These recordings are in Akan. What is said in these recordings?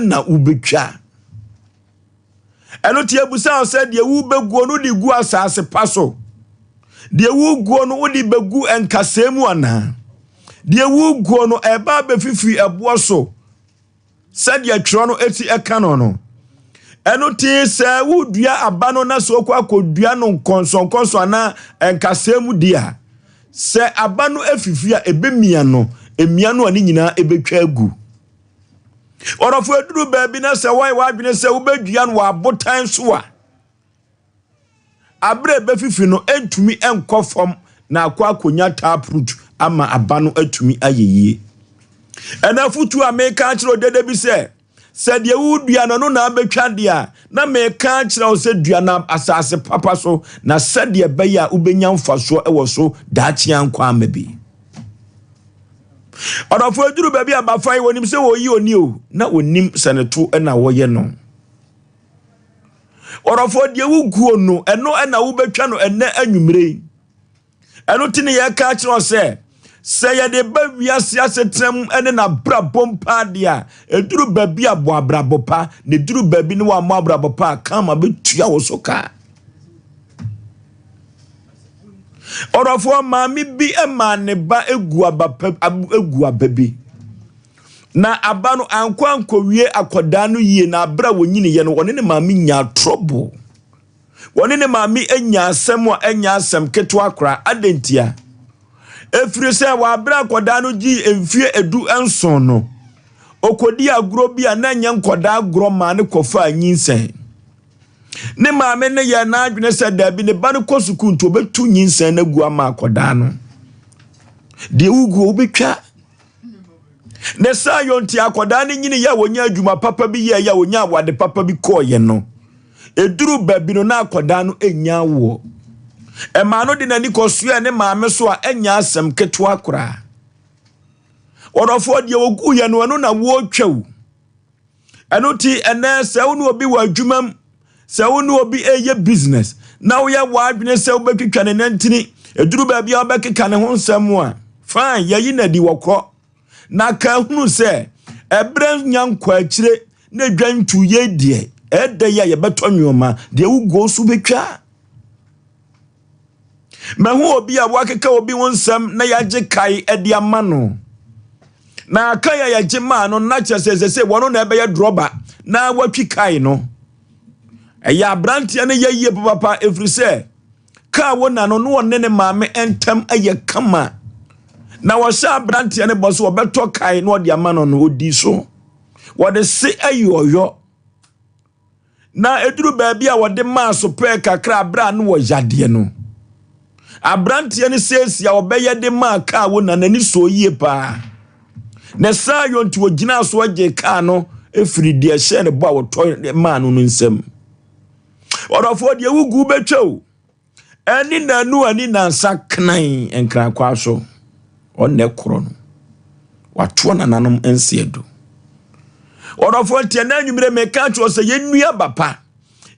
na wobɛtwa. Ɛno nti yɛbisa wo sɛ deɛ wobɛguo no wode gu asase pa so? Deɛ woguo no wode bɛgu nkasɛɛ mu anaa? Deɛ woguo no ɛba abɛfifiri ɛboɔ so sɛdeɛ twerɛ no si ɛka no no? Ɛno nti sɛ wodua aba no na sɛ wokɔ akɔdua no nkɔnsɔnkɔnsɔn anaa nkasɛɛ mu deɛ a, sɛ aba no afifiri a ɛbɛmia no, ɛmia no a ne nyinaa ɛbɛtwa agu. Ɔdɔfo aduru baabi na sɛ woayɛ w'adwene sɛ wobɛdua no wɔ abotan so a, abere a ɛbɛfifi no ɛntumi nkɔ fam na akɔ akɔnya taproot ama aba no atumi ayɛ yie. Ɛna afotuo a meka akyerɛ odede bi sɛ, sɛ deɛ wodua no no na abɛtwa deɛ a, na meka akyerɛ wo sɛ dua no asase papa so na sɛdeɛ ɛbɛyɛ a wobɛnya mfasoɔ wɔ so daakye ankwa ama bi. Ɔdɔfo aduru baabi a bafa yi wɔnim sɛ wɔyi oni o na wɔnim sɛ ne to na wɔyɛ no. Ɔdɔfo deɛ woguo no ɛno na wobɛtwa no ɛnɛ anwummere yi. Ɛno ti ne yɛka akyerɛ sɛ sɛ yɛde ba wiase asetena mu ne n'abrabɔ mpa deɛ a ɛduru baabi a bɔ abrabɔ pa na ɛduru baabi ne wɔammɔ abrabɔ pa a kama bɛtua wo so kaa. Ɔdɔfoɔ maame bi maa ne ba egu aba pa egu aba bi. Na aba no ankɔ ankɔwie akwadaa no yie na abere a wɔnyiniiɛ no wɔne ne maame nyaa trouble. Wɔne ne maame anya asɛm a ɛnyɛ asɛm ketewa koraa. Adɛn ntia? Ɛfiri sɛ wɔ abere akwadaa no gyee mfeɛ 17 no, ɔkɔdii agorɔ bi a na ɛnyɛ nkwadaa agorɔ maa no kɔfaa nyinsɛn. Ne maame no yɛɛ n'adwene sɛ daabi ne ba no kɔ sukuu nti ɔbɛtu nyinsɛn no agu ama akwadaa no. Deɛ woguo wobɛtwa. Ne saa yɔ nti akwadaa no nyini yɛ a wɔnya adwuma papa bi yɛɛ yɛ a wɔnya awade papa bi kɔɔyɛ no. Ɛduru baabi no na akwadaa no ɛnya awoɔ. Ɛmaa no de n'ani kɔsoɛɛ ne maame so a ɛnyɛ asɛm ketewa koraa. Ɔdɔfoɔ deɛ wɔguiɛ no ɛno na wɔretwa o. Ɛno nti ɛnɛ sɛ wo ne obi wɔ adwuma mu, sɛ wo ne obi ɛyɛ business na woyɛ w'adwene sɛ wobɛtwitwa ne nantini, ɛduru baabi a wobɛkeka ne ho nsɛm a, fine, yɛyi no adi wɔkɔ. Na ka hunu sɛ ɛberɛ nya nkɔ akyire na dwa ntu yei deɛ, ɛdɛ yi a yɛbɛtɔ nneɛma, deɛ woguo so bɛtwa. Mahu obi a wakeka obi ho nsɛm na yɛagye kae de ama no. Na kae a yɛgye maa no na kyerɛ sɛ sɛ sɛ wɔn na ɛbɛyɛ drɔba na watwi kae no. Ɛyɛ aberanteɛ no yɛ yie papapa ɛfiri sɛ kaa wo na no na ɔne ne maame ntam yɛ kama. Na wɔhyɛ aberanteɛ no bɔ so wɔbɛtɔ kae na ɔde ama no no ɔdi so. Wɔde se ayi ɔyɔ. Na ɛduru baabi a wɔde maa so pɛɛ kakra berɛ a na wɔ yadeɛ no. Aberanteɛ no seesie a ɔbɛyɛ de maa kaa wo na n'ani sɔɔ yie paa. Na saa yɔ nti ɔgyinaa so gyee kaa no firi deɛ ɛhyɛɛ ne bɔ a wɔtɔ maa no no nsam. Ɔdɔfoɔ deɛ wogu bɛtwa o. Ɛne nanu ani nansa knan nkrakwaa so ɔnɛ korɔ no watoɔ nananom nseɛ do. Ɔdɔfoɔ nti ɛnɛ anwummerɛ meka kyerɛ sɛ yɛnnua aba pa,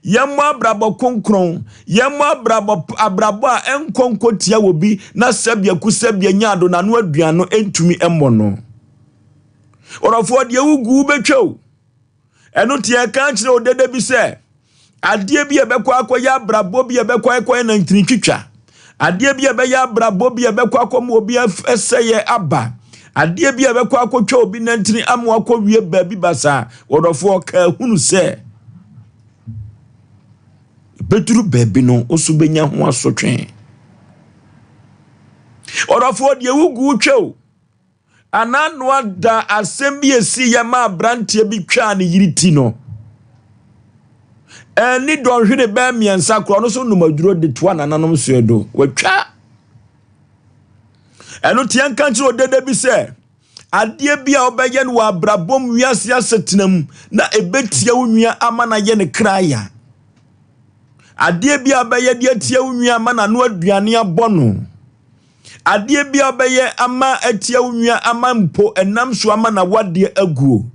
yɛmmɔ abrabɔ kronkron, yɛmmɔ abrabɔ abrabɔ a ɛnkɔ nkɔtia wɔ bi na sɛbea ku sɛbea nya ado n'ano aduan no ntumi mmɔ no. Ɔdɔfoɔ deɛ wogu wobɛtwa o. Ɛno nti yɛka kyerɛ odede bi sɛ adeɛ bi a ɛbɛkɔ akɔyɛ abrabɔ bi a ɛbɛkɔ akɔyɛ nantini twitwa, adeɛ bi a ɛbɛyɛ abrabɔ bi a ɛbɛkɔ akɔma obi ɛsɛyɛ aba, adeɛ bi a ɛbɛkɔ akɔtwa obi nantini ama akɔwie baabi basaa, wɔdɔfoɔ ka hunu sɛ bɛduru baabi no wo so bɛnya ho asotwe. Ɔdɔfoɔ deɛ wogu twa o. Anaa Noa da asɛm bi esi yɛ ma aberanteɛ bi twaa ne yere ti no. Ɛne dɔnhwere bɛɛ mmiɛnsa korɔ ɔno nso nom aduro de toa nananom soɛ do. Watwa. Ɛno teɛ nka nkyerɛ odede bi sɛ adeɛ bi a wobɛyɛ no wɔ abrabɔ mu wiase asetena mu na ɛbɛtia wo nua ama no ayɛ ne kra ya. Adeɛ bi a wobɛyɛ de atia wo nua ama n'ano aduane abɔ no. Adeɛ bi a wobɛyɛ ama atia wo nua ama mpo ɛnam so ama na wadeɛ aguo.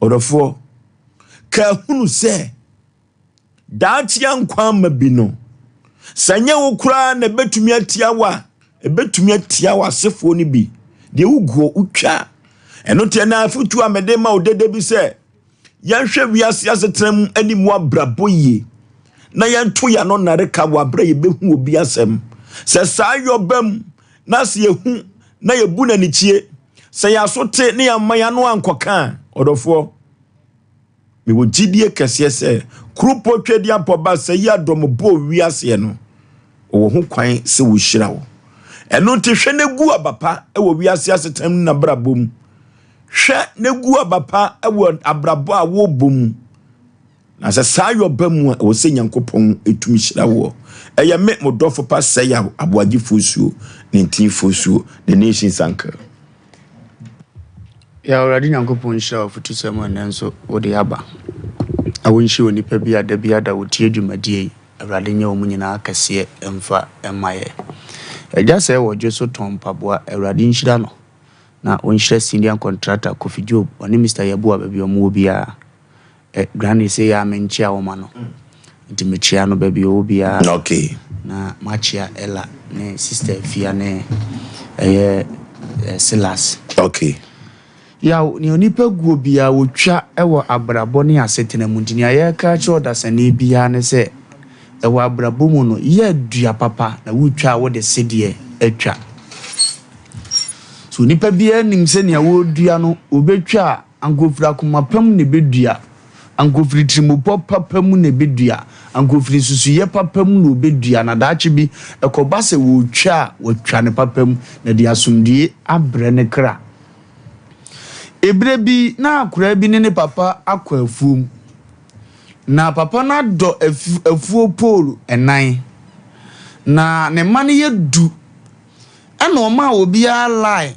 Ɔdɔfoɔ, ka hunu sɛ daakye nkwa ama bi no, sɛ nyɛ wo koraa na ɛbɛtumi atia wo a, ɛbɛtumi atia w'asefoɔ no bi. Deɛ woguo wotwa. Ɛno nti ɛna afotuo a mede ma wo dede bi sɛ, Yɛnhwɛ wiase asetena mu ne mu abrabɔ yie na yɛnto yɛn ano nnareka wɔ aberɛ a yɛbɛhu obi asɛm. Sɛ saa yɔ ba mu na sɛ yɛhu na yɛbu no anikyie, sɛ yɛn aso te ne yɛamma yɛn ano ankɔka a, ɔdɔfoɔ, mewɔ gyidie kɛseɛ sɛ Kuropɔ Tweaduampɔ ba sɛ yi adɔm bɔɔ wiaseɛ no, ɔwɔ ho kwan sɛ wɔhyira wo. Ɛno nti hwɛ na gu aba pa wɔ wiase asetena mu ne n'abrabɔ mu. Hwɛ na gu aba pa wɔ abrabɔ a worebɔ mu. Na sɛ saa yɔ ba mu a, ɛwɔ sɛ Nyankopɔn tumi hyira woɔ. Ɛyɛ me, mo dɔfo pa Sɛyaw Aboagye Fosuo, ne Ntin Fosuo, the nation's uncle. Yɛ Awurade Nyankopɔn nhyira wo afotusɛm a ɛnnɛ nso wode aba. Na wonhyira onipa bi a da biara da wɔtie dwumadie yi. Awurade nyɛ wɔn nyinaa kɛseɛ mfa mma yɛ. Agya sɛɛ wɔ dwo so tɔn mpaboa, Awurade nhyira no. Na ɔnhyira senior contractor Kofi Job, ɔne Mister Yeboah baabi a wɔwɔ biara. Eh, Granny se yɛ a menkyea wo ma no. Nti mekyea no baabi ɔwɔ biara. Okay. Na makyea Ella ne Sister Afia ne ɛyɛ eh, Silas. Okay. Yaw, nea onipa guo biara wɔtwa wɔ abrabɔ ne asetena mu. Nti nea yɛreka akyerɛ ɔdasani biara ne sɛ, ɛwɔ abrabɔ mu no, yɛ dua papa na wotwa a wode sedeɛ atwa. So onipa biara nim sɛ nea wɔredua no, wɔbɛtwa a, Anka ofiri akoma pa mu na ebedua, anka ofiri tirimupɔ papa mu na ebedua, anka ofiri nsusuiɛ papa mu na obedua, na daakye bi ɛkɔba sɛ wɔretwa a, watwa no papa mu, na ɛde asomdwoe abrɛ ne kra. Ebere bi, na akoraa bi ne ne papa akɔ afuom. Na papa no adɔ afuo poolu nnan, na ne mma no yɛ du. Ɛna ɔmaa obiara line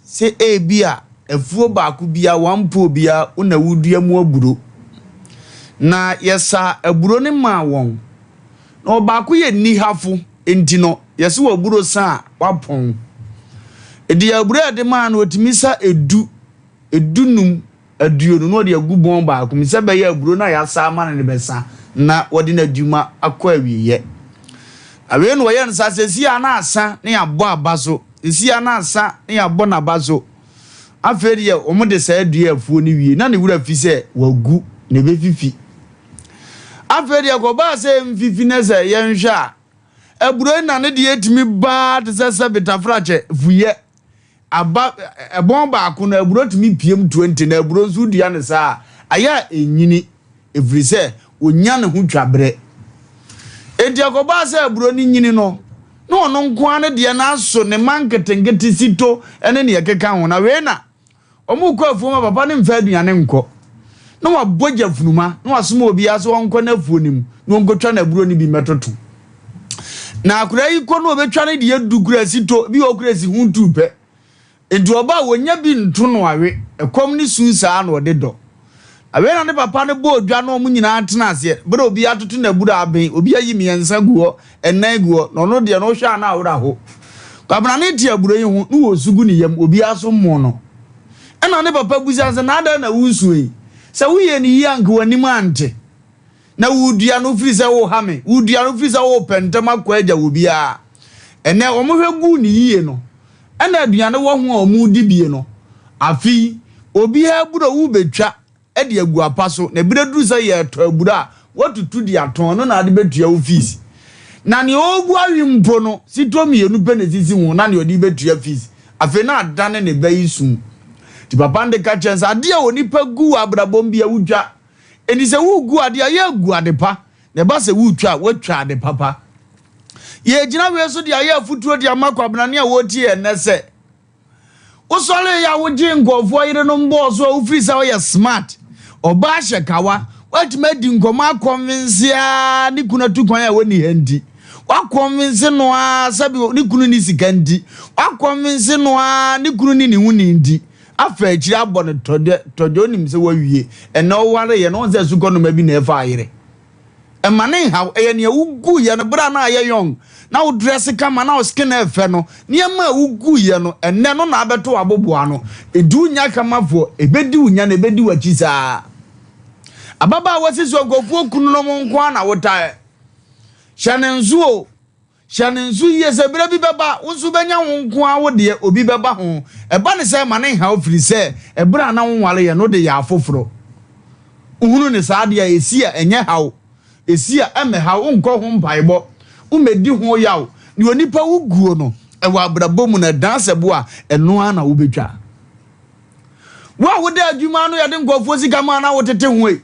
sɛ ebia afuo baako biara, one pole biara, wo na wodua mu aburo. Na yɛsaa aburo no maa wɔn. Na ɔbaako yɛ nnihafo, nti no, yɛse w'aburo sa a, wapɔn. Enti aburo a yɛde maa no, otumi sa edu, edunum, aduonu na ɔde agu bɔn baako mu sɛ ɛbɛyɛ aburo no a yɛasa ama no no bɛsa na wɔde n'adwuma akɔ awieɛ. Awiei no wɔyɛ no saa sɛ si a na asa na yɛabɔ aba so, si a na asa na yɛabɔ n'aba so. Afei deɛ wɔde saa dua afuo no wie na ne wura fi sɛ wagu na ɛbɛfifi. Afei deɛ kɔbaa sɛ mfifi na sɛ yɛnhwɛ a aburo yi na ne deɛ ɛtumi baa te sɛ sɛ betafrakyɛ fuyɛ. Aba, ɛbɔn baako no, aburo tumi piem 20, na aburo nso wodua no saa a, ayɛ a ɛnyini, ɛfiri sɛ ɔnya ne ho twa berɛ. Enti ɛkɔbaa sɛ aburo no nyini no, na ɔno nko ara ne deɛ no aso ne mma nketenkete sito ne deɛ ɛkeka ho. Na wei na wɔrekɔ afuom a papa no mfa aduane nkɔ. Na wabɔ gyafunuma na wasoma obiara sɛ ɔnkɔ n'afuo no mu na ɔnkɔtwa n'aburo no bi mmɛtoto. Na akwadaa yi kɔ no ɔbɛtwa no deɛ du kura si tɔ bi wɔ kura si ho tu pɛ. Nti ɔba a wɔnya bi nto no awe, ɛkɔm ne su saa na ɔde dɔ. Awei na ne papa no bɔɔ dwa na wɔn nyinaa tena aseɛ. Berɛ a obi atoto n'abura aben, obi ayi mmiɛnsa gu hɔ, ɛnan gu hɔ, na ɔno deɛ no wohwɛ a na awerɛ aho. Kwabena no te abura yi ho na wɔresu gu ne yam, obiara nso mmoo no. Ɛna ne papa bisa no sɛ, na adɛn na woresu yi? Sɛ woyɛɛ no yie a anka w'anim ante. Na woredua no firi sɛ woreha me, woredua no firi sɛ worepɛ ntɛm akɔ agya wɔ biara. Ɛnnɛ wɔhwɛ guu no yie no, ɛna aduane wɔ ho a wɔredi bie no, afe yi obiara abura wobɛtwa de agu apa so, na berɛ duru sɛ yɛretɔ abura a, woatutu de atɔn, ɛno na ade bɛtua wo fees. Na nea ɔregu awe mpo no, sitɔ mmienu pɛ na ɛsisi ho, na nea ɔde bɛtua fees. Afei na adane ne ba yi su. Nti papa no de ka kyerɛ no sɛ, adeɛ a onipa gu wɔ abrabɔ mu biara wotwa. Enti sɛ woregu adeɛ a, yɛ gu ade pa, na ɛba sɛ woretwa a, woatwa ade papa. Yɛgyina wei so de ayɛ afotuo de ama kwabenane a wɔretie yɛn nnɛ sɛ, wosɔree a wogyee nkurɔfoɔ yerenom bɔɔ so a wofiri sɛ woyɛ smart, ɔbaa hyɛ kawa, woatumi adi nkɔmmɔ akɔnvense ara ne kunu atu kwan a wɔnni ha nti, woakɔnvense no ara sɛbi ne kunu ni sika nti, woakɔnvense no ara ne kunu ni ne ho ni nti, Afa akyiri abɔ no tɔdɛ tɔdɛ onim sɛ wawie. Ɛnɛ ɔwareyɛ no, wohu sɛ sukɔnoma bi na ɛfa ayere. Ɛma ne nhaw, ɛyɛ nea woguiɛ no berɛ a na ayɛ young, na wo dress kama, na wo skin ɛfɛ no, nneɛma a woguiɛ no, ɛnɛ no na abɛto w'aboboa ano. Enti wonya kamafoɔ, ɛbɛdi wo nya na ɛbɛdi w'akyi saa. Ababaawa sisi nkurɔfoɔ kununom nko ara na wotaa. Hyɛ ne nso o. Hyɛ no nso yie sɛ berɛ bi bɛba a, wo nso wobɛnya wo nko ara wo deɛ, obi bɛba ho. Ɛba no sɛ, mma no nha wo, firi sɛ ɛberɛ a na wonwareeɛ no, wode yɛ afoforɔ. Wohunu no saa deɛ a, ɛsi a, ɛnyɛ haw. Ɛsi a, ɛmmɛha wo, wonkɔ ho mpaebɔ, wommɛdi ho yaw. Deɛ onipa wo guo no, ɛwɔ abrabɔ mu no, ɛdan sɛ bo a, ɛno ara na wobɛtwa. Wo a woda adwuma ano yɛde nkurɔfoɔ sika ma na wotete ho ei.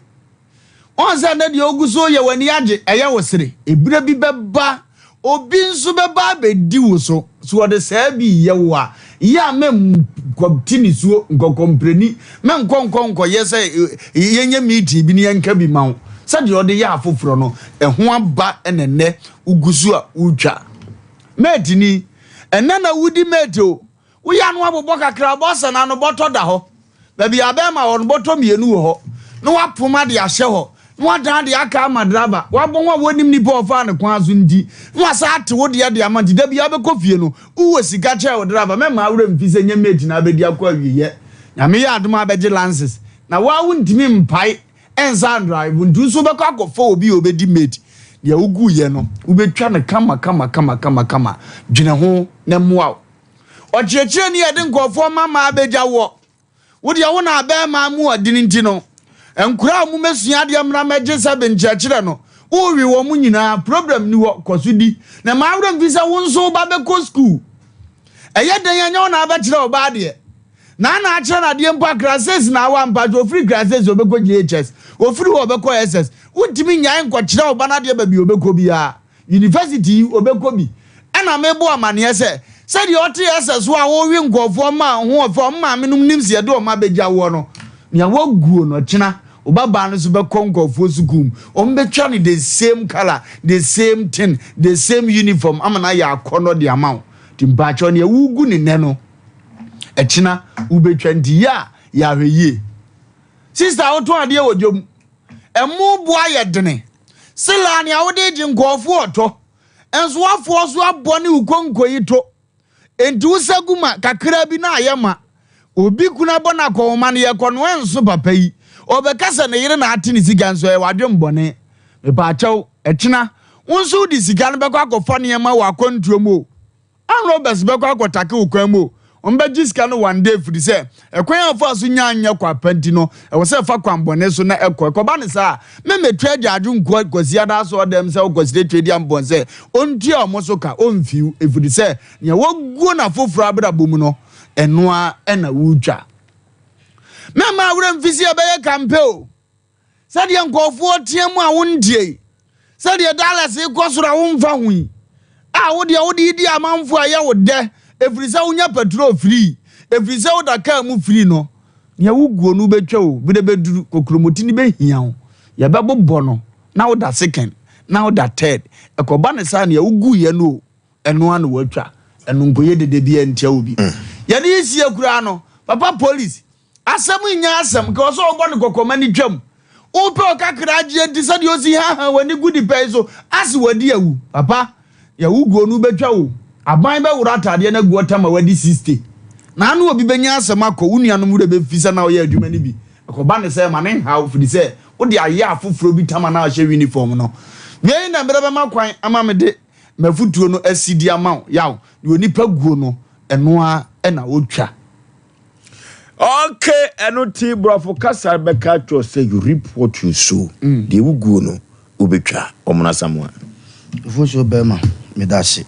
Wɔn sɛ nnɛ deɛ ogu so yɛ w'ani agye, ɛyɛ wo sere. Ebire bi bɛba, obi nso bɛba abɛdi wo so. So wɔde saa bi yɛ wo a, yɛ a mɛnkɔte nisuo, nkɔkɔmprɛni, mɛnkɔ nkɔ nkɔyɛ sɛ yɛnyɛ meeting bi ne yɛnka bi ma wo. Sɛdeɛ ɔde yɛ afoforɔ no, ɛho aba na nnɛ wogu so a wotwa. Mate ni, ɛnnɛ na wodi mate o. Woyɛ ano abobɔ kakra a, bɔsa no ano bɔtɔ da hɔ. Baabi a bɛrima wɔ no, bɔtɔ mmienu wɔ hɔ. Na wapoma de ahyɛ hɔ. Na wadan de aka ama draba. Wabɔ ho a wɔnnim nipa a ɔfaa ne kwan so nti. Na wasan ate wo deɛ de ama nti da biara wobɛkɔ fie no, wowɔ sika kyɛn wo draba. Mɛmma wo werɛ mfi sɛ nyɛ mate na abɛdi akɔ awieɛ. Nyame yɛ adom a bɛgye lances. Na wo ara wontumi mpae nsan drive nti wo nso wobɛkɔ akɔfa obi a ɔbɛdi mate. Deɛ woguiɛ no, wobɛtwa no kama kama kama kama kama. Dwene ho na ɛmmoa wo. Ɔkyerɛkyerɛni a ɛde nkurɔfoɔ ma ma abɛgya woɔ. Wo deɛ wo na abɛɛma mu ɔdene nti no, nkwadaa a wɔmmɛsua adeɛ mmra mmɛgye sɛbe nkyerɛkyerɛ no, worewe wɔn nyinaa, problem nni hɔ, kɔ so di. Na mma wo werɛ mfi sɛ wo nso wo ba bɛkɔ sukuu. Ɛyɛ dɛn a ɛnyɛ wo na abɛkyerɛ wo ba adeɛ. Na na akyerɛ no adeɛ mpo a, class 6 na awa mpakyɛ, ɔfiri class 6 ɔbɛkɔ JHS, ɔfiri hɔ ɔbɛkɔ SS. Wontumi nnyae nkɔkyerɛ wo ba no adeɛ baabi a ɔbɛkɔ biara. University yi ɔbɛkɔ bi. Ɛna mebɔ amaneɛ sɛ, sɛdeɛ ɔte SS hɔ a ɔrewe nkurɔfoɔ mma ho ɔfɛ, wɔn maame nom nim sɛ yɛde wɔn abɛgya woɔ no, nea waguo no, ɔkyena wo babaa no nso bɛkɔ nkurɔfoɔ sukuu mu, wɔbɛtwa no the same colour, the same thing, the same uniform ama no ayɛ akɔnnɔ de ama wo. Nti mpaakyɛw nea woregu no nnɛ no, ɛkyena wobɛtwa nti yɛ a yɛ ahwɛyie. Sister wotɔn adeɛ wɔ dwam, Ɛmo bo ayɛ dene. Selaa nea wode regye nkurɔfo ɔtɔ. Nso w'afoɔ so abɔ ne wo konko yi to. Enti wo sa gu ma kakra bi na ayɛ ma. Obi kunu abɔ no akɔnhoma no yɛkɔnoa nso papa yi. Ɔbɛka sɛ ne yere na ate ne sika nso ɛyɛ w'adwembɔne. Mepaakyɛw, ɛkyena wo nso wode sika no bɛkɔ akɔfa nneɛma wɔ akwantuo mu o. Armed robbers bɛkɔ akɔtake wo kwan mu o, wɔbɛgye sika no one day firi sɛ ɛkwan a wofaa so nyaa nyɛ kwa pa nti no, ɛwɔ sɛ ɛfa kwan bɔne so na ɛkɔ. Ɛkɔba no saa a, memmɛtua agyaadwo nkoa Kwasiada asɔɔdɛm sɛ wokɔsrɛ Tweaduampɔn sɛ ɔntua wɔn so ka, ɔmfiw, ɛfiri sɛ nea waguo no afoforɔ abrabɔ mu no, ɛno ara na woretwa. Mɛmma awerɛ mfi sɛ yɛbɛyɛ kampe o. Sɛdeɛ nkurɔfoɔ tea mu a wontie yi, sɛdeɛ dollars rekɔ soro a womfa ho yi, a wo deɛ wode redi amanfoɔ a ɛyɛ wo dɛ, ɛfiri sɛ wonya patrol free, ɛfiri sɛ woda kaa mu free no, nea woguo no wobɛtwa o, berɛ bɛduru, kokuromoti no bɛhia wo, yɛbɛbobɔ no na woda second, na woda third, ɛkɔba no saa nea woguiɛ no o, ɛno ara na woatwa, ɛno nkɔyɛ dede biara ntia obi. Yɛde yi sie koraa no, papa police, Asɛm nyɛ asɛm, nka ɔsɛ ɔbɔ no kɔkɔ ma no twam. Wopɛ ɔkakra agye adi sɛdeɛ ɔsi haha w'ani gu nipa yi so ase wadi awu. Papa, deɛ woguo no wobɛtwa o. Aban bɛworo ataadeɛ no agu ɔtam a wadi 60. Na ano obi bɛnya asɛm akɔ, wo nuanom werɛ bɛfi sɛ na woyɛ adwuma no bi. Ɛkɔba no sɛ ma no nha wo firi sɛ wode ayɛ afoforɔ bi tam a na wahyɛ uniform no. Wei na mmerɛ bɛma kwan ama mede m'afotuo no asi de ama wo. Yaw, deɛ onipa guo no, ɛno ara na ɔtwa. Ok, ɛno ti borɔfo kasa bɛka akyerɛ sɛ you reap what you sow. Mm. Deɛ woguo no, wobɛtwa. Ɔmono Asamoah. Mfomsoɔ bɛrima, meda ase.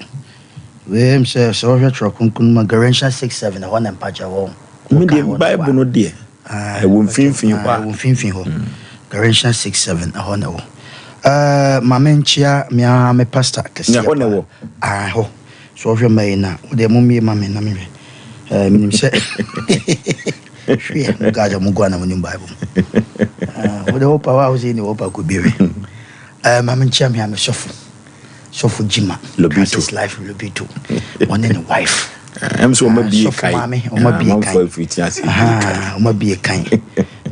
Wei m sɛ sɛ wohwɛ Twerɛ Kronkron no mu a, Galatians 6 7, ɛhɔ na mpakyɛ wɔ. Me deɛ Bible no deɛ, ɛwɔ mfimfini hɔ a. Ɛwɔ mfimfini hɔ. Mm. Galatians 6 7, ɛhɔ na ɛwɔ. Uh, ma menkyea me ara me pastor kɛseɛ. Ɛhɔ na ɛwɔ. Ah, ɛhɔ. So ɔhwɛ mma yi na wo deɛ mommie ma me na menhwɛ. Eh, menim sɛ hwɛ mo guys a mo gu ana monim Bible mu. Eh, wo deɛ wopa wo a wo sɛ ne wopa kɔ bi hwɛ. Eh, ma menkyia me a me sɔfo. Sɔfo Jima. Lobito. Christ Life Lobito. Ɔne ne wife. Ɛm sɛ ɔma bie kan. Sɔfo maame ɔma bie kan. Ɔma bie kan.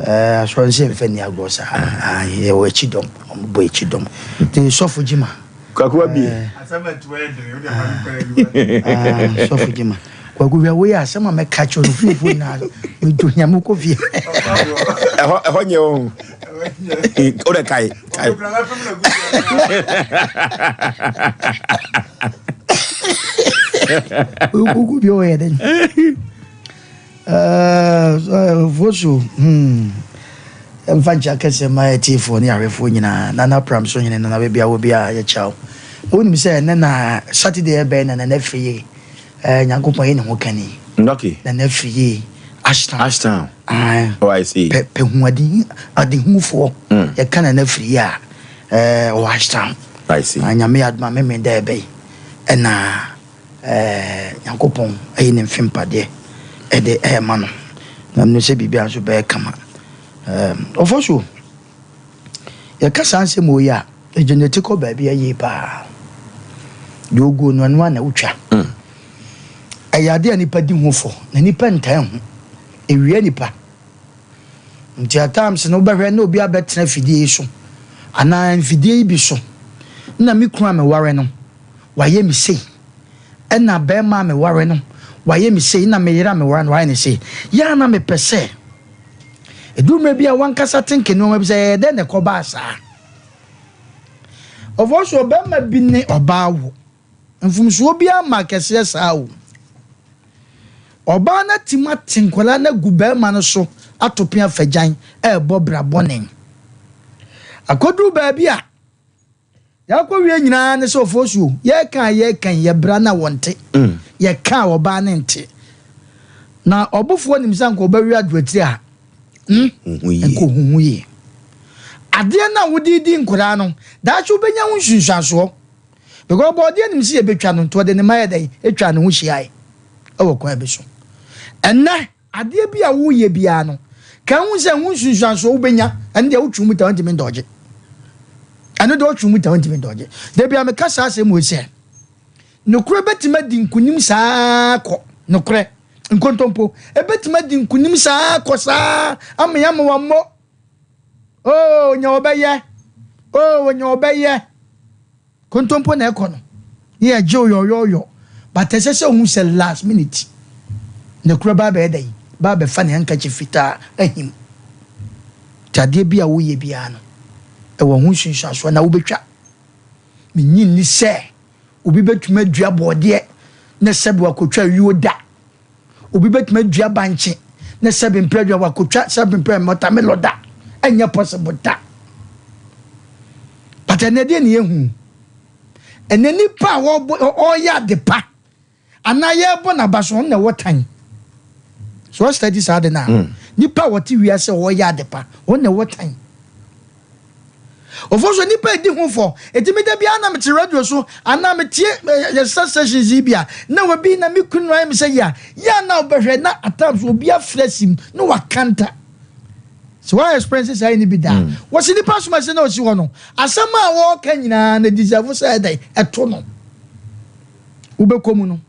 Eh, asɔre nsɛ mfɛ ni agorɔ saa. Ah, yɛwɔ akyi dɔm. Ɔmo bɔ akyi dɔm. Nti sɔfo Jima. Kwaku abie. Sɔfo Gyima. Kwaku hwɛ woyɛ asɛm a mɛka kyerɛ no fiefo nyinaa medo hia mekɔ fie. Ɛhɔ ɛhɔ nyɛ o. O de kae kae. Kwaku bi ɔyɛ dɛn? Fosu hmm. Yɛmfa nkyea kɛseɛ mma atiefoɔ ne ahwɛfoɔ nyinaa. Nana Pram so hene, Nana baabi a wɔ biara yɛkyea wo. Na wonim sɛ ɛnnɛ na Saturday ɛbɛn na Nana Afriyie, eh, Nyankopɔn yɛ ne ho kani. Okay. Nana Afriyie, Ashtown. Ashtown. Aye. Oh, I see. Pɛ, pɛ hu ade, adehufoɔ. Yɛka Nana Afriyie a, eh, ɔwɔ Ashtown. I see. Na Nyame yɛ adom a Memeneda ɛbɛn ɛna eh, Nyankopɔn ayi ne mfe mpadeɛ ɛde ɛɛma no. Na menim sɛ biribiara nso bɛyɛ kama. Eh, ɔfɔ so, yɛka saa nsɛm wɔ yi a, ɛgyina ti kɔ baabi a yie paa. Deɛ oguo no, ɛno ara na wotwa. Ɛyɛ adeɛ a nipa di ho fɔ, na nipa ntaa nhu. Ɛwia nipa. Nti at times no wobɛhwɛ na obi abɛtena afidie yi so anaa mfidie yi bi so na me kunu a meware no wayɛ me sei, ɛna barima a meware no wayɛ me sei, ɛna me yere a meware no wayɛ ne sei. Yɛ a na mepɛ sɛ ɛduru mmerɛ bi a wankasa tenke nneɛma bi sɛ ɛyɛ dɛn na ɛkɔbaa saa. Ɔfɔ so ɔbarima bi ne ɔbaa wo. Mfomsoɔ biara mma akɛseɛ saa o. Ɔbaa no atim ate nkwadaa no agu barima no so ato pea fagyan ɛrebɔ bra bɔne. Akɔduru baabi a yɛakɔwie nyinaa ne sɛ ɔfɔsuo yɛreka a yɛreka yi yɛbra no a wɔnte. Yɛka a ɔbaa no nte. Na ɔbofoɔ nim sɛ anka ɔbɛwe adoatiri a hmm, nka ɔhuhu yie. Adeɛ no a wode di nkwadaa no, daakye wobɛnya ho nsunsuansoɔ. Because ɔbɔɔdeɛ nim sɛ yɛbɛtwa no nti ɔde ne mma yɛ dɛn? Ɛtwaa ne ho hyiae wɔ kwan bi so. Ɛnnɛ, adeɛ bi a woyɛ biara no, ka hu sɛ ho nsunsuansoɔ wobɛnya, ɛno deɛ wotwe mu ta wontumi ndɔgye. Ɛno deɛ wotwe mu ta wontumi ndɔgye. Da bi a meka saa asɛm wei sɛ, nokorɛ bɛtumi adi nkonim saa kɔ, nokorɛ, nkontompo, ɛbɛtumi adi nkonim saa kɔ saa ama yɛama wammɔ. Oh, nya ɔbɛyɛ. Oh, nya ɔbɛyɛ. Kontompo na ɛkɔ no. Ne yɛ gye yɔyɔyɔ. But ɛsɛ sɛ ohun sɛ last minute. Ne kura ba bɛyɛ dɛn? Ba bɛfa ne handkerchief fitaa ahim. Nti adeɛ bi a woyɛ biara no, ɛwɔ ho nsunsuansoɔ na wobɛtwa. Menyi nni sɛ obi bɛtumi adua bɔɔdeɛ na sɛbi wakɔtwa ayuo da. Obi bɛtumi adua bankye na sɛbi mpɛ adua wakɔtwa sɛbi mpɛ mɔtamelɔ da. Ɛnyɛ possible da. But ɛnɛ deɛ ne yɛhu. Ɛnɛ nipa a ɔreyɛ ade pa anaa yɛrebɔ n'aba so ɔno na ɛwɔ tan. So ɔstudy saa de no a, nipa a wɔte wiase a ɔreyɛ ade pa ɔno na ɛwɔ tan. Ɔfo so nipa edi ho fɔ. Eti me da biara na mete radio so anaa metie yɛsesa stations yi bi a na obi na me kunu ayɛ me sɛ yɛ a yɛ a na wobɛhwɛ na at times obi afrɛ sim na wakanta. Sɛ wɔn experience saa yi ni bi da. Wɔsi nipa soma sɛ na osi hɔ no asɛm a wɔreka nyinaa na deserve sɛ ɛdɛn ɛto no. Wobɛkɔ mu no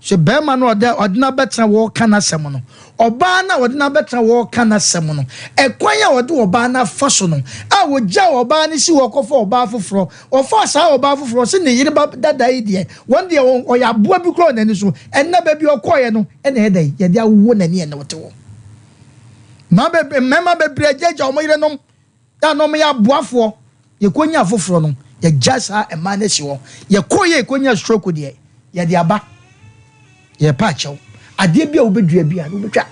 sɛ bɛrima no ɔde ɔde no abɛtena wɔreka n'asɛm no, ɔbaa no a ɔde no abɛtena wɔreka n'asɛm no, ɛkwan a ɔde ɔbaa no afa so no, a wɔgya ɔbaa no si hɔ kɔfa ɔbaa foforɔ, ɔfa saa ɔbaa foforɔ ɔse ne yere ba dada yi deɛ, wɔn deɛ ɔyɛ aboa bi koraa wɔ n'ani so, ɛnnɛ baabi a ɔkɔeɛ no ɛna ɛyɛ dɛn, yɛde awo n'ani ɛna ɔte hɔ. Mmarima bebree agyaagyaa wɔn yerenom. A na wɔyɛ aboafoɔ, yɛkɔnya afoforɔ no, yɛgya saa mmaa no asi hɔ. Yɛkɔeɛ a yɛkɔnya stroke deɛ, yɛde aba. Yɛrepa akyɛw. Adeɛ bi a wobɛdua bi a, na wobɛtwa.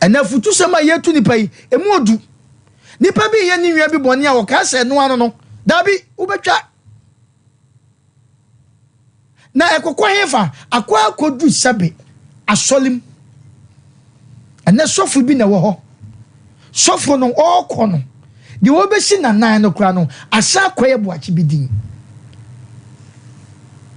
Ɛnna afutusɛm a yɛtu nipa yi, ɛmu odu. Nipa bi yɛ ne nua bi bɔne a ɔkaa sɛ ɛno ano no, daabi, wobɛtwa. Na ɛkɔkɔ hefa? Akɔ akɔdu sɛbe asɔre mu. Ɛnɛ sɔfo bi na ɛwɔ hɔ. Sɔfo no ɔrekɔ no, deɛ ɔbɛsi n'anan no koraa no, asan akɔyɛ boakye bi din.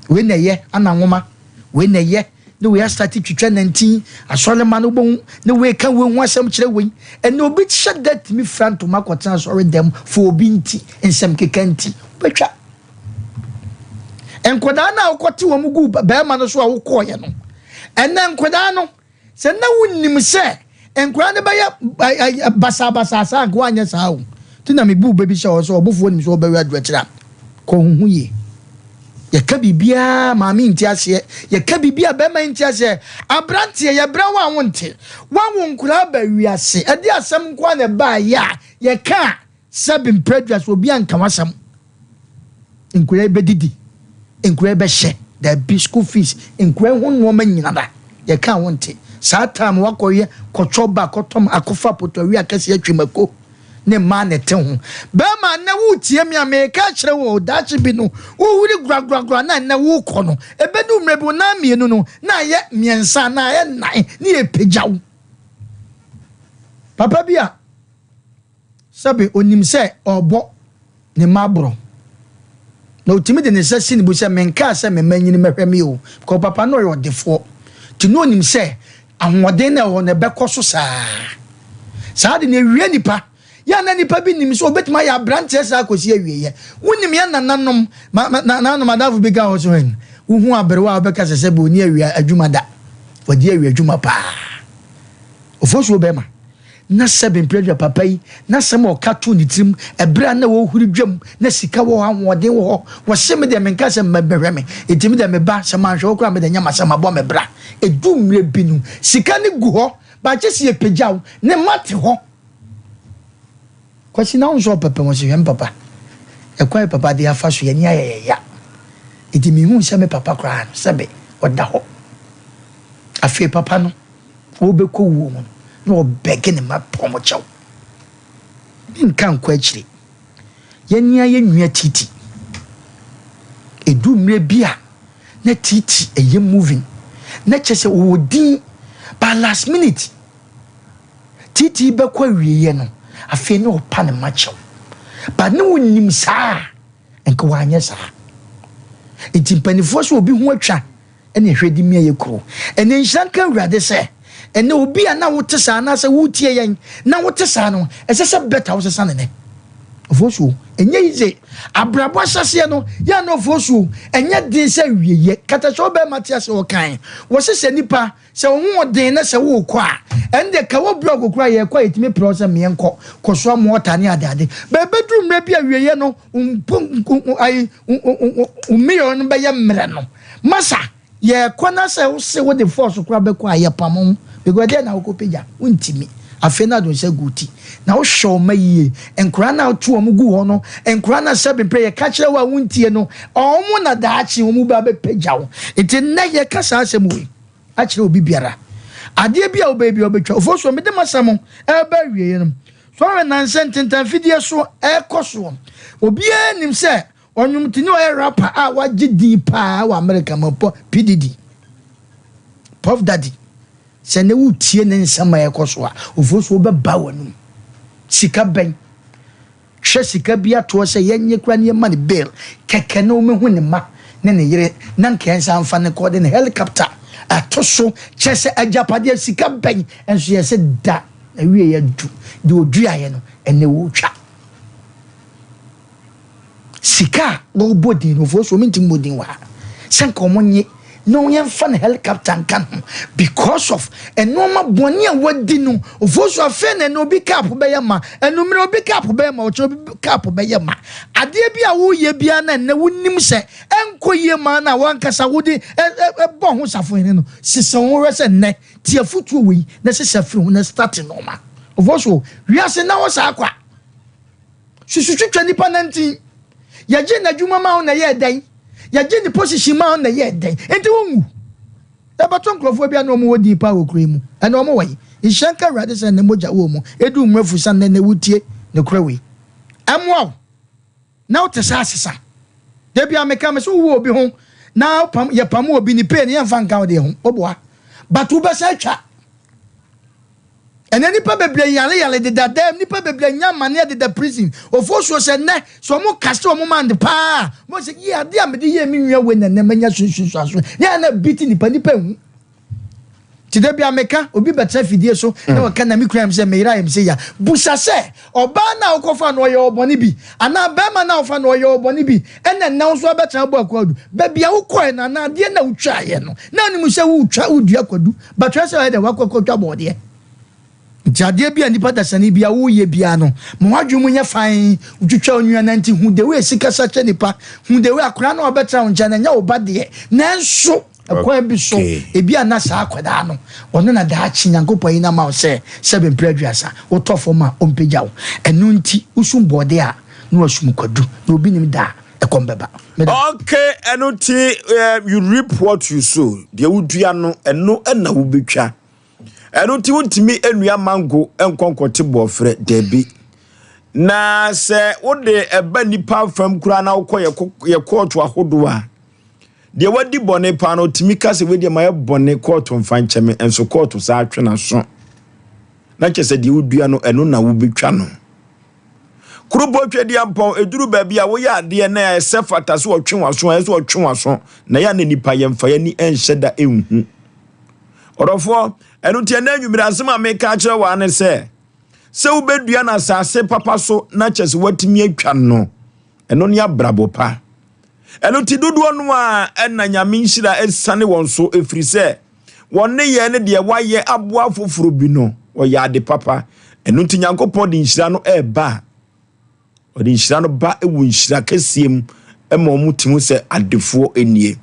Wei na ɛyɛ ana nwoma, wei na ɛyɛ ne wei asate twitwa nantin, asɔre ma no wobɛhu, ne wei ka wei ho asɛm kyerɛ wei. Ɛnɛ obi hyɛ da tumi fira ntoma kɔtena asɔre dɛm fo obi nti, nsɛm keka nti, wobɛtwa. Nkwadaa no a wokɔte wɔn gu bɛrima no so a wokɔɔeɛ no, ɛnɛ nkwadaa no, sɛ na wonim sɛ nkwadaa no bɛyɛ basabasa saa nka woanyɛ saa o. Nti na mebu bɛ bi hyɛ hɔ sɛ ɔbofoɔ nim sɛ ɔbɛwe adwo akyiri a, kɔ huhu yie. Yɛka biribiara maame nti aseɛ, yɛka biribiara bɛrima nti aseɛ. Aberanteɛ yɛbrɛ wo a wonte, woawo nkwadaa ba wiase, ɛde asɛm nko ara na ɛbaeɛ a yɛka a Sɛbe mprɛdua so obi anka w'asɛm. Nkura yi bɛdidi, nkura yi bɛhyɛ, daabi, school fees, nkura yi ho nnoɔma nyinara, yɛka a wonte. Saa time wakɔyɛ kɔtwɔ ba kɔtɔm akɔfa potɔwe akɛseɛ atwi mako ne mmaa na ɛte ho. Bɛrima nnɛ woretie me a meka akyerɛ wo daakye bi no wohuri guraguragura na nnɛ wokɔ no ɛbɛdu mmerɛ bi wo nan mmienu no na ayɛ mmiɛnsa na ayɛ nnan ne yɛpagya wo. Papa bi a Sɛbe onim sɛ ɔrebɔ ne mma aborɔ, na otumi de ne nsa si ne bo sɛ, Menkaa sɛ me mma nyini mmɛhwɛ me o, because papa no ɔyɛ ɔdefoɔ, nti na onim sɛ ahoɔden no a ɛwɔ hɔ no ɛbɛkɔ so saa. Saa de no ɛwie nipa. Yɛ a na nipa bi nim sɛ obetumi ayɛ aberanteɛ saa kɔsi awieɛ. Wonim yɛn nananom, ma, ma, nananom adamfo bi ka hɔ so hɛn, wohu aberewa a wobɛka sɛ sɛbe ɔni awia adwuma da. Wadi awia adwuma paa. Ofosuo bɛrima. Na sɛbe mprɛdua papa yi n'asɛm a ɔka too ne tirim ɛberɛ a na ɔrehuri dwam na sika wɔ hɔ, ahoɔden wɔ hɔ, wɔse me deɛ menka sɛ mma bɛhwɛ me, enti me deɛ me ba, sɛ manhwɛ wo koraa a me deɛ nyɛ m'asɛm, mabɔ me bra. Ɛduru mmerɛ bi no, sika no gu hɔ, but gye sɛ yɛpagya wo, ne mma te hɔ. Kwasi na wo nso ɔpɛpɛ wɔn se hwɛ me papa, ɛkwan a papa de afa so yɛn ani ayɛ yɛn ya, enti menhuu sɛ me papa koraa no sɛbe ɔda hɔ. Afei papa no. Ɔrebɛkɔ wuo mu no, na ɔbɛge ne mma pɛ wɔn kyɛw. Menka nkɔ akyire. Yɛn ara yɛn nua Titi. Ɛduru mmerɛ bi a, na Titi ɛyɛ moving. Na kyerɛ sɛ ɔwɔ din. But last minute, Titi bɛkɔ awieɛ no, afei na ɔpa ne mma kyɛw. But ne wonim saa a, nka wanyɛ saa. Nti mpanimfoɔ sɛ obi ho atwa ɛne ɛhwɛ de mia yɛ kuro. Ɛnɛ nhyira nka Awurade sɛ ɛnɛ obi a na wote saa anaasɛ woretie yɛn na wote saa no, ɛsɛ sɛ bɛta wosesa ne nɛ. Ofosuo, ɛnyɛ yize. Abrabɔ ahyɛseɛ no, yɛ ana ofosuo, ɛnyɛ den sɛ awieɛ. Katahyɛ ɔbɛrima te ase ɔkan. Wɔse sɛ nipa, sɛ wo ho ɔden na sɛ worekɔ a, ɛnde ka wɔ blɔg koraa yɛrekɔ a yɛtumi prɛ wo sɛ meɛnkɔ, kɔsoa mɔɔta ne adeade. Bɛbɛduru mmerɛ bi awieɛ no, mpo ayi, wo meyɔ no bɛyɛ mmerɛ no. Masa, yɛkɔ na sɛ wose wode force koraa bɛkɔ a, yɛpamo wo because ɛdeɛn na wokɔpagya? Wontumi. Afei na ade wo nsa gu wo ti. Na wohwɛ wo mma yie. Nkwadaa no a woto wɔn gu hɔ no, nkwadaa no a sɛbe mprɛ yɛka kyerɛ wo a wontie no, wɔn na daakye wɔn ba bɛpagya wo. Nti nnɛ yɛka saa asɛm wei akyerɛ obi biara. Adeɛ bi a wobɛyɛ biara wobɛtwa. Ofosuo, mede m'asɛm reba awieɛ no, sɔre nnansa ntentanfidie so ɛrekɔ soɔ. Obiara nim sɛ Ɔnwomtoni a ɔyɛ rapper a wagye din paa wɔ Amerika mu mpo, P. Diddy, Puff Daddy, sɛ nnɛ woretie ne nsɛm a ɛrekɔ so a, ofosuo bɛba w'anom. Sika bɛn? Hwɛ sika bi atoɔ sɛ yɛnnye koraa na yɛmma no bail kɛkɛ na ɔmmɛhu ne mma ne ne yere na nka yɛnsan mfa no nkɔ de ne helicopter ato so. Kyerɛ sɛ agyapadeɛ sika bɛn nso yɛse da awieeɛ adu, deɛ ɔduaeɛ no ɛnnɛ ɔretwa. Sika a wɔbɔ din no foɔ so wɔn ntumi bɔ din wɔ ha sɛ nka wɔn nye na wɔn yɛnfa no helicopter nka no ho because of nneɛma bɔne a wɔadi no ofoɔ so afei na ɛna obi cup bɛyɛ ma ɛnumere obi cup bɛyɛ ma ɔkyerɛ obi cup bɛyɛ ma adeɛ bi a woyɛ biara na ɛnɛ wonim sɛ ɛnkɔ yie ma na wankasa wode ɛbɔ ho safohene no sesa wɔn hwɛ sɛ nnɛ tie afotuo wei na sesa firi ho na start nneɛma ofoɔ so wiase na wɔ saa kwa. Susu twitwa nipa nantin. Yɛgye n'adwuma ma wo na ɛyɛɛ dɛn? Yɛgye ne position ma wo na ɛyɛɛ dɛn? Enti wonwu. Yɛbɛto nkurɔfoɔ bi a na wɔn wɔ din paa wɔ kuro yi mu. Ɛnɛ wɔn wɔ he? Nhyira nka Awurade sɛ ɛnɛ mogya wɔ mu. Edu mmerɛ fu sane nnɛ wotie nokorɛ wei. Ɛmmoa wo na wote sɛ asesa. Da biara meka me sɛ wowɔ obi ho na wopam yɛpam obi ne pay no yɛmfa nka wo deɛ ho. Woboa. But wobɛsan atwa. Ɛnɛ nipa bebree yare yare deda dɛm, nipa bebree nya amaneɛ deda prison. Ofosuo sɛ nnɛ sɛ ɔmo kase ɔmo mind paa, mo sɛ yie adeɛ a mede yɛɛ me nua wei na nnɛ manya so nsunsuanso. Yɛ a na bi ti nipa nipa nhu. Ti da bi a meka obi bɛtena fidie so na ɔka na me kura m sɛ meyera yɛ me sɛ ya. Busa sɛ ɔbaa no a wokɔfa no ɔyɛ ɔbɔne bi anaa bɛrima no a wofa no ɔyɛ ɔbɔne bi ɛna nnɛ wo nso abɛtena abɔ akwadu. Baabi a wokɔɛ no anaa adeɛ no a wotwaeɛ no na wonim sɛ wotwa wodua kwadu. But hwɛ sɛ ɔyɛ dɛ wakɔ akɔtwa bɔɔdeɛ. Nti adeɛ bi a nipa dasani bi a woyɛ biara no, ma w'adwene mu nyɛ fann, wotwitwa onua nanti, hu the way esi kasa kyerɛ nipa, hu the way akwadaa no a ɔbɛtena wo nkyɛn no ɛnyɛ wo ba deɛ, nanso ɛkwan bi so ebi a na saa akwadaa no ɔno na daakye Nyankopɔn ayi no ama wo sɛ sɛbe mprɛ aduasa wotɔ fam a ɔmpagya wo, ɛno nti wosum bɔɔdeɛ a na wasum kwadu na obi nim da a ɛkɔm bɛba. Meda. Okay, ɛno ti eh, you reap what you sow. Deɛ wodua no, ɛno na wobɛtwa. Ɛno nti wontumi nnua mango nkɔ nkɔte bɔɔfrɛ, dabi. Na sɛ wode ɛba nnipa fam koraa na wokɔ yɛ kɔɔto ahodoɔ a, deɛ wadi bɔne paa no ɔtumi ka sɛ wei deɛ mayɛ bɔne, kɔɔto mfa nkyɛ me, nso kɔɔto saa twe n'aso. Na kyerɛ sɛ deɛ wodua no, ɛno na wobɛtwa no. Kuropɔn Tweaduampɔn, ɛduru baabi a woyɛ adeɛ na ɛsɛ fata sɛ ɔtwe w'aso a, ɛsɛ sɛ ɔtwe w'aso, na yɛ a na nnipa yɛmfa yɛn ani nhyɛ da nhu. Ɔdɔfoɔ, ɛno nti ɛnɛ anwummere asɛm a meka akyerɛ wo ara ne sɛ, sɛ wobɛdua no asase papa so na kyerɛ sɛ woatumi atwa no, ɛno ne abrabɔ pa. Ɛno nti dodoɔ no a ɛna Nyame nhyira asiane wɔn so, ɛfiri sɛ wɔn nneyɛɛ ne deɛ wɔayɛ aboa afoforɔ bi no, wɔyɛ ade papa. Ɛno nti Nyankopɔn de nhyira no ɛreba a, ɔde nhyira no ba wɔ nhyira kɛseɛ mu ma wɔn te mu sɛ adefoɔ nie.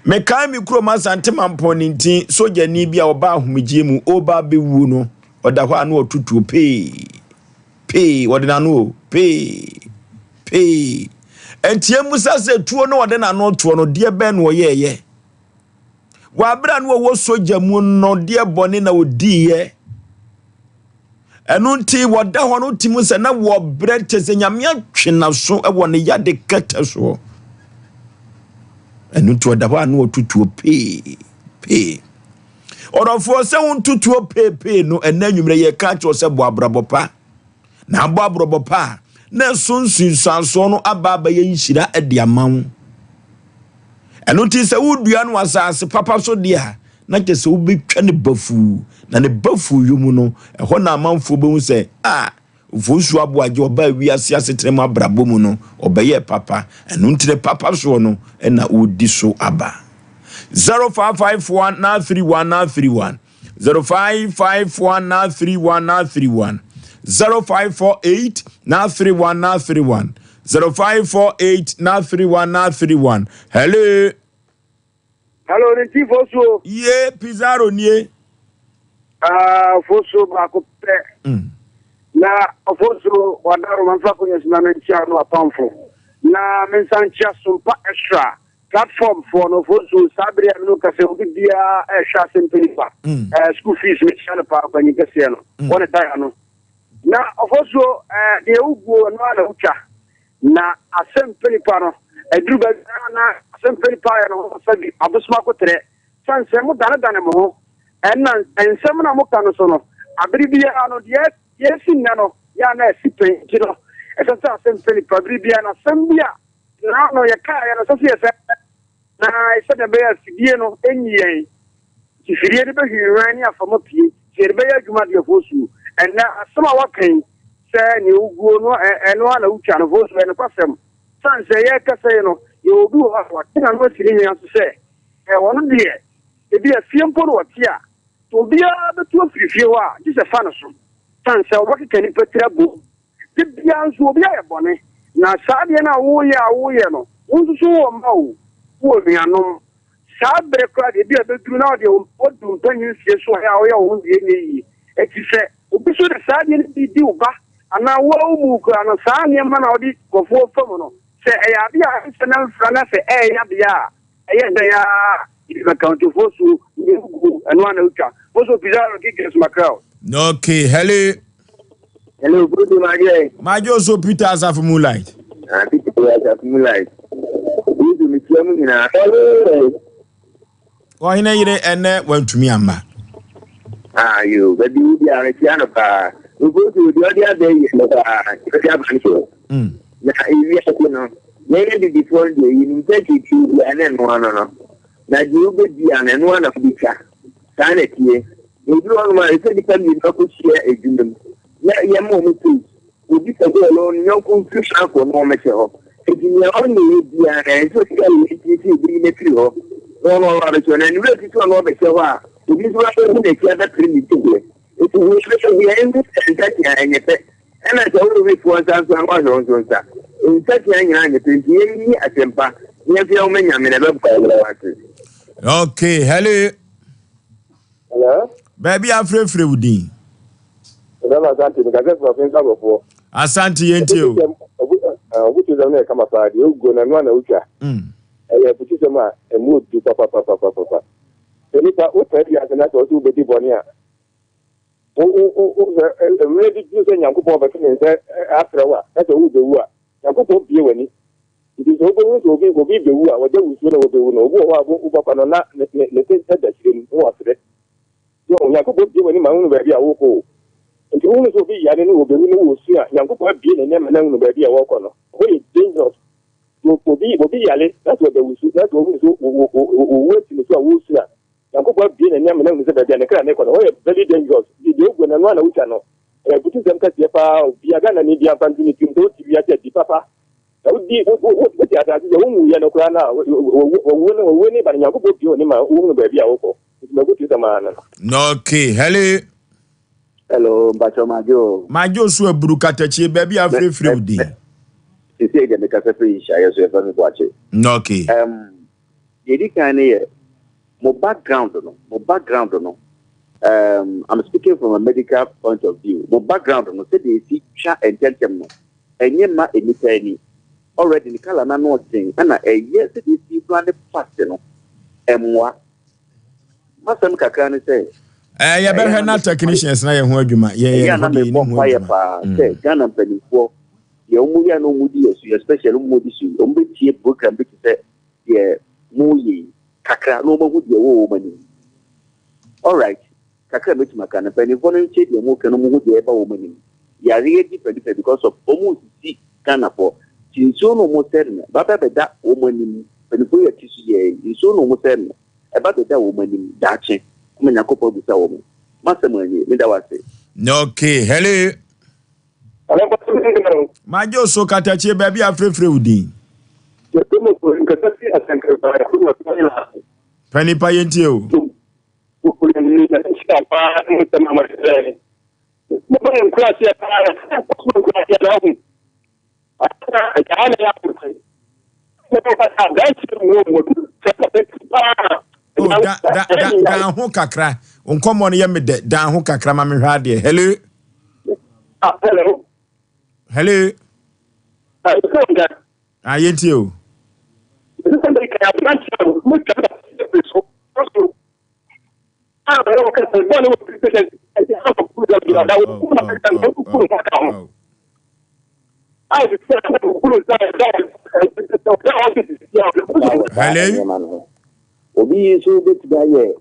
Mekae me kurom Asante Mampɔn ne nti sogyani bi a ɔba ahomegyeɛ mu ɔreba abɛwuo no, ɔda hɔ a na ɔtotuo pee pee, ɔde n'ano o pee pee. Ɛnti ɛmusa sɛ tuo no ɔde n'ano toɔ no deɛ bɛn na ɔyɛɛyɛ? Wɔ abere a na ɔwɔ sogya mu no deɛ bɔne na ɔdiiɛ? Ɛno nti wɔda hɔ no ti mu sɛ na wɔbrɛ kyɛ sɛ Nyame atwe n'aso wɔ ne yade kɛtɛ soɔ. Ɛno nti ɔda hɔ a na ɔtutuo pee pee. Ɔdɔfoɔ sɛ wontutuo pee pee no, ɛnɛ anwummerɛ yɛka akyerɛ sɛ bɔ abrabɔ pa. Na abɔ abrabɔ pa a, na ɛso nsunsuansoɔ no aba abɛyɛ nhyira de ama wo. Ɛno nti sɛ wodua no asase papa so deɛ a, na kyerɛ sɛ wobɛtwa ne bafuu, na ne bafuu yɔ mu no, ɛhɔ na amanfoɔ bɛhu sɛ, a, Ofosuo Aboagye ɔbaa wiase asetena mu abrabɔ mu no, ɔbɛyɛɛ papa. Ɛno nti ne papa soɔ no na ɔredi so aba. 0551 931 931 0551 931 931 0548 931 931 0548 931 931 Hello. Hello, ne ti Fosuo. Ye, Pizarro nie. Ah, Fosuo baako pɛ. Na Fosuo wadaro ma mfa konya sima me nkyia no apamfo. Na me nsa nkyia Sompa Extra platform foɔ no Fosuo saa bere a me no kasa obi biara ɛhwɛ asɛm panipa. Eh, school fees me kyia no paa panyin kɛseɛ no. Wɔne taya no. Na Ofosuo eh, deɛ woguo no ara na wotwa. Na asɛm pɛ nipa no, ɛduru baabi a na asɛm pɛ nipa yɛ no ho sɛ bi abosom akoterɛ. Sane sɛ mo danedane mo ho, ɛna nsɛm na moka no so no, abere biara no, deɛ deɛ ɛsi nnɛ no, yɛ a na ɛsi pɛn nti no, ɛsɛ sɛ asɛm pɛ nipa bere biara na asɛm bi a na no yɛkaeɛ no, ɛsɛ sɛ yɛsɛ na sɛdeɛ ɛbɛyɛ a fidie no nyi yɛn. Nti fidie no bɛhwinhwan ne afa mu apue. Nti yɛde bɛyɛ adwuma deɛ fosuo. Ɛnnɛ asɛm a woaka yi sɛ nea woguo no ɛno ara na wotwa no fosuo ɛyɛ nokwasɛm. Sane sɛ yɛrekasa yi no yɛwɔ obi wɔ hɔ a wate n'ano asi ne hwene ase sɛ ɔno deɛ ebia fie mpo na ɔte a sɛ obiara bɛtu afiri fie hɔ a gye sɛ fa no so. Sane sɛ wɔbɛkeka nnipa tiri abom. Da biara nso obi ayɛ bɔne, na saa adeɛ no a woreyɛ a woreyɛ no, wo nso so wowɔ mma o, wowɔ nuanom. Saa berɛ koraa deɛ, ebia ɛbɛduru na wodeɛ woadu mpanyin mfeɛ so a, ɛyɛ a woyɛ wo ho deɛ ɛnyɛ yie. Enti sɛ obi nso de saa adeɛ no bi di wo ba anaa wo ara wo mu koraa no, saa nneɛma no a wode nkurɔfoɔ fa mu no, sɛ ɛyɛ adeɛ a ɛnsɛ na mfra na sɛ ɛreyɛ adeɛ a, ɛyɛ dɛn ara a, ebi bɛka wo. Nti fosuo, deɛ wogu ɛno ara na wotwa. Fosuo Pizarro, Kikes Mackerel. Okay, hello. Hello, good evening, my dear. My dear, so Peter Asafo Moonlight. Ah, Peter Asafo Moonlight. Yesu mi tia mu nyinaa. Ɔhene yere ɛnɛ wantumi amma. Ah, yo, baabi wo biara no tia no paa. Nkosi deɛ ɔde abɛ yɛ no paa, ɔde aba no so. Na ewi ase no, yɛn abibifoɔ no deɛ yɛnim sɛ titiri biara ne ɛnoa no no. Na deɛ wobɛdua no, ɛnoa na wobɛtwa. Saa na ɛteɛ. Na ebi wɔ hɔnom a, ɛsɛ sɛ nnipa mmienu akɔhyia adwuma mu na yɛma wɔn space. Obi pɛ sɛ ɔno ne yɔnko mfiri faako na wɔmmɛhyɛ hɔ. Enti nea ɔnyɛeɛ biara no, ɛnsɛ sɛ ɔsi ayɛ nti sɛ yɛbɛyi no afiri hɔ na ɔno ɔba abɛhyɛ hɔ. Na ne werɛ fi sɛ ɔno ɔbɛhyɛ hɔ a, obi nso abɛhu n'akyi abɛpere ne diberɛ. Enti deɛ yɛbɛyɛ biara, yɛnhu sɛ nsateaa ɛnyɛ pɛ. Ɛna sɛ wowɔ wefoɔ nsa nso a, na wahwɛ wo nso nsa. Nsateaa nyinaa nyɛ pɛ, nti yɛnyi asɛmpa na yɛmfa yɛn ho ma Nyame na ɛbɛboa yɛn. Yɛda wo ase. Okay, hello. Hello. Baabi afrɛfrɛ wo din. Ɛbɛma Asante, mekasa firi Ɔfensa Abɔfoɔ. Asante yɛn tie o. Abutusɛm no yɛ kama paa deɛ oguo no ɛno ana wotwa. Ɛyɛ abutusɛm a ɛmu odu papapapapapa. Sɛ nipa wotena wiase na sɛ ɔsɛ wobɛdi bɔne a. Wo wo wo sɛ mmerɛ bi duru sɛ Nyankopɔn bɛto ne nsa afrɛ wo a, na sɛ worebɛwu a, Nyankopɔn bue w'ani. Nti sɛ wobɛhu sɛ obi obi rebɛwu a, wɔda wusuo na wɔbɛwu no. Obi wɔ hɔ a wobɛkɔ no na ne ne ne se da hyire mu na wasere. So Nyankopɔn bue w'ani ma wohunu baabi a worekɔ o. Nti wohunu sɛ obi yare na wɔbɛwu na wɔresu a, Nyankopɔn abue n'ani ama no ahunu baabi a wɔrekɔ no. Ɛhɔ yɛ dangerous. Obi obi yare na sɛ ɔda wusu na sɛ wohunu sɛ owu asi ne so a wɔresu a, Nyankopɔn abue n'ani ama no ahunu sɛ baabi a ne kra no rekɔ no, hɔ yɛ very dangerous. Nti deɛ oguo no, ɛno ara na wotwa no. Ɛyɛ abutusɛm kɛseɛ paa, obia, Ghanani biara mfa nto ne tirim sɛ wote wiase a, di papa. Na wodi, wo, wo, wo, wote asase sɛ wonwuiɛ no koraa no a, owuo no, owuo no ba no, Nyankopɔn bue w'ani ma wohunu baabi a wokɔ. Nti m'abutusɛm ara no no. Okay, hello. Hello, mpakyɛw madwo o. Madwo so aburu katakyie baabi a afirefire wo din. Sisi deɛ mekasa firi nhyiaeɛ so yɛfrɛ me Boakye. Okay. Deɛ ɛdi kan no yɛ mo background no, mo background no, um, I'm speaking from a medical point of view. Mo background no, sɛdeɛ ɛsi twa ntɛmntɛm no, ɛnyɛ mma nnipa ani. Already ne colour no ano ɔden, ɛna ɛyɛ sɛdeɛ ɛsi kura ne fast no, ɛmmoa. M'asɛm kakra ne sɛ, Eh, yɛbɛhwɛ na technicians na yɛ ho adwuma. Yɛ yɛ ho deɛ yɛni ho adwuma. paa sɛ Ghana mpanimfoɔ deɛ wɔn yɛ na wɔn di yɛ so, especially wɔn di so yi, wɔn bɛtie program bi te sɛ deɛ moreyɛ yi kakra na wɔahu deɛ ɛwɔ wɔn anim. Alright, kakra a mɛtumi aka no, mpanimfoɔ no ntie deɛ moreka na wɔhu deɛ ɛreba wɔn anim. Yareɛ different different because of wɔn resisi Ghanafoɔ. Nti nsuo no wɔn sɛe no, ba bɛbɛda wɔn anim. Mpanimfoɔ yi a ɛte so yɛ yi, nsuo no wɔn sɛe no, ɛba bɛda wɔn anim daakye ama Nyankopɔn abisa wɔn. M'asɛm nie, meda wo ase. Okay, hello. Magye wo so katakyie baabi a afrɛfrɛ wo din. Pɛ nipa yɛntie o. Oh, da, da, da, dan ho kakra. Nkɔmmɔ no yɛ me dɛ. Dan ho kakra ma mehwɛ adeɛ. Hello. Ah, hello. Hello. Ah, yɛntie o. Hello. Obi yi nso bɛtumi ayɛ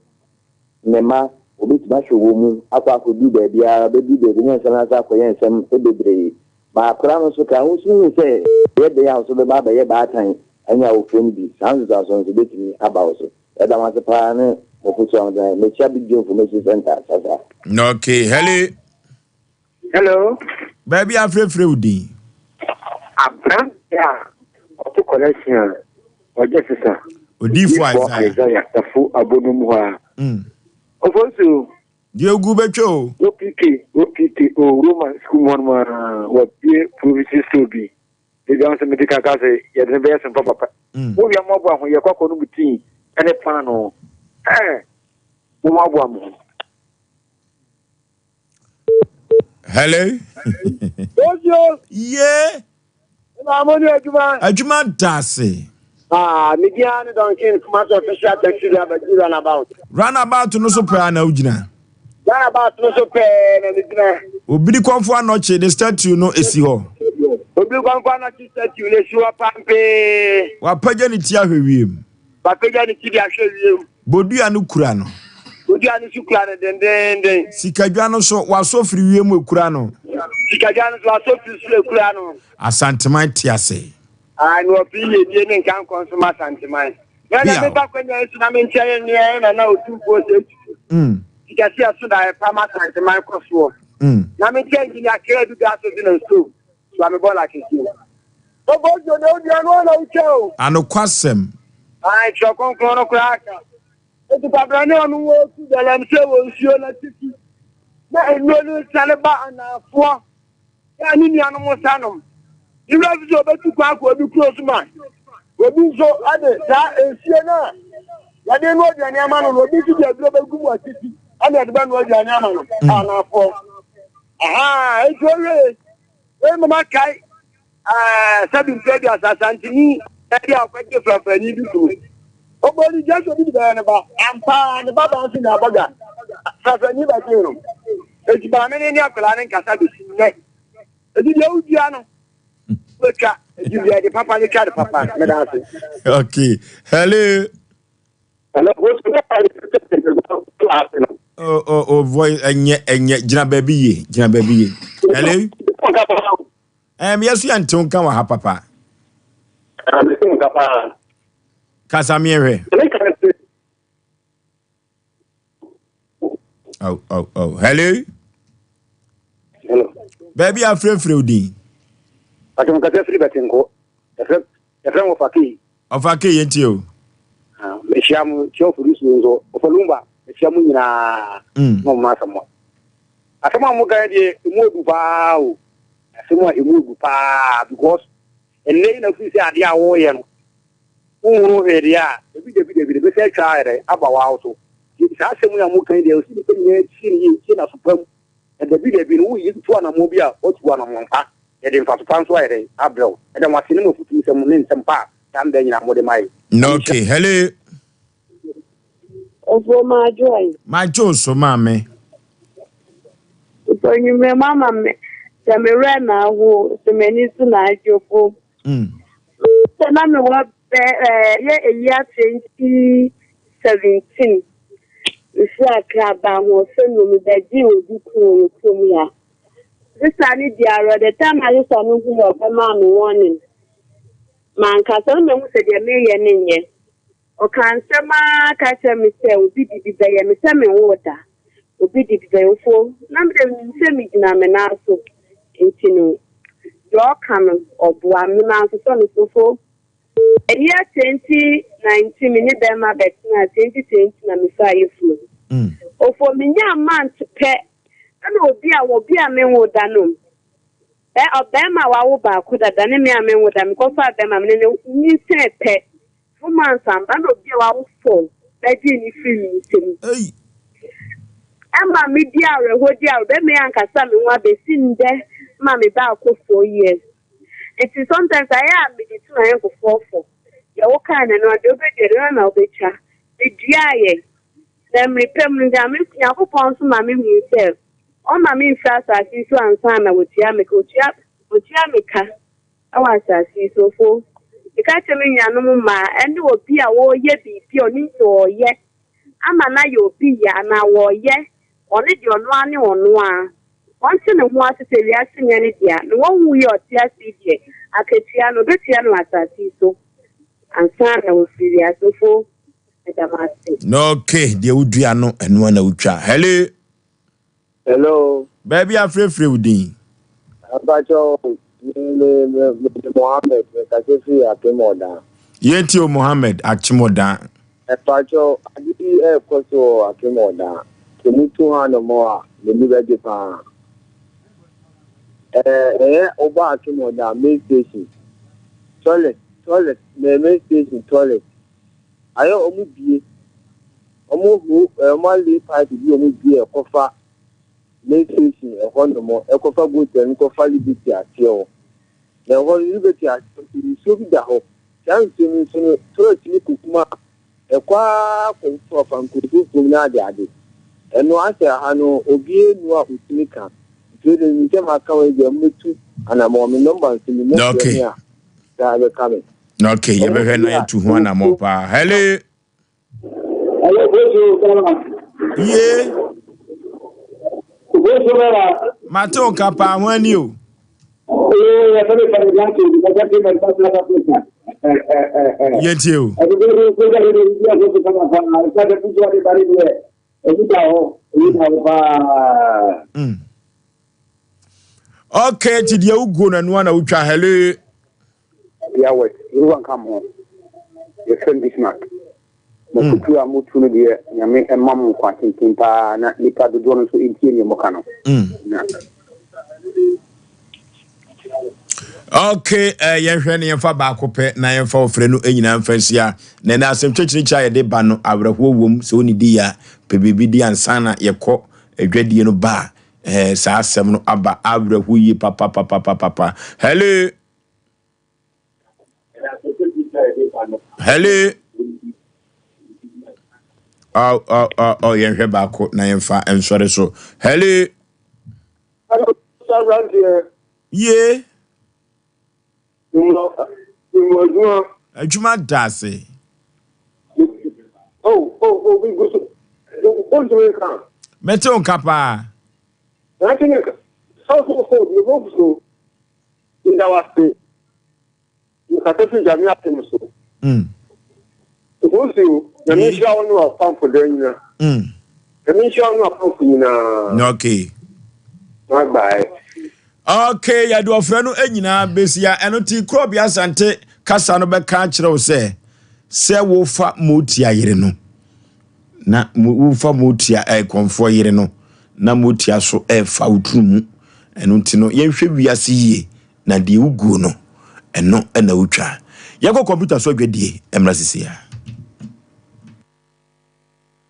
ne mma, obɛtumi ahwɛ wɔn mu akɔ akɔdu baabiara, bɛdu baabi ne nsɛm asa akɔyɛ nsɛm bebree. Ma akora no nso ka ho nso hu sɛ ɛyɛ den a wo nso bɛba abɛyɛ baatan anya awofoɔ no bi. Saa nsusuansoɔ no nso bɛtumi aba wo so. Yɛda mo ase paa ne mo fotuo a mode ma yɛn. Mekyia Big Joe Information Center sasa. Okay, hello. Hello. Baabi afrɛfrɛ wo din. Aberante a ɔto kɔlɛsin a ɔgye sesa. Odiifo Isaiah. Isaiah tafo abonum hɔ a. Ofosu. Deɛ ogu bɛtwa o. OPK OPK o Roman sukuu mu hɔnom a wɔabue provision store bi. Ebi ahụ sɛ mede kaka sɛ yɛde no bɛyɛ sompa papa. Wowia moaboa ho yɛkɔ akɔ no mu tii ne paano. Ɛɛ mommoaboa mo ho. Hello. Osio. Yeah. Eba mo ni adwuma. Adwuma da ase. Ah, me dia ne Duncan Kumasi official taxi driver di runabout. Runabout no so pɛɛ na wogyina. Runabout no so pɛɛ na megyina. Obiri kɔnfo anɔkye ne statue no esi hɔ. Obiri kɔnfo anɔkye statue no esi hɔ pampee. Wapagya ne ti ahwɛ wiem. Wapagya ne ti de ahwɛ wiem. Bodua no kura no. Bodua no so kura no dendeenden. Sikadwa no so, wasɔ firi wiem ekura no. Sikadwa no so, wasɔ firi soro ekura no. Asanteman te ase. Ae, na ɔpɛ yiedie ne nkankɔ nso ma Asanteman. Na na meba kwanya yi so na menkyɛ yɛn nua yɛn nana Otumfoɔ Osei Tutu. Sikɛse ɛso da ɛpa ma Asanteman kɔ soɔ. Na menkyɛ Engineer Kra Adu Gas Oven and Stove so a mebɔ la kɛseɛ. Ɔbɔ dwo na onua no na wotwa o. Anokwasɛm. Ae, Twerɛ Kronkron no koraa ka. Enti kwabrane a ɔno wɔretu galamsey wɔ nsuo no atifi na nnuro no resiane ba anaafoɔ a ne nuanom nsa nom. Ne werɛ fi sɛ ɔbɛtu kwan akɔ obi kuro so ma obi nso de saa nsuo no a yɛde noa aduane ama no no, obi nso de aduro bɛgu mu atifi ɛna yɛde bɛnoa aduane ama no anaafoɔ. Aha, enti owie wei mama kae sɛbi mpɛ aduasa Asanteni bi a ɔkɔgye frafrani bi kunu. Ɔbɔ ne dwa sɛ obi de bɛyɛ ne ba. Ampa ara ne ba baa nso nyaa bɔdwa. Frafrani bɛgyee no. Eti maame no ne akwadaa no nkasa besi nnɛ. Eti deɛ wodua no, wobɛtwa. Eti deɛ de papa no twa de papa. Meda ase. Okay. Hello. Hello. Oh, oh, oh, voice ɛnyɛ ɛnyɛ gyina baabi yie gyina baabi yie. Hello. Ɛm yɛ so yɛ ntew nka wɔ ha papa. Kasa miɛhwɛ. Oh, oh, oh. Hello. Hello. Baabi afrɛfrɛ wo din. Atom kasa firi bɛtenko. Yɛfrɛ yɛfrɛ mo Ɔfa Ɔfa Kei yɛn tie o. Ah, mehyia mo kyia ɔfori suo nso. Ɔfa Lumba, mehyia mo nyinaa. Mm. Na ɔmo asɛm. Asɛm a mo kan deɛ emu odu paa o. Asɛm a emu odu paa because ɛnnɛ yi na firi sɛ adeɛ a wɔreyɛ no wohunu hwee deɛ a dabi dabi dabi dabi bɛsɛ atwa ayɛ dɛ aba w'awo so. Nti saa asɛm yi a moka yi deɛ ɔsi nipa nyinaa tie no yie tie n'aso pa mu. Na dabi dabi no woyi tu anammɔn bi a woatu anammɔn pa yɛde mfaso pa nso ayɛ dɛ abrɛ wo. Ɛda mo ase ne mo afutu nsɛm ne nsɛm pa a saa mmerɛ nyinaa mode ma yɛn. Na okay, hello. Ofuo madwo ayi. Madwo so maame. Mpanyinmmerɛ mu ama me sɛ me werɛ na aho sɛ m'ani so na agye fo. Sɛ na mewɔ bɛ ɛyɛ eyia 2017 mefiri Accra ba ahoɔfɛ mu mebɛgyee obi kunu wɔ yɛ kurom ya. Sista no di awerɛ the time a sista no hu yɛ ɔbɛmaa me warning. Mankasa no mahu sɛ deɛ meyɛ no nyɛ. Ɔkaa nsɛm ara ka kyerɛɛ me sɛ obi de bi bɛyɛ me sɛ menwoo da. Obi de bi bɛyɛ wo Na me deɛ menim sɛ megyina me nan so nti no deɛ ɔka no ɔboa me. Mansosɔ no so fo. A year 2019 me ne bɛrima bɛtenaa 2020 na mefaa yafunu. Ofo menyaa month pɛ ɛna obi a obi a menwoo da no Bɛ ɔbarima a wawo baako dada ne me a menwo da, mekɔfaa barima me ne no nyinsɛn pɛ, four months amba na obi a wawo four bɛgyee no firii me nsam. Ei! Ɛma medi awerɛhoɔ di awerɛhoɔ, bɛrima yi ankasa me ho abɛsi ndɛ ma me ba akɔ 4 years. Nti sometimes ayɛ a mede tu m'ayɔnkofoɔ fo, deɛ wokaa no ɛno ara, deɛ wobɛdua no ɛno ara na wobɛtwa. Meduaeɛ, na mmere pa mu no Nyame, Nyankopɔn nso ma mehuu sɛ Ɔmma memfiri asase yi so ansa na watua me ka. Ɔtua, ɔtua me ka wɔ asase yi so. So meka kyerɛ me nuanom mmaa ne obi a ɔreyɛ biribi a ɔnim sɛ ɔreyɛ ama no ayɛ obi ya anaa ɔreyɛ ɔno deɛ ɔno ara ne ɔno ara, ɔnte ne ho ase sɛ wiase nyɛ ne dea, na wawu yi a ɔte ase yi deɛ, akatua no, ɔbɛtua no wɔ asase yi so ansa na wafiri wiase. So meda mo ase. Okay, deɛ wodua no, ɛno ara na wotwa. Hello. Hello. Baabi afrɛfrɛ wo din. Abacho, me me me me Mohammed, me kase firi Akemodan. Yɛntie o Mohammed Akemodan. Abacho, ade bi ɛrekɔ so wɔ Akemodan. Sɛ mutu ha nom a, m'ani bɛgye paa. Ɛɛ ɛyɛ ɔba Akemodan main station. Toilet, toilet, main station toilet. Ayɛ ɔmo bie. Ɔmo ho ɔmo ale pipe bi ɔmo bie ɛkɔfa main station ɛhɔ nom ɛkɔfa gotel no kɔfa liberty aseɛ hɔ. Na ɛhɔ no liberty aseɛ nso nsuo bi da hɔ. Saa nsuo no nso no toilet no kɔkum a ɛkɔ ara kɔ fa nkurɔfoɔ kurom no ade ade. Ɛno asɛ ha no obiara nnu a ɔtumi ka. Nti wei deɛ menim sɛ maka wei deɛ mobɛtu anammɔn. Me number nso me mu frɛ me a daa bɛka me. Okay, yɛbɛhwɛ na yɛatu ho anammɔn paa. Hello. Hello, Bosu Bama. Ye. Bosu Bama. Mate wo nka paa ho ani o. Ee, yɛfɛ mi fɛn mi ti kasa ti mɛ nta South Africa. Yɛntie o. Ɛdi bi bi bi bi bi bi aso so kama paa. Ɛsɛ sɛ futu adi bari deɛ. Eyi da hɔ, eyi da hɔ paa. Okay, ti deɛ woguo no ɛnoa na wotwa. Hello. Yahweh, Yehowa nka mo ho. Yɛfrɛ me Bismarck. Mo afotuo a motu no deɛ, Nyame mma mo nkwa tenten paa na nnipa dodoɔ no nso ntie deɛ moka no. Na. Okay, eh, yɛnhwɛ ne yɛmfa baako pɛ na yɛmfa ɔfrɛ no nyinaa mfa nsia. Na ɛnɛ asɛm kyerɛkyerɛkyerɛ a yɛde ba no awerɛhoɔ wom sɛ wonni ya pɛ biribi di ansa na yɛkɔ adwadie no ba a eh, saa asɛm no aba awerɛhoɔ yie papapapapapa. Hello. Hello. Oh, oh, oh, oh, yɛnhwɛ baako na yɛmfa nsɔre so. Hello. Hello, aberanteɛ. Yie. Mewɔ adwuma. Adwuma da ase. Oh, oh, oh, bi gu so. Wontumi nka. Mete wo nka paa. Nante ne nka. Sɔfo fo, mebɔ so. Meda wo ase. Mekasa firi Nyame asɛm so. Ofosuo, Nyame nhyira wo ne w'apamfo daa nyina. Nyame nhyira wo ne w'apamfo nyinaa. Okay. Bye bye. Okay, yɛde ɔfrɛ no nyinaa besia. Ɛno ti Kurɔbea Asante kasa no bɛka akyerɛ wo sɛ sɛ wofa motia yere no na wofa motia ɛkɔmfoɔ yere no na motia so ɛfa wo turu mu. Ɛno nti no yɛnhwɛ wiase yie na deɛ woguo no ɛno na wotwa. Yɛnkɔ kɔmputa so adwadie mmra sisi a.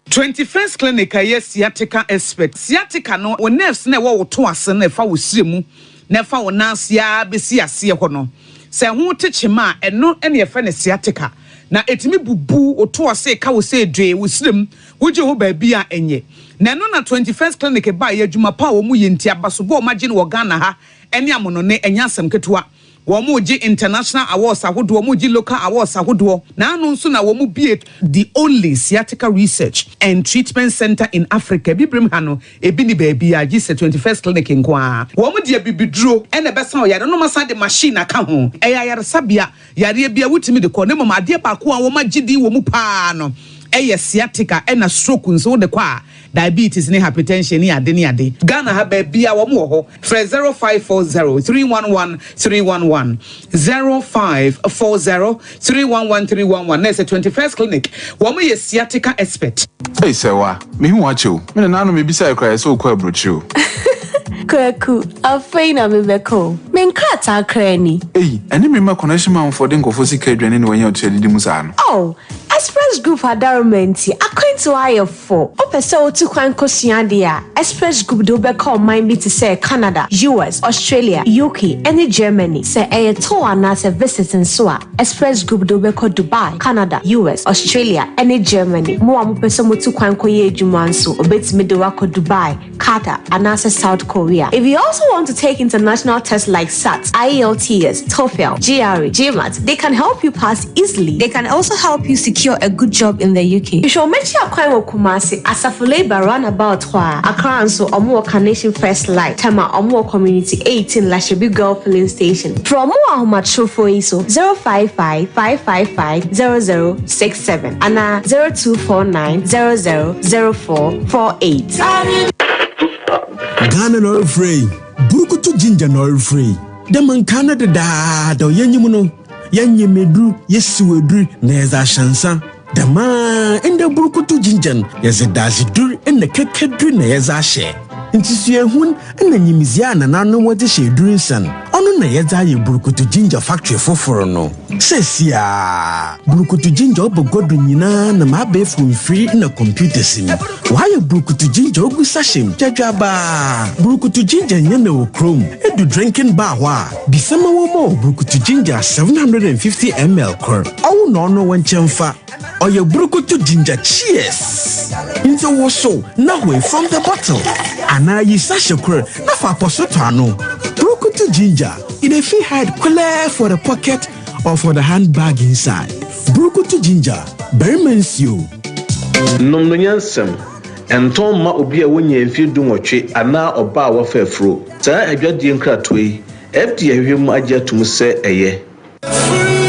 21st Clinic a ɛyɛ sciatica expert. Sciatica no, wo nerves no a ɛwɔ wo to ase no na ɛfa wo srɛ mu na ɛfa wo nan ase ara bɛsi aseɛ hɔ no, sɛ ɛho te kyema a, ɛno na yɛfrɛ no sciatica. Na ɛtumi bubu wo to ase ka wo sɛ dwee, wo srɛ mu, wogye ho baabi a ɛnyɛ. Na ɛno na 21st Clinic baeɛ, adwuma pa a wɔyɛ nti, abasobɔ a wɔagye no wɔ Ghana ha ne amonone, ɛnyɛ asɛm ketewa. Wɔregye international awards ahodoɔ, wɔregye local awards ahodoɔ. Na ano nso na wɔbue the only sciatica research and treatment centre in Africa. Abibirem ha no, ebi nni baabiara gye sɛ 21st Clinic nko ara. Wɔde abibiduro na ɛbɛsa ɔyare no na wɔasan de machine aka ho. Ɛyɛ ayaresabea, yareɛ biara wotumi de kɔ na mmom adeɛ baako a wɔagye din wɔ mu pa ara no yɛ sciatica ɛna stroke nso wode kɔ a diabetes ne hypertension ne ade ne ade. Ghana ha baabia wɔn wɔ hɔ. Frɛ 0540 311 311, 0540 311 311 na ɛsɛ 21st Clinic. Wɔn yɛ sciatica expert. Ei Sɛwa, mehu wo akyɛ o. Me nana no mebisae koraa yɛsɛ wokɔ aburokyire o. Kwaku, afei na mebɛkɔ o. Me nkrataa koraa ni. Ei, ɛne me mma connection manfoɔ de nkurɔfoɔ sika adwane na wanya otua didi mu saa no. Oh, Express Group adaroma nti, akwantuo ayɛ fo. Wopɛ sɛ wotu kwan kosua adeɛ a, Express Group de wo bɛkɔ ɔman bi te sɛ Canada, US, Australia, UK, ne Germany. Sɛ ɛyɛ tour anaasɛ visit nso a, Express Group de wo bɛkɔ Dubai, Canada, US, Australia, ne Germany. Mo a mopɛ sɛ motu kwan kɔyɛ adwuma nso, wɔbɛtumi de wo akɔ Dubai, Qatar, anaasɛ South Korea. If you also want to take international tests like SAT, IELTS, TOEFL, GRE, GMAT, they can help you pass easily. They can also help you secure a good job in the UK. Hwehwɛ wɔn akyi akwan wɔ Kumasi, Asafo Labour roundabout hɔ ara. Accra nso, wɔn wɔ Carnation First Light, Tema, wɔn wɔ Community 18, Lashibi Girl Filling Station. Frɛ wɔn wɔ ahomatorofo yi so, 055 555 0067 anaa 0249 00 0448. Ghana na ɔrefrɛ yi, Burukutu Ginger na ɔrefrɛ yi. Dɛ ma nkaa no dedaada yɛnyim no, yɛnyem edur, yesiw edur na yɛdze ahyɛ nsa. Dɛm ara ndɛ Burukutu Ginger no, yɛdze dadzedur na kɛkɛdur na yɛdze ahyɛ. Ntsi suahun na nyimdzee a nananom wɔdze hyɛ edur nsa no, ɔno na yɛdze ayɛ Burukutu Ginger factory fofor no. Seseiara, Burukutu Ginger ɔba gua do nyina nam abaɛfor mfir na computers mu. Wɔayɛ Burukutu Ginger ogu sachet mu gyadwabaa. Burukutu Ginger nnyɛ na wɔ kurom. Edu drinking bar hɔ a, bisa ma wɔmma wo Burukutu Ginger 750 ml kor. Ɔwo na ɔno wo nkyɛn fa. Ɔyɛ Burukutu Ginger Cheers! Ntsi wosow na hoe from the bottle anaa yi sachet kor na fa apɔso tɔ ano. Burukutu Ginger, e dey fit hide kwelɛɛ for the pocket or for the handbag inside. Burukutu Ginger, barima nsuo. Nom no nyansam. Ɛntɔn mma obi a wonyaa mfeɛ dunwɔtwe anaa ɔbaa a wafa afuro. Saa adwadie nkratoɔ yi, FDA ahwehwɛ mu agye atom sɛ ɛyɛ.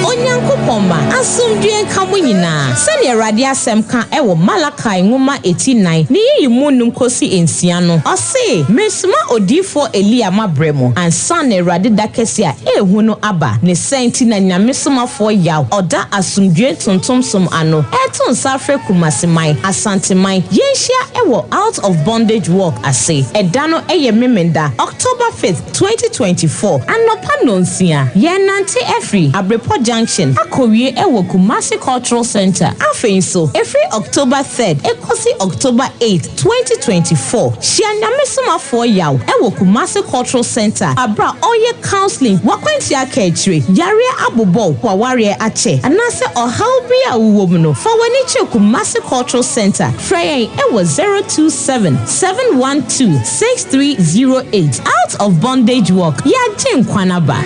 Onyankopɔn mma, asomdwoeɛ nka mo nyinaa. Sɛdeɛ Awurade asɛm ka wɔ Malakai nwoma eti nnan ne yiyi mu num kosi nsia no, ɔse, Meresoma odiyifoɔ Elia mabrɛ mo, ansa na Awurade da kɛseɛ a ɛɛhu no aba. Ne saa nti na Nyame somafoɔ Yaw ɔda asomdwoeɛ ntontom som ano ɛreto nsa afrɛ Kumaseman, Asanteman, yɛnhyia wɔ Out of Bondage Walk ase. Ɛda no yɛ Memenda, October 5th, 2024, anɔpa nnɔnsia. Yɛrenante afiri Abrepɔ Junction akɔ. Ɛrekɔwie wɔ Kumasi Cultural Centre. Afei nso, ɛfiri October 3rd ɛkɔsi October 8th, 2024, hyia Nyame somafoɔ Yaw wɔ Kumasi Cultural Centre aberɛ a ɔreyɛ counselling, w'akwantua aka akyire, yareɛ abobɔ wo, w'awareɛ akyɛ, anaasɛ ɔhaw bi a wowɔ mu no, fa w'ani kyerɛ Kumasi Cultural Centre. Frɛ yɛn wɔ 027 712 6308. Out of Bondage Walk, Yɛagye nkwa no aba.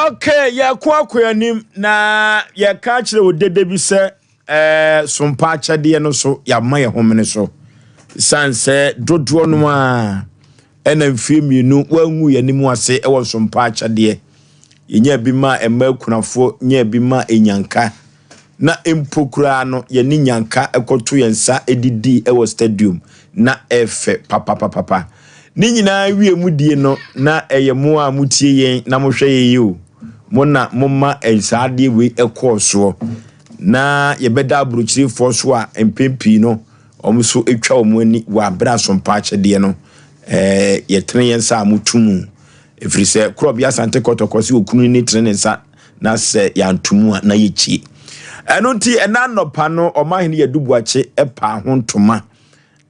Okay, yɛko akɔ anim na yɛka akyerɛ wo dede bi sɛ ɛɛ sompa akyɛdeɛ no so yɛama yɛn homene so san sɛ dodoɔ no a ɛna mfie mmienu wɔangu yɛn anim ase ɛwɔ sompa akyɛdeɛ yɛnya bi ma mma akunafoɔ nya bi ma enyanka Na mpo koraa no yɛne nyanka kɔto yɛn nsa didii wɔ stadium. Na ɛyɛ fɛ papapapapa. Ne nyinaa wie mu die no, na ɛyɛ mo a motie yɛn na mohwɛ yɛn yi o, mo na moma saa adeɛ wei kɔɔ soɔ. Na yɛbɛda aburokyirefoɔ so a mpɛn pii no wɔn nso twa wɔn ani wɔ aberɛ a sompa akyɛdeɛ no yɛtene yɛn nsa a moto mu. Ɛfiri sɛ Korɔbea Asante Kɔtɔkɔ sɛ okunu ni tene ne nsa na sɛ yɛanto mu a na yɛkyie. Ɛno nti ɛna anɔpa no ɔmahene Yadu Boakye paa ho ntoma.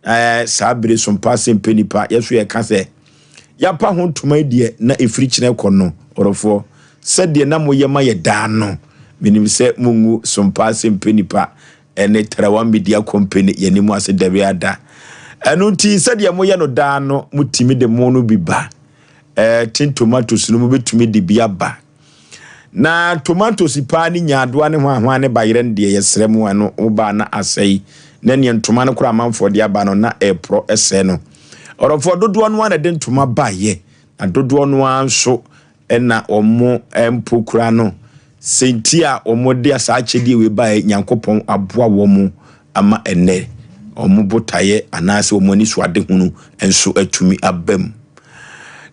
Ɛɛ saa bere so mpa sɛ mpɛ nipa yɛso yɛka sɛ yɛapa ho ntoma yi deɛ na ɛfiri kyerɛ kɔ no ɔrɔfoɔ sɛdeɛ na moyɛ ma yɛ daa no menim sɛ mongu so mpa sɛ mpɛ nipa ɛne Tarawa Media Company yɛne mu ase dabi ada. Ɛno nti sɛdeɛ moyɛ no daa no motumi de mo no bi ba. Ɛɛ tin tomatoes no mobɛtumi de bi aba. Na tomatoes paa ne nyaadoa ne hwanhwan ne bayerɛ no deɛ yɛsrɛ mo ɛno wobaa na asɛe. Na neɛ ntoma no koraa amanfoɔ de aba no na ɛreporɔ ɛsɛe no. Ɔdɔfoɔ dodoɔ no ara na ɛde ntoma baeɛ na dodoɔ no ara nso na wɔn mpo koraa no sɛ nti a wɔde saa akyɛdeɛ wei baeɛ Nyankopɔn aboa wɔn ama ɛnnɛ wɔn botaeɛ anaasɛ wɔn anisoadehunu nso atumi aba mu.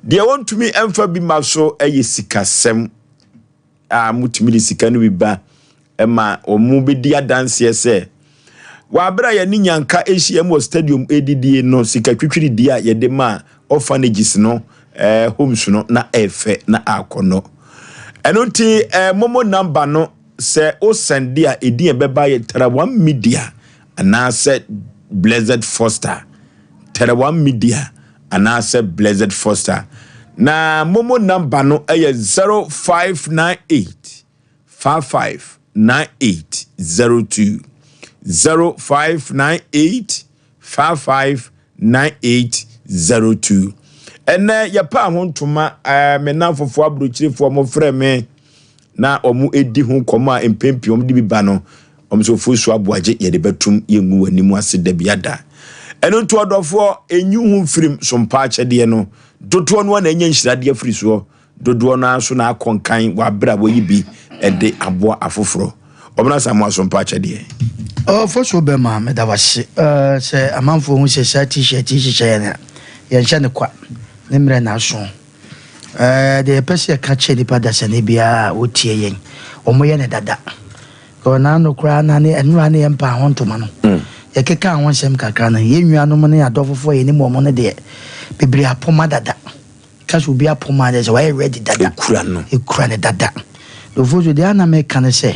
Deɛ wɔntumi mfa bi ma so yɛ sikasɛm a motumi de sika no bi ba ma wɔbɛdi adanseɛ sɛ wɔ abere a yɛne Nyanka ahyiam wɔ stadium redidie no, sika twitwiridie a yɛde ma orphanages no, eh, homes no, na ɛfɛ na akɔnnɔ. Ɛno nti eh, momo number no sɛ wo sɛnde a ɛdin ɛbɛba yɛ Tarawan Media anaasɛ Blessed Foster. Tarawan Media anaasɛ Blessed Foster. Na momo number no ɛyɛ 0598 55 98 02 0598 55 98 02 Ɛnɛ yɛpaa ho ntoma ɛɛ me nnamfofoɔ aburokyirefoɔ wɔn frɛ me na wɔn edi ho nkɔmɔ a mpɛn pii wɔn de bi ba no wɔn nso fosuo aboagye yɛde bɛtum yɛngu wɔn anim ase dabi ada ɛno nti ɔdɔfoɔ enyi ho mfirim so mpa akyɛdeɛ no dodoɔ no na anya nhyiradeɛ afiri soɔ Dodoɔ no ara nso na akɔ nkan wɔ aberɛ a wɔayi bi de aboa afoforɔ. Ɔbena Asamoah Sompa akyɛdeɛ. Ɔfosuo bɛma meda wo ase sɛ amanfoɔ hu sɛ saa t-shirt yi hyehyɛ yɛn a, yɛnhyɛ no kwa. Ne mmerɛ na aso. Deɛ yɛpɛ sɛ yɛka kyerɛ nnipa dasani biara a wɔtie yɛn, wɔyɛ no dada. Because n'ano koraa na ne ɛnora ne yɛn mpaa ho ntoma no. Yɛkekaa ho nsɛm kakra no, yɛn nuanom ne adɔfofoɔ a yɛnim wɔn no deɛ, bebree apoma dada. Ka sɛ obi apom a, kyerɛ sɛ wayɛ ready dada. Ekura no. Ekura no dada. Dɔfo so deɛ a na meka ne sɛ,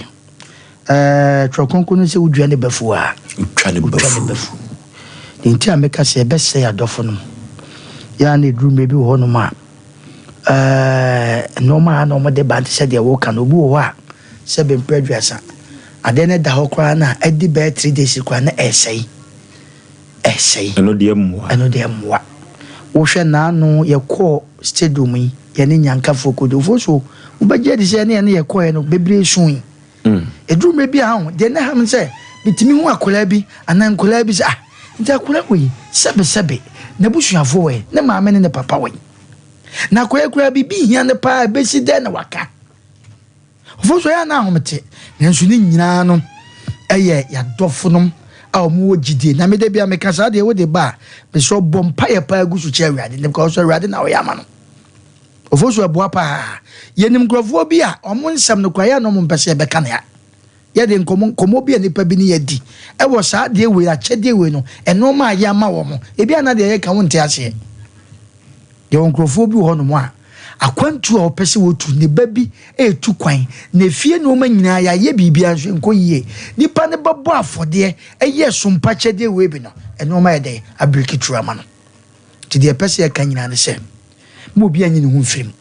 ɛɛ Twerɛ Kronkron no sɛ wodua ne bafu a, Wotwa ne wotwa ne bafu. bafu. Deɛ nti a meka sɛ ɛbɛsɛe adɔfo nom, yɛ a na ɛduru mmerɛ bi wɔ hɔnom a, ɛɛ nneɛma a na wɔde ba nte sɛ deɛ woka no. Obi wɔ hɔ a, sɛ bɛmpere aduasa, adeɛ no da hɔ koraa na adi bɛyɛ 3 days koraa na ɛresɛe. ɛsɛe. Ɛno deɛ mmoa. Ɛno deɛ mmoa. Wohwɛ naano yɛkɔɔ stadium yi, yɛne Nyankafoɔ kɔdi. Ofosuo, wobɛgye adi sɛ yɛne yɛne yɛkɔeɛ no bebree sui. Ɛduru mmerɛ bi a ho, deɛ na ɛha me sɛ metumi hu akwadaa bi anaa nkwadaa bi sɛ ah, nti akwadaa wei sɛbesɛbe n'abusuafoɔ wɔ he, ne maame ne ne papa wɔ he? Na akwadaa yi koraa biribi hia no paa ɛbɛsi dɛn na waka? Ɔfoforo nso, ɛyɛ a na ahomete, nanso ne nyinaa no yɛ yɛn adɔfonom a wɔwɔ gyidie. Na me da bi a meka saa deɛ wode ba a, mesrɛ wo bɔ mpaeɛ paa gu so kyerɛ Awurade, because Awurade na ɔyɛ ama no. Ɔfoforo nso ɛboa paa. Yɛnim nkurɔfoɔ bi a wɔn nsɛm no koraa yɛ a na wɔn mpɛ sɛ yɛbɛka no ha. Yɛde nkɔmmɔ nkɔmmɔ bi a nipa bi ne yɛadi ɛwɔ saa adeɛ wei akyɛdeɛ wei no nneɛma a yɛ ama wɔn. Ebi a na deɛ yɛka wo nte aseɛ. Yɛwɔ nkurɔfoɔ bi wɔ hɔnom a, Akwantuo a ɔpɛ sɛ ɔtu, ne ba bi retu kwan, na efie nnoɔma nyinaa yɛayɛ biribiara nso ɛnkɔ yie. Nipa no bɛbɔ afɔdeɛ ɛyɛ sompakyɛdeɛ wei bi no, nnoɔma ayɛ dɛn? Abiriki turu ama no. Nti deɛ yɛpɛ sɛ yɛka nyinaa ne sɛ, ma obiara nyi ne ho mfiri mu.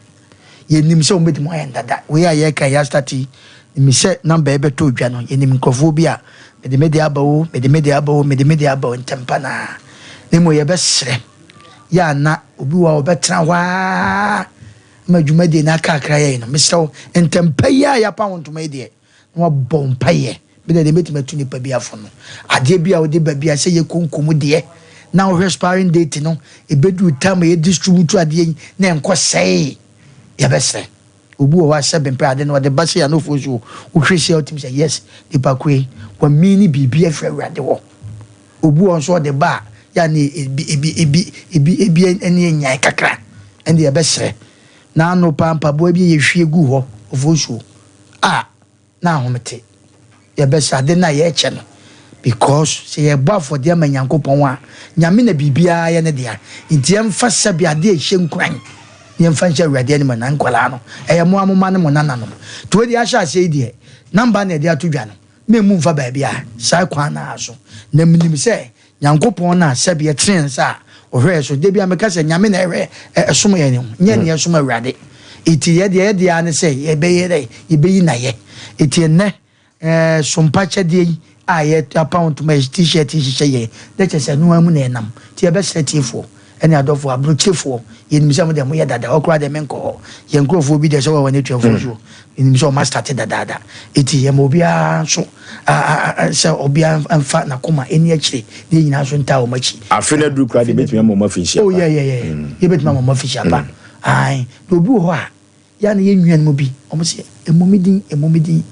Yɛnim sɛ wɔbɛtumi ayɛ no dada. Wei a yɛreka yi, yɛastarte yi, nim sɛ number yi bɛtɔ dwa no, yɛnim nkurɔfoɔ bi a, mede me deɛ aba o, mede me deɛ aba o, mede me deɛ aba o, ntɛmpa no ara. Na mmom yɛbɛsrɛ, yɛ a na obi wɔ hɔ a ɔbɛtena hɔ ara ma dwumadie no aka akra yɛn no, mesrɛ wo, ntɛmpa yi a yɛapa wo ntoma yi deɛ, na wabɔ wo mpaeɛ. Me deɛ, deɛ mɛtumi atu nipa bi afo no, adeɛ bi a wode ba bi a sɛ yɛ konko mu deɛ, na wohwɛ expiring date no, ɛbɛduru time a yɛ distribute adeɛ yi na ɛnkɔ sɛe, yɛbɛsrɛ. Obi wɔ hɔ a sɛbe mpɛ ade no ɔde ba sei a na ofuo so wohwɛ sei a wotumi sɛ yes, nipa ko yi wamini biribi afiri Awurade hɔ. Obi wɔ hɔ nso ɔde ba a, yɛ a na ebi ebi ebi ebi ebi ɛne anyan kakra, ɛnde yɛbɛsrɛ. Na ano paa mpaboa bi a yɛhwie gu hɔ, ofuo so a na ahomete. Yɛbɛsɛ ade no a yɛkyɛ no because sɛ yɛbɔ afɔdeɛ ama Nyankopɔn a, Nyame na biribiara yɛ ne dea. Nti yɛmfa sɛbe adeɛ a ɛhyɛ nkuran na yɛmfa nhyɛ Awurade anim na nkwadaa no, ɛyɛ mo ara mo mma ne mo nananom. Nti wei deɛ yɛahyɛ aseɛ yi deɛ, number na yɛde ato dwa no, memmu mfa baabiara, saa kwan no ara so. Na menim sɛ Nyankopɔn na sɛbe yɛtene yɛn nsa a ɔhwɛ yɛn so. Da biara meka sɛ Nyame na ɛhwɛ ɛsom yɛn o, nyɛ nea ɛsom Awurade. Enti yɛ deɛ yɛdeɛ ara ne sɛ yɛbɛyɛ dɛ, yɛbɛyi no ayɛ. Enti ɛnnɛ eh, sompa kyɛdeɛ yi a yɛapaw ntoma yi, t-shirt yi hyehyɛ yɛn, na kyerɛ sɛ ɛno ara mu na yɛnam. Nti yɛbɛsrɛ atiefoɔ ne adɔfoɔ, aburokyerefoɔ, yɛnim sɛ mo deɛ moyɛ dada, hɔ koraa deɛ menkɔ hɔ. Yɛn nkurɔfoɔ bi deɛ sɛ wɔwɔ n'atuafoɔ so, yɛnim sɛ wɔn astate dadaada. Enti yɛma obiara nso sɛ obiara mfa n'akoma ɛni akyire na yɛn nyinaa nso ntaa wɔn akyi. Afe no aduru koraa deɛ yɛbɛtumi ama wɔn afinhyia pa. Oh yeah yeah yeah, yɛbɛtumi ama wɔn afinhyia pa. Ae, na obi wɔ hɔ a, yɛ a na yɛn nua no mu bi, wɔn sɛ, ɛmmɔ me din, ɛmmɔ me din,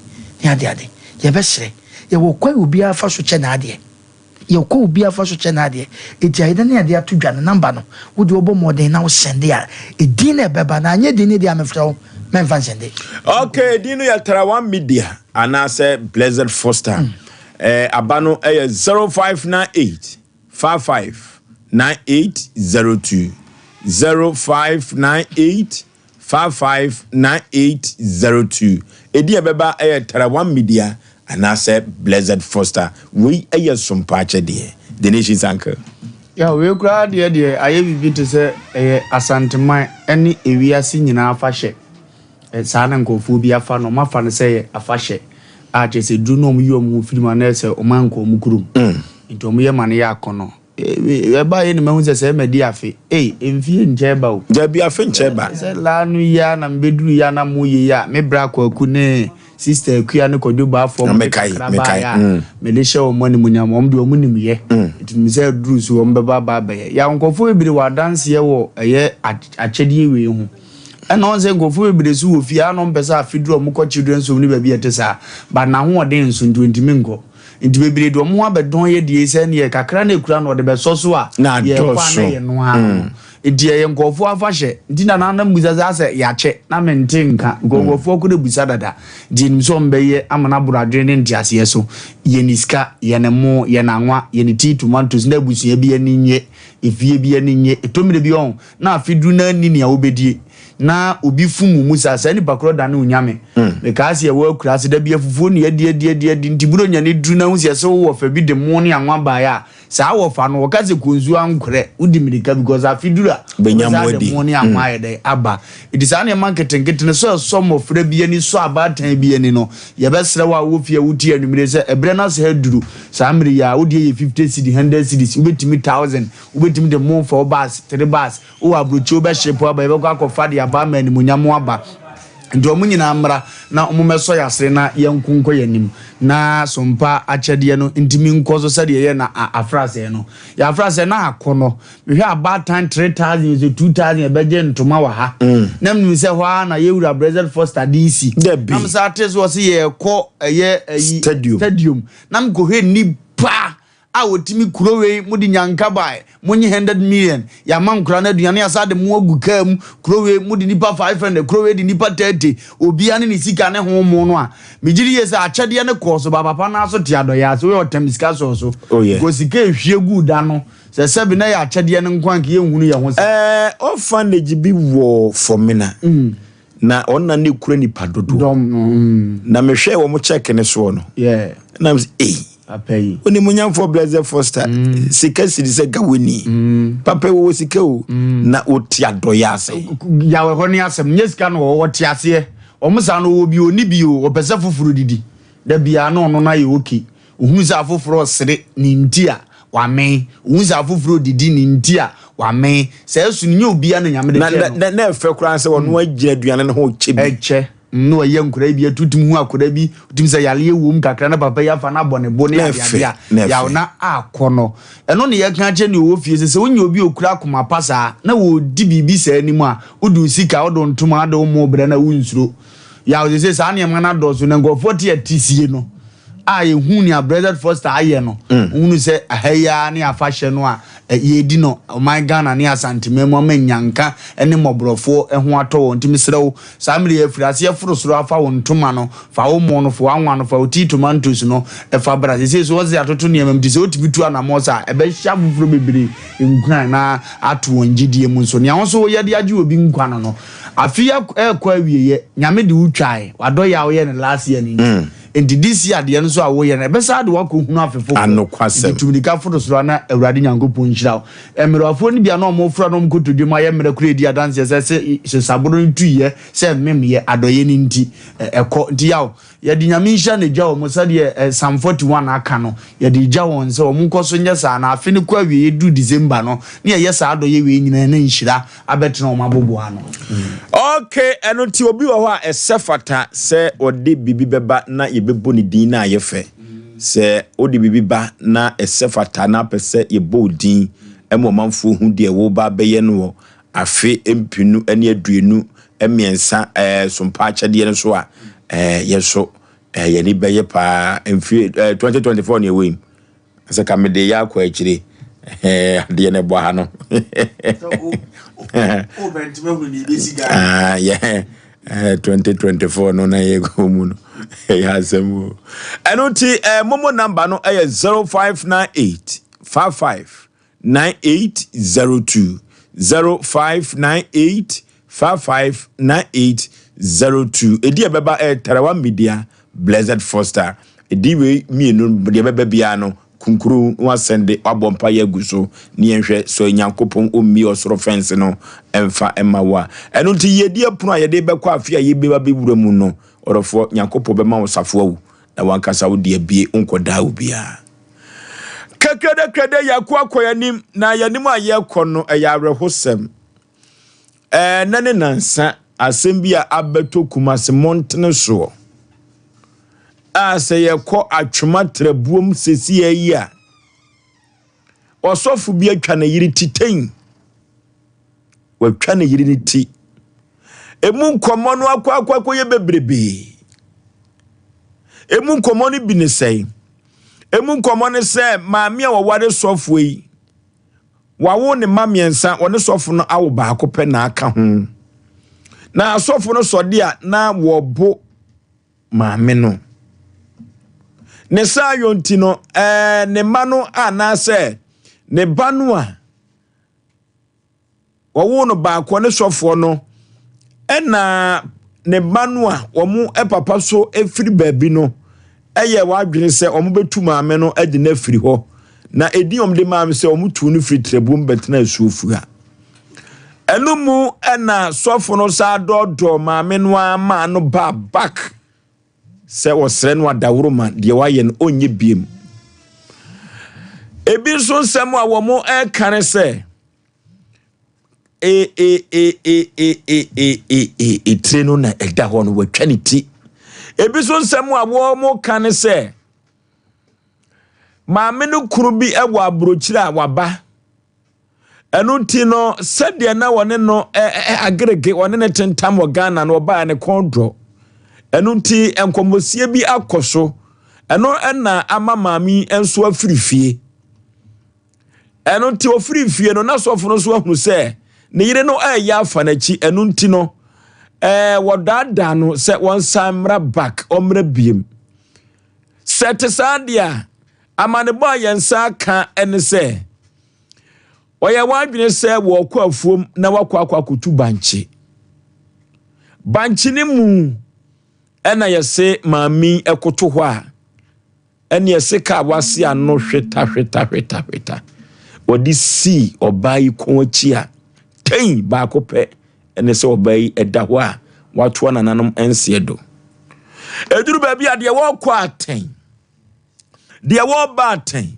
ne adeade. Yɛbɛsrɛ, yɛwɔ kwan a obiara fa so kyɛ n'adeɛ. Yɛ kwan obiara fa so kyɛ n'adeɛ. Enti ayɛ dɛ ne adeɛ ato dwa no number no wo deɛ wobɔ mmɔden na wo sɛnde a edin na ɛbɛba na anyɛ din no deɛ a mefrɛ wo mɛmfa nsɛnde. Ok din no yɛ Tarawan Media anaasɛ Blessed Foster. Eh, aba no yɛ 0598 55 9802 0598 559802. Edin a ɛbɛba yɛ Tarawan Media anaasɛ Blessed Foster. Wei yɛ sompa akyɛdeɛ. The Nation's Uncle. Yeah, wei koraa deɛ deɛ ayɛ biribi te sɛ ɛyɛ Asanteman ne ewiase nyinaa afahyɛ. Saa na nkurɔfoɔ bi afa no, wɔafa no sɛ ɛyɛ afahyɛ a kyerɛ sɛ duru no wɔyi wɔn ho firi mu anaa sɛ wɔankɔ wɔn kurom. Nti wɔyɛ ma no yɛ akɔnnɔ. Ɛbaeɛ na mahu sɛ sɛ madi afe. Ei, mfie nkyɛɛ ba o. Dabi, afe nkyɛɛ ba. Sɛ laa no yi ara na mebɛduru yi a na moyɛ yi a, me bra Kwaku ne Sister Akua ne Kwadwo Baafoɔ mode kakra baeɛ a mede hyɛ wɔn animuonyam. Wɔn deɛ wɔn nim yɛ. Nti menim sɛ aduru so wɔn bɛba aba abɛyɛ. Yaw, nkurɔfoɔ bebree wɔ adanseɛ wɔ ɛyɛ akyɛdeɛ wei ho. Ɛna ɔn sɛ nkurɔfoɔ bebree nso wɔ fie a na wɔmpɛ sɛ afe duru a wɔkɔ children's home ne baabi a ɛte saa. But n'ahoɔden nso nti ɔntumi nkɔ. Nti bebree de wɔn ho abɛdɔn yɛ deɛ sɛ neɛ kakra na ekura no ɔde bɛsɔ so a Na yɛkɔ a na adɔɔso. ɛyɛ no ara no. Nti ɛyɛ nkurɔfoɔ afahyɛ. Nti na na na mbusa sɛ asɛ yɛakyɛ na mente nka. Nkurɔfoɔ koro busa dada. Nti yɛnim sɛ wɔbɛyɛ ama no aboro adwene ne nteaseɛ so. Yɛ ne sika, yɛ ne mo, yɛ n'anwa, yɛ ne tea tomatoes na abusua bi ani nnye, efie bi ani nnye. Ɛtɔ mmerɛ bi ɔho na afe duru na anni nea wobɛdie na obi fum wo mu saa, saa nipa korɔ dane onyame. Mekaa sɛ yɛwɔ akuraase da bi afufuo ne adi adi adi adi nti Buronya no duru na hu sɛ yɛse wo wɔfa bi de mo ne anwa baeɛ a, saa wɔfa no wɔka sɛ kɔ nsuo ankorɛ, wodi mirika because afe duru a Bɛnya mo wobɛsan de adi. mo ne anwa ayɛ dɛn aba. Nti saa nneɛma nketenkete no sɛ ɛsɔ mmɔfra bi ani, sɔ abaatan bi ani no, yɛbɛsrɛ wo a wowɔ fie a wotie anwummere sɛ ɛberɛ no asɛ aduru saa mmerɛ yi a, wo deɛ yɛ 50 cedi, 100 cedis, wobɛtumi 1000, Wobɛtumi de mo 4 bars, 3 bars, wowɔ aburokyire wobɛhye po aba, yɛbɛkɔ akɔfa de aba ama animuonyam aba. Nti wɔn nyinaa mmra na wɔn mmɛsɔ yɛn asene na yɛnko nkɔ yɛn anim na sompa akyɛdeɛ no ntumi nkɔ so sɛdeɛ ɛyɛ na afrasɛɛ no. Yɛn afrasɛɛ na akɔnɔ. Mehwɛ abaatan 3000 sɛ 2000 ɛbɛgye ntoma wɔ ha. Na menim sɛ hɔ ara na yɛwura Blessed Foster de si. Dabi. Na mesan te so ɔse yɛrekɔ ɛyɛ ayi Stadium. stadium. Na mekɔhwɛ nnipa. a wɔtumi kuro wei mode nyanka bae, monye 100 million, yɛama nkora no aduane asa de mo agu kaa mu, kuro wei mode nipa 500, kuro wei de nipa 30, obiara ne ne sika ne ho mo no a, megye di yie sɛ akyɛdeɛ no kɔɔ so ba papa no aso te adɔeɛ ase, woyɛ ɔtɛm sika sɔɔ so. Oh, yeah. Because sika ehwie guu da no, sɛ sɛbi na yɛ akyɛdeɛ no nko a nka yɛnhunu yɛn ho sa. Ɛɛ orphanage bi wɔ Fɔmena. Na ɔno na ne kura nipa dodoɔ. Dɔm no. Na mehwɛɛ wɔn check ne soɔ no. Yeah. Na mesɛ ei. Papa yi. Onimuonyamfoɔ Blessed Foster. Sika siri sɛ gawani. Papa yi wɔwɔ sika o. Na ɔte adɔeɛ ase. Yaw ɛhɔ ne asɛm. Nyɛ sika na ɔwɔ, ɔte aseɛ. Wɔn saa no ɔwɔ bi o, ɔnni bi o, ɔpɛ sɛ foforɔ didi. Da biara na ɔno no ayɛ okay. Ohunu sɛ afoforɔ resere ne nti a, wamee. Ohunu sɛ afoforɔ redidi ne nti a, wamee. Saa su no, nyɛ obiara na Nyame de kyɛɛ no. Na na ɛfɛ koraa sɛ ɔno agyina aduane no ho rekyɛ bi. Ɛkyɛ. Na ɔyɛ nkwadaa yi bi atu, wotumi hu akwadaa bi, wotumi sɛ yareɛ wom kakra na papa yi afa no abɔ ne bo ne adeade a, yaw na akɔ no. Ɛno na yɛka akyerɛ nea ɔwɔ fie sɛ, sɛ wonya obi a ɔkura akoma pa saa na ɔredi biribi saa anim a, wode wo sika, wode wo ntoma, wode wo mo brɛ no a, wonsuro. Yaw, seesei saa nneɛma no adɔɔso na nkurɔfoɔ te atisie no. a yɛhuu nea Blessed Foster ayɛ no, wohunu sɛ aha yi ara ne afahyɛ no a yɛredi no ɔman Ghana ne Asanteman mu ama nyanka ne mmɔborɔfoɔ ho atɔ wɔn. Nti mesrɛ wo, saa mmerɛ yi afiri aseɛ foro soro afa wo ntoma no, fa wo mo no, fa w'anwa no, fa wo tea tomatoes no fa bra. Seesei so wɔse atoto nneɛma mu nti sɛ wotumi tu anammɔn saa a, ɛbɛhyɛ afoforɔ bebree nkuran na ato wɔn gyidie mu nso. Nea wo nso woyɛ de agye obi nkwa no no, afe yi rekɔ awieɛ, Nyame de wo twae, w'adɔeɛ a woyɛɛ no last year no nti. Enti this year deɛ no nso a woyɛ no, ɛbɛsan de wo akɔhunu afe foforɔ. Anokwasɛm. Enti tu mirika foro soro a na Awurade Nyankopɔn nhyira wo. Mmerewafoɔ no bi a na wɔfra na wɔn kotodwe mu ayɛ mmerɛ koraa redi adanseɛ sɛ se sesaboro no tuiɛ sɛ memeyɛ adɔeɛ no nti ɛkɔ. Nti yaw, yɛde Nyame nhyira na egya wɔn sɛdeɛ Psalm 41 aka no, yɛde gya wɔn sɛ wɔn nkɔ so nyɛ saa na afe no kɔ awieɛ duru December no na yɛyɛ saa adɔeɛ wei nyinaa na nhyira abɛtena wɔn abobow ano. Ok, ɛno nti obi wɔ hɔ a ɛsɛ fata sɛ ɔde biribi bɛba na yɛbɛbɔ ne din na ayɛ fɛ. Sɛ wode biribi ba na ɛsɛ fata na apɛ sɛ yɛbɔ wo din ma ɔmanfoɔ hu deɛ woreba abɛyɛ no wɔ afe mpenu ne 23 ɛɛ sompa akyɛdeɛ no so a, ɛɛ yɛn nso ɛɛ yɛn ani bɛyɛ paa. Mfie ɛɛ 2024 ne ɛwɔ yi. Sɛ ka mede yɛ akɔ akyire adeɛ no ɛbɔ ha no. Ah, yeah. 2024 no na yɛkɔ mu no ɛyɛ asɛm o. Ɛno nti eh, momo namba no ɛyɛ 0598 55 9802 0598 55 9802. Ɛdi ɛbɛba ɛyɛ Tarawa Media Blessed Foster. Ɛdi wei mmienu deɛ ɛbɛba biara no kunkuru na wasɛnde wabɔ mpaeɛ agu so ne yɛnhwɛ sɛ Nyankopɔn ɔmmie ɔsoro fɛnse no ɛmfa ɛma wo a. Ɛno nti yiedie pono a yɛde bɛkɔ afe a yɛbɛba bɛwura mu no ɔdɔfoɔ Nyankopɔn bɛma wo safoa wu na wankasa wo de abie wonkɔdaa obiara. Kɛkrɛdɛkrɛdɛ yɛako akɔ yɛn anim na yɛn anim a yɛrekɔ no ɛyɛ awerɛhosɛm. Ɛnnɛ ne nnansa asɛm bi a abɛtɔ Kumasi mmɔntene soɔ a sɛ yɛkɔ Atwoma Trabuom sesia yi a, ɔsɔfo bi atwa ne yere ti tɛn. Watwa ne yere ne ti. Emu nkɔmmɔ no akɔ akɔ akɔyɛ bebrebe. Emu nkɔmmɔ no bi ne sɛn? Emu nkɔmmɔ ne sɛ maame a wɔware sɔfoɔ yi Wawo ne mma mmiɛnsa, ɔne sɔfo no awo baako pɛ na aka ho. Na asɔfo no sɔde a na wɔbo maame no. Ne saa yɔ nti no, ɛɛ ne mma no anaasɛ ne ba no a Wɔwoo no baako ne sɔfoɔ no ɛna ne mma no a wɔn papa so firi baabi no yɛ wɔadwene sɛ wɔbɛtu maame no de no afiri hɔ na ɛdin wɔn de maame sɛ wɔn tu no firi Trɛbuom bɛtena Asuofua. Ɛno mu ɛna sɔfo no saa dɔɔdɔɔ maame no ara maa no baa back sɛ wɔsrɛ no adaworo ma deɛ wayɛ no ɔnyɛ biem. Ebi nso nsɛm a wɔn ɛka ne sɛ Etire no na ɛda hɔ no, watwa ne ti. Ebi nso nsɛm a wɔka ne sɛ, maame no kunu bi wɔ aburokyire a waba. Ɛno nti no, sɛdeɛ na wɔne no agerege, wɔne no tentam wɔ Ghana no, ɔbaa ne kɔn dɔ. Ɛno nti, nkɔmmɔsie bi akɔ so. Ɛno na ama maame yi nso afiri fie. Ɛno nti ɔfirii fie no, na sɔfo no nso ahunu sɛ ne yere no reyɛ afa n'akyi, ɛno nti no, ɛɛ wɔdaadaa no sɛ wɔnsan mmra back, ɔmmra biem. Sɛ ɛte saa deɛ a, amanebɔ a yɛn nsa aka ne sɛ, ɔyɛ wɔn adwene sɛ wɔrekɔ afuom na wakɔ akɔ akɔtu bankye. Bankye no mu ɛna yɛse maame yi ɛkoto hɔ a, Ɛnneɛ sika a wase ano hweta hweta hweta hweta wɔde sii ɔbaa yi kɔn akyi a tɛn baako pɛ ɛne sɛ ɔbaa yi ɛda hɔ a watoa nananom nseɛ do. Ɛduru baabi a deɛ wɔrekɔ atɛn, deɛ wɔreba atɛn,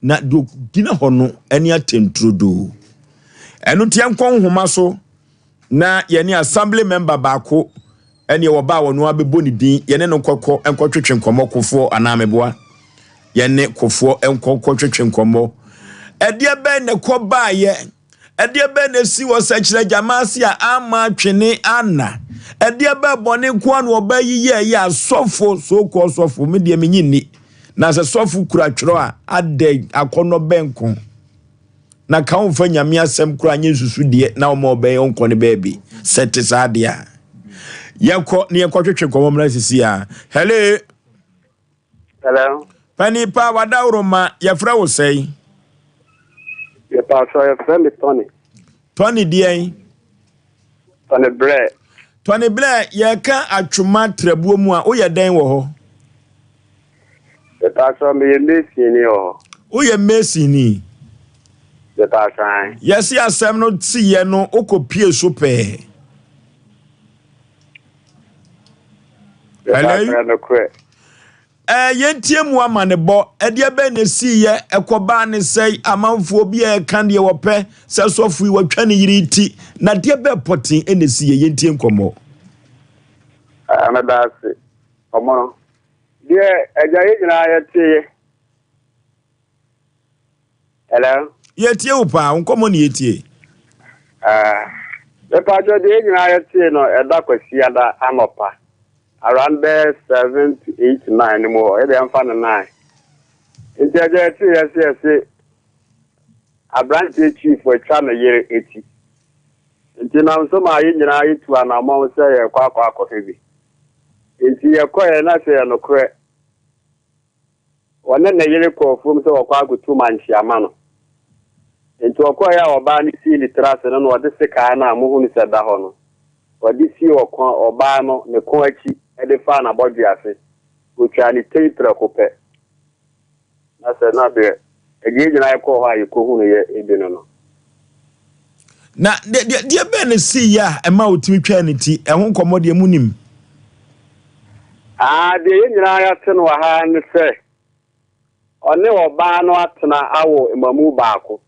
na deɛ ɔgyina hɔ no ne atɛnturodoo. Ɛno nti yɛnkɔ nhoma so na yɛne assembly member baako ɛne wɔba a wɔn abɛbɔ ne din yɛne no nkɔkɔ nkɔtwetwe nkɔmmɔ kofoɔ anaa meboa yɛne kofoɔ nkɔkɔtwetwe nkɔmmɔ ɛdeɛ bɛn na ɛkɔ baayɛ Ɛdeɛ bɛn na ɛsi wɔ sɛkyerɛ gyama ase a amma atwene anna? Ɛdeɛ bɛn bɔne nko ara na ɔbaa yi yɛɛyɛ a sɔfo, so called sɔfo, me deɛ menye nni. Na sɛ sɔfo kura twerɛ a, adɛn, akɔnnɔ bɛn ko? Na ka womfa Nyame asɛm koraa nyɛ nsusudeɛ na woma ɔbaa yi ɔnkɔ ne baabi. Sɛ te saa deɛ a, yɛnkɔ na yɛnkɔtwetwe nkɔmmɔ mmra sisi a. Hello. Hello. Pani pa wadaworoma yɛfrɛ wo sɛn? Yɛpaatɔ yɛfrɛ me Tony. Tony deɛn? Tony Brɛ. Tony Brɛ yɛka atwoma trabuo mu a woyɛ dɛn wɔ hɔ? Yɛpaatɔ meyɛ masonni wɔ hɔ. Woyɛ masonni? Yɛpaatɔ an. Yɛse asɛm no siyɛ no wokɔ pie so pɛɛ. Hello. Ɛɛ yɛntie mu amanebɔ. Ɛdeɛ bɛn na ɛsiiɛ? Ɛkɔbaa ne sɛe? Amanfoɔ bi a ɛka deɛ wɔpɛ sɛ sɔfo yi wɔatwa ne yere ti. Na deɛ bɛɛ pɔten na ɛsiiɛ? Yɛntie nkɔmmɔ. Meda ase. Ɔmono. Deɛ agya yɛ nyinaa yɛteeɛ. Hello. Yɛtie wo paa, wo nkɔmmɔ ne yɛtie. Ah, mepatwɛ deɛ yɛn nyinaa yɛtee no ɛda Kwasiada anɔpa around bɛyɛ 7 to 8 9 no mu hɔ, yɛdeɛ ɛmfa no 9. Nti ɛgya yɛtee yɛse yɛse aberanteɛ chief atwa ne yere eti. Nti nam so maa yɛn nyinaa yɛtu anammɔn sɛ yɛrekɔ akɔ akɔhwɛ bi. Nti yɛkɔɛ na sɛ yɛ nokorɛ. Ɔne ne yere kɔɔ afuom sɛ wɔkɔ akɔtu mankye ama no. Enti ɔkɔeɛ a ɔbaa no sii ne tiri ase no na ɔde sekaa no a mohunu sɛ ɛda hɔ no, ɔde sii ɔkɔn, ɔbaa no, ne kɔn akyi de faa n'abɔdwe ase. Ɔtwaa ne tiri prɛko pɛ. Na sɛ na berɛ yɛn nyinaa yɛkɔɔ hɔ a yɛkɔhunuiɛ bi no no. Na deɛ deɛ deɛ bɛn na esiiɛ a ɛma otumi twaa ne ti? Ɛho nkɔmmɔ deɛ munim. Ah, deɛ yɛn nyinaa yɛate no wɔ ha ne sɛ ɔne ɔbaa no atena awo mmamu baako.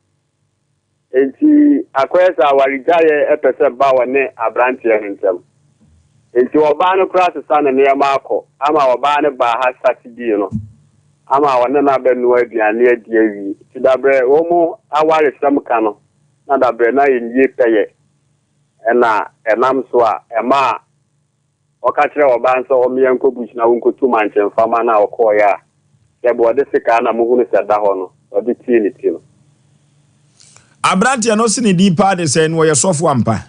Enti akɔyɛ sɛ awaregyaeɛ pɛ sɛ ba ɔne aberanteɛ no ntam. Enti ɔbaa no koraa sesa ne nneɛma akɔ ama ɔbaa no baa ha Saturday no ama ɔne no abɛnoa aduane adi awie. Nti dabrɛ wɔn awaresɛm ka no na dabrɛ na ɛnwie pɛyɛ ɛna ɛnam so a ɛmaa Ɔka kyerɛɛ ɔbaa no sɛ ɔmmea nkɔ bush na wonkotu mankye mfa ma no a ɔkɔeɛ a, sɛbe ɔde sekaa na mohunu sɛ ɛda hɔ no, ɔde tii ne ti no. Aberanteɛ no se ne din paa de sɛn? Ɔyɛ sɔfo ampa?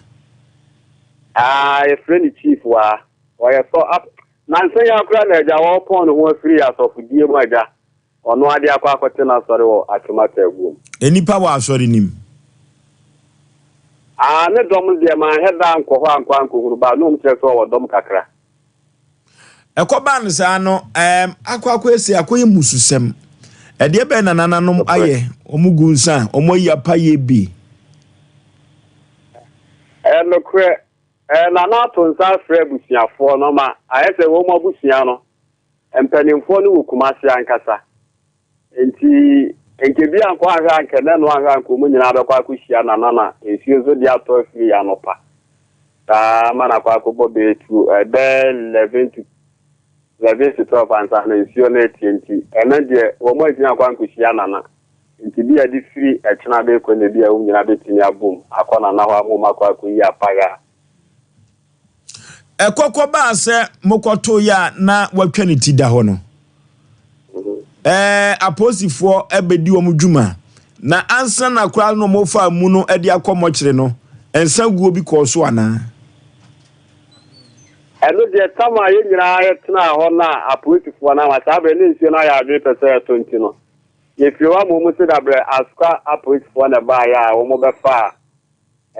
Aah yɛfrɛ no Chief waa. Ɔyɛ sɔ ap nansa yi ara koraa na agya ɔrepɔn ne ho afiri asɔfodie mu agya Ɔno ara de akɔ akɔte n'asɔre wɔ Atwom Ataguom. Nnipa wɔ asɔre no mu. Ah, ne dɔm no deɛ, manhɛ da ankɔ hɔ ankɔ ankɔhunu, but na wɔn kyerɛ sɛ ɔwɔ dɔm kakra. Ɛkɔbaa no saa no, ɛɛm, akɔ akɔyɛ sei, akɔyɛ mmususɛm. Ɛdeɛ bɛn na nananom ayɛ? Wɔn gu nsa, wɔn ayi apayɛ bi. Ɛyɛ nokorɛ, ɛɛ, Nana ato nsa afrɛ abusuafoɔ no ma ayɛ sɛ wɔn abusua no, Mpanimfoɔ no wɔ Kumasi ankasa. Nti nka bi ankɔ anhwɛ a nka ɛnɛ no anhwɛ a nka wɔn nyinaa bɛkɔ akɔhyia Nana na nsuo nso de atɔ afiri anɔpa saa ma no akɔ akɔbɔ bɛyɛ two ɛbɛyɛ 11 to 11 to 12 ansa na nsuo no reteɛ nti ɛnɛ deɛ wɔn antumi ankɔ ankɔhyia Nana nti bi a de firi ɛkyena bɛkɔ na bi a wɔn nyinaa bɛtumi abom akɔ Nana hɔ ama wɔn akɔ akɔyi apaeɛ a. Ɛkɔ kɔbaa sɛ mokɔtoeɛ a na watwa ne ti da hɔ no, ɛɛ apolisifoɔ bɛdi wɔn dwuma. Na ansa na koraa na wɔfa amu no de akɔ mɔkyere no, nsa guo bi kɔɔ so anaa? Ɛno deɛ, tam a yɛn nyinaa yɛtenaa hɔ no a apolisifoɔ no ama saa berɛ ne nsuo no ayɛ adwene pɛ sɛ ɛtɔ nti no, yɛfiri hɔ ama wɔn sɛ dabrɛ Asukwa apolisifoɔ na ɛbaeɛ a wɔbɛfaa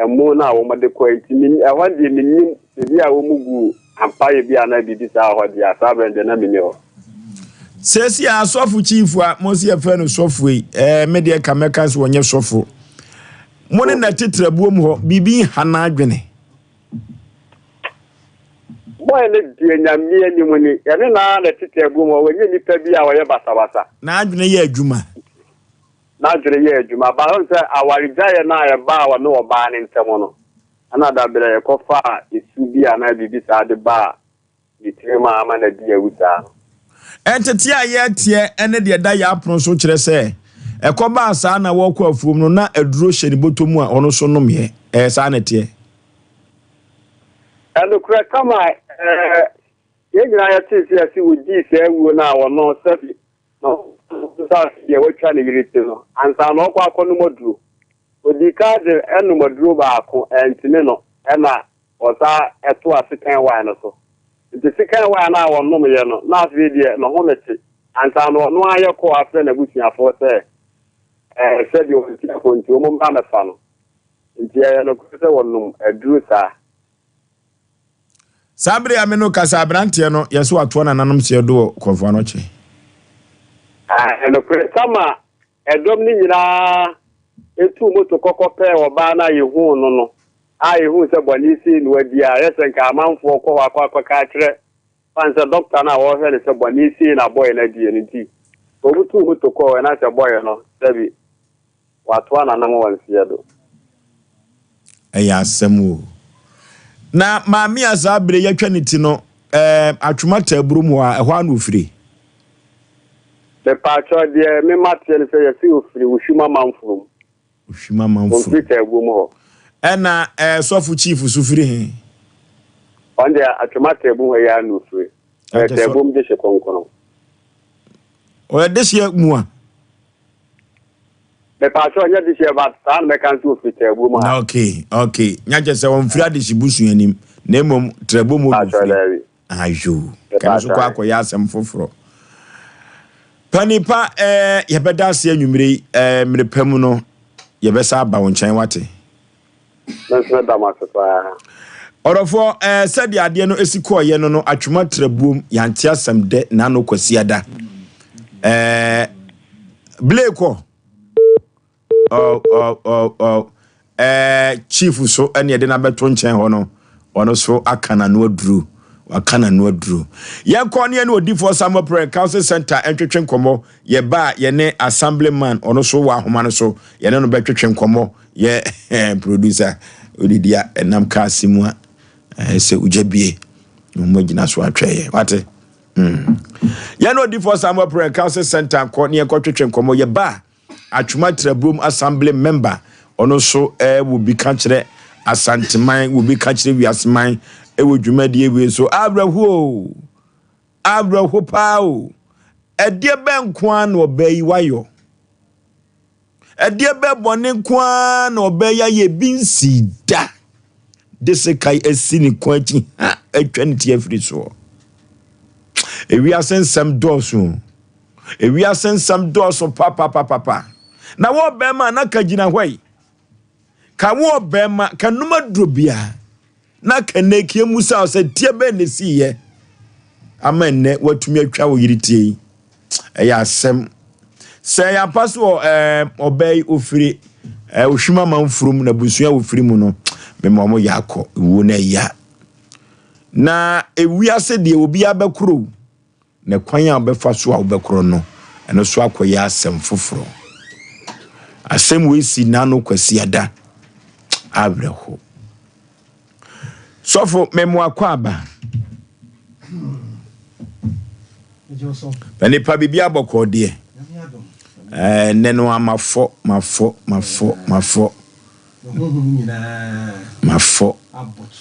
ɛmo no a wɔde kɔe nti me ɛhɔ deɛ mennim sɛ bi a wɔn guu ampaeɛ bi anaa biribi saa wɔ hɔ deɛ a saa berɛ no deɛ na menni hɔ. Seesei a asɔfo chief a mo se yɛfrɛ no sɔfo yi, ɛɛ me deɛ ka mɛka sɛ ɔnyɛ sɔfo. Mo ne na tete abuom hɔ, biribi nha n'adwene. Boy no deɛ Nyame anim ni, yɛne no ara na tete abuom hɔ, wɔnyɛ nipa bi a ɔyɛ basabasa. N'adwene yɛ adwuma. N'adwene yɛɛ adwuma. But wohu sɛ awaregyaeɛ no a ɛbaa ɔne ɔbaa no ntam no, ɛna dabrɛ ɛkɔfaa esu bi anaa biribi saa de baa ne tirim a ama no adi awu saa no. Nteteɛ a yɛteɛ ne deɛ ɛda yɛn apono so kyerɛ sɛ, ɛkɔbaa saa na wɔrekɔ afuom no, na aduro hyɛ ne bɔtɔ mu a ɔno nso nomeɛ. Ɛyɛ saa na ɛteɛ? Ɛnokorɛ, kama ɛɛ, yɛn nyinaa yɛtee sɛ yɛse wɔdii saa awuo no a ɔno sɛbi Na ɔbisaa deɛ watwa ne yere ti no ansa na ɔrekɔ akɔnom aduro. Ɔdii kan de nom aduro baako, antumi no, ɛnna ɔsan toaa sekan wine no so. Nti sekan wine no a ɔnomeeɛ no, na afei deɛ ne home te. Ansa na ɔno ara yɛ kɔɔ afrɛ n'abusuafoɔ sɛ ɛɛ sɛdeɛ ɔnte akɔ nti wɔmmra mmɛfa no. Nti ɛyɛ nokorɛ sɛ wɔnom aduro saa. Saa bere a me ne wo kasa, aberanteɛ no, yɛ sɛ watoa nananom seɛ do wɔ Kɔmfo Anɔkye. Ɛyɛ nokorɛ, sama ɛdɔm no nyinaa tuu moto kɔ kɔpɛɛ ɔbaa no a yɛhuu no no, a yɛhuu sɛ bɔne sei na wadi a, ɛyɛ sɛ nka amanfoɔ kɔ hɔ akɔ akɔka akyerɛ fane sɛ dɔkta no a ɔrehwɛ no sɛ bɔne sei na bɔe no adie no nti, wɔn tuu moto kɔɔ hɔ na sɛ bɔe no, sɛbi. Wɔatoa n'anan wɔ nseɛ do. Ɛyɛ asɛm o. Na maame a saa bere yɛatwa ne ti no, ɛɛ Atwoma Taaburo mu hɔ a, ɛhɔ ara na ofiri. Mepaakyɛw, deɛ me mateɛ ne sɛ yɛse ofiri Ohwim Amanfrom. Ohwim Amanfrom. Ofiri Taaburo mu hɔ. Ɛna ɛɛ sɔfo chief so firi he? Ɔno deɛ Atwoma Taaburo hɔ yi ara na ofiri. Ɔyɛ Taaburo mu dehye kronkron. Ɔyɛ dehyeɛ mua? Mepaakyɛw ɔnyɛ dehyeɛ but saa na mɛka nso ofiri Taabuo mu ha. Okay okay nya kyɛ sɛ ɔnfiri adehye busua nim na mmom Trɛbo mu na ofiri. Ayo kɛno nso kɔ akɔyɛ asɛm foforɔ. Panipa ɛɛ yɛbɛda ase anwummere yi ɛɛ mmere pa mu no yɛbɛsa aba wo nkyɛn wate. Me nso meda mo ase paa. Ɔdɔfoɔ, ɛɛ sɛdeɛ adeɛ no si kɔeɛ no no atwoma trabuom, yɛante asɛm dɛ n'ano Kwasiada. Ɛɛ Blay kɔ. Ɔ ɔ ɔ ɔ ɛɛ Chief so ɛne ɛde no abɛto nkyɛn hɔ no, ɔno so aka n'ano aduro. Waka n'ano aduro. Yɛnkɔ ne yɛne odifoɔ Samuel Prɛ Council Center ntwetwe nkɔmmɔ. Yɛba a yɛne Assemblyman ɔno so wɔ ahoma no so, yɛne no bɛtwetwe nkɔmmɔ. Yɛ producer odidi a ɛnam kaa si mu a ɛsɛ ogya bie na wɔn agyina so atwɛn yɛ wate mm. Yɛn odifoɔ Samuel Prɛ Council Center nkɔ ne yɛnkɔ twetwe nkɔmmɔ yɛ ba Atwoma Trabuom Assembly member ɔno nso ɛwɔ bi ka kyerɛ Asanteman wɔ bi ka kyerɛ Wiaseman ɛwɔ dwumadie wei so awerɛhoɔ awerɛho paa o ɛdeɛ bɛn nko ara na ɔbaa yi wayɔ. Ɛdeɛ bɛ bɔne nko ara na ɔbɛyɛ ayɛ ebi nsii da de sekan asi ne kɔn akyi ha atwa ne ti afiri soɔ. Ewiase nsɛm dɔɔso o. Ewiase nsɛm dɔɔso papapapapa. Na wo ɔbɛrima na ka gyina hɔ yi. Ka wo ɔbɛrima ka num aduro biara. Na Kanekia mmusaa wo sɛ, Teɛ bɛn na esiiɛ ama nnɛ woatumi atwa wo yere tie yi? Ɛyɛ asɛm. Sɛ ɛyɛ ampa so ɛɛ ɔbaa yi ofiri ɛɛ ohwim amanfurom na abusua a ofiri mu no, mema wɔn yɛ akɔ ewuo no ɛya. Na ewiase deɛ obiara bɛkoro Na kwan a wobɛfa so a wobɛkorɔ no, ɛno nso akɔyɛ asɛm foforɔ. Asɛm wei si n'ano Kwasiada. Awerɛho. Sɔfo, memo akɔ aba. Na nipa biribi abɔkɔɔ deɛ. Ɛnɛ no amafɔ, mafɔ, mafɔ, mafɔ. Mafɔ.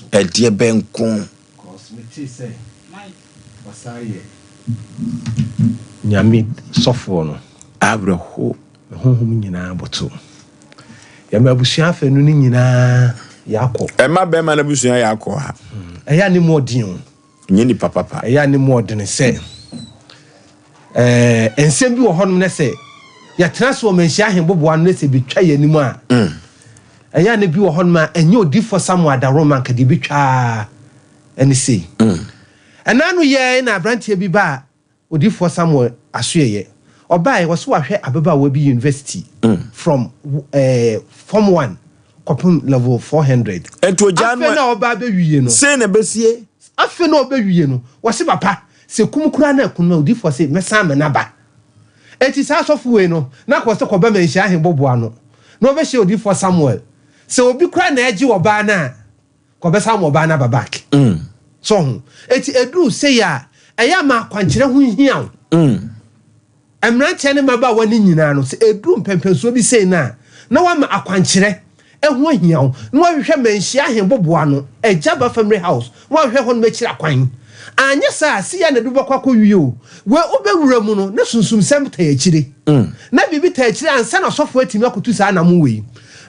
Ɛdeɛ bɛnko. Cause me tee sɛ wasan yɛ Nyame sɔfoɔ no. Awerɛhow. Me honhom nyinaa boto. Yɛma abusua afanu no nyinaa yɛakɔ. Ɛma bɛrima no abusua yɛakɔ ha. Ɛyɛ a ne mu ɔden o. Nyɛ nipa papa. Ɛyɛ a ne mu ɔdene sɛ ɛɛ nsɛm bi wɔ hɔnom na sɛ yɛtena ase wɔ manhyia ahemboboa no na sɛ ebetwa yɛn anim a, ɛyɛ a na bi wɔ hɔnom a ɛnyɛ odiyifoɔ Samuel adaworoma anka deɛ ebetwa ara ne sei. Ɛna ano yɛɛ na aberanteɛ bi baa Odiyifoɔ Samuel asoɛeɛ. Ɔbaeɛ, ɔse wahwɛ ababaawa bi university from eh, form one kɔpem level 400. Ɛnti ogyaa no Afei na ɔba abɛwie no. Sei na ɛbɛsie. Afei na ɔbɛwie no, wɔse papa, sɛ kum koraa na aku no a, odiyifoɔ se mɛsan ama no aba. Enti saa asɔfo wei no, na kɔ sɛ kɔba manhyia ahemboboa ano, na ɔbɛhyia odiyifoɔ Samuel. Sɛ obi koraa na ɛgye ɔbaa no a, Kɔbɛsa ama ɔbaa no aba back. So ho? Eti eduru sei a, ɛyɛ a ma akwankyerɛ ho hia wo. Mmeranteɛ ne mmabaawa no nyinaa no, sɛ eduru mpɛnpɛnsoɔ bi sei no a, na wama akwankyerɛ ho ahia wo, na wahwehwɛ Manhyia Ahemboboa no, Agyaba Family House, na wahwehwɛ hɔnom akyiri akwan. Anyɛ saa a, sei ara na ɛde wo bɛkɔ akɔwie o. Wei wobɛwura mu no, na sunsumsɛm taa akyire. Na biribi taa akyire ansa na ɔsɔfoɔ atumi akɔtu saa anamon wei.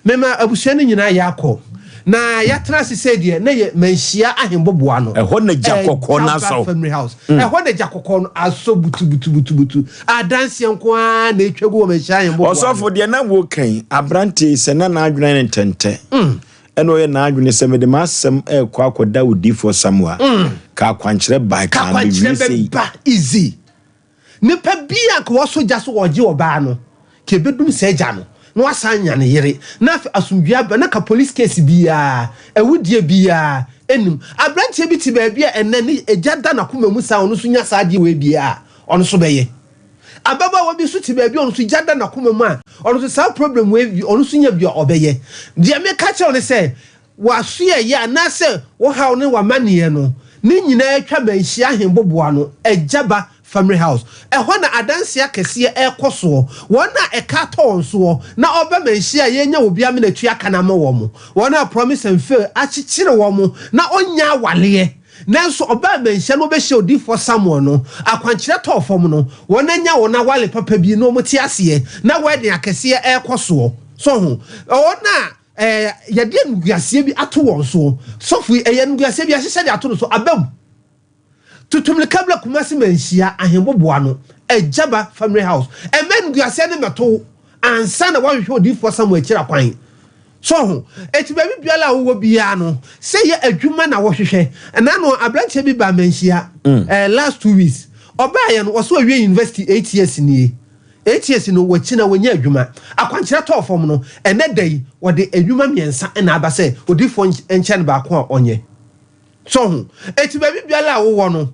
Mema abusua no nyinaa yɛakɔ, na yɛatena ase sei deɛ, na yɛ Manhyia Ahemboboa no. Ɛhɔ na gya kɔkɔɔ no Agyaba asɔ. Family House. Ɛhɔ na gya kɔkɔɔ no asɔ butubutubutubutu. Adanseɛ nko ara na ɛtwa gu wɔ Manhyia Ahemboboa no. Ɔsɔfo, deɛ na woka yi, aberanteɛ yi, sɛ na n'adwene ayɛ no ntɛntɛ, ɛna ɔyɛ n'adwene sɛ mede m'asɛm rekɔ akɔda odiyifoɔ Samuel, ka akwankyerɛ bae, Ka ka akwankyerɛ mewie sei. bɛba easy. Nipa bi a nka wasɔ gya so ɔregye ɔbaa no, nka ebedum saa gya no na wasan anya ne yere, na afei asomdwoe aba, na nka police case biara, awudie biara nnim. Aberanteɛ bi te baabi a ɛnnɛ ne gya da n'akoma mu saa a ɔno nso nya saa adeɛ wei bi a, ɔno nso bɛyɛ. Ababaawa bi nso te baabi a ɔno nso gya da n'akoma mu a, ɔno nso saa problem wei bi, ɔno nso nya bi a ɔbɛyɛ. Deɛ meka kyerɛ wo ne sɛ, W'asoɛeɛ anaasɛ wo haw ne w'amaneɛ no, ne nyinaa atwa manhyia ahemboboa no, Agyaba Family House. Ɛhɔ na adanseɛ akɛseɛ rekɔ soɔ. Wɔn a ɛka atɔ wɔn soɔ na wɔba manhyia a yɛnya obi amena atua ka no ama wɔn. Wɔn a promise and fail akyekyere wɔn na ɔnnya awaleɛ nanso ɔbaa manhyia na ɔbɛhyia Odiyifoɔ Samuel no, akwankyerɛ tɔɔ fam no, wɔn anya wɔn awale papa bi na wɔte aseɛ na wedding akɛseɛ rekɔ soɔ. So ho? Wɔn a Ɛɛ, yɛde animguaseɛ bi ato wɔn soɔ. Sɔfo yi, ɛyɛ animguaseɛ bi ahyehyɛ de ato no so. Aba mu. Tutu mmirika bra Kumasi Manhyia, Ahemboboa no, Agyaba Family House. Mma animguaseɛ no mmɛto wo ansa na woahwehwɛ Odiyifoɔ Samuel akyiri akwan. So ho? Enti baabi biara a wowɔ biara no, sɛ ɛyɛ adwuma na wohwehwɛ. Ɛna ano, aberanteɛ bi baa Manhyia, ɛɛ, last 2 weeks. Ɔbaeɛ no, ɔse wawie university 8 years nie. 8 years no wakyi na wanya adwuma. Akwankyerɛ tɔɔ fam no, ɛnnɛ da yi wɔde nnwuma mmiɛnsa na aba sɛ odiyifoɔ nkyɛ no baako a ɔnyɛ. So ho? Enti baabi biara a wowɔ no,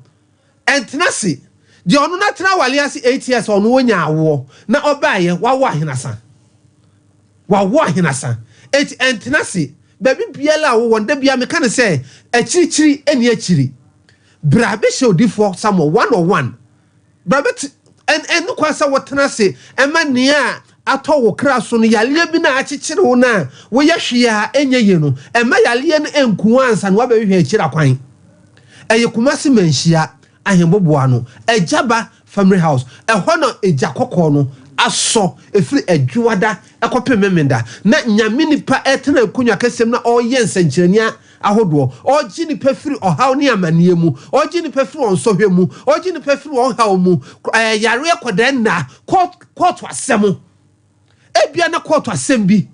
ɛntena ase. Deɛ ɔno no atena awale ase 8 years a ɔno ɔnya awoɔ na ɔbaeɛ, wawo ahenasa. Wawo ahenasa. Enti ɛntena ase. Baabi biara a wowɔ no, da biara meka no sɛ, akyirikyiri nni akyiri. Bra bɛhyia odiyifoɔ Samuel one on one. Bra bɛte ɛn ɛne kwan sɛ wotena ase ma nea atɔ wo kra so no, yareɛ bi no a akyekyere wo no a woyɛ hwee a ɛnyɛ yie no, ɛmma yareɛ no nku wo ansa na woabɛhwehwɛ akyiri akwan. Ɛyɛ Kumasi Manhyia Ahemboboa no, Agyaba Family House, ɛhɔ na egya kɔkɔɔ no asɔ ɛfiri Adwoada kɔpem Memenda, na Nyame nipa retena nkonnwa kɛseɛ mu na ɔreyɛ nsɛnkyerɛnne ahodoɔ. Ɔregye nnipa firi ɔhaw ne amaneɛ mu. Ɔregye nnipa firi wɔn nsɔhwɛ mu. Ɔregye nnipa firi wɔn haw mu. Ɛɛ yareɛ kɔdaa nna, kɔɔt kɔɔto asɛm. Ebia na kɔɔto asɛm bi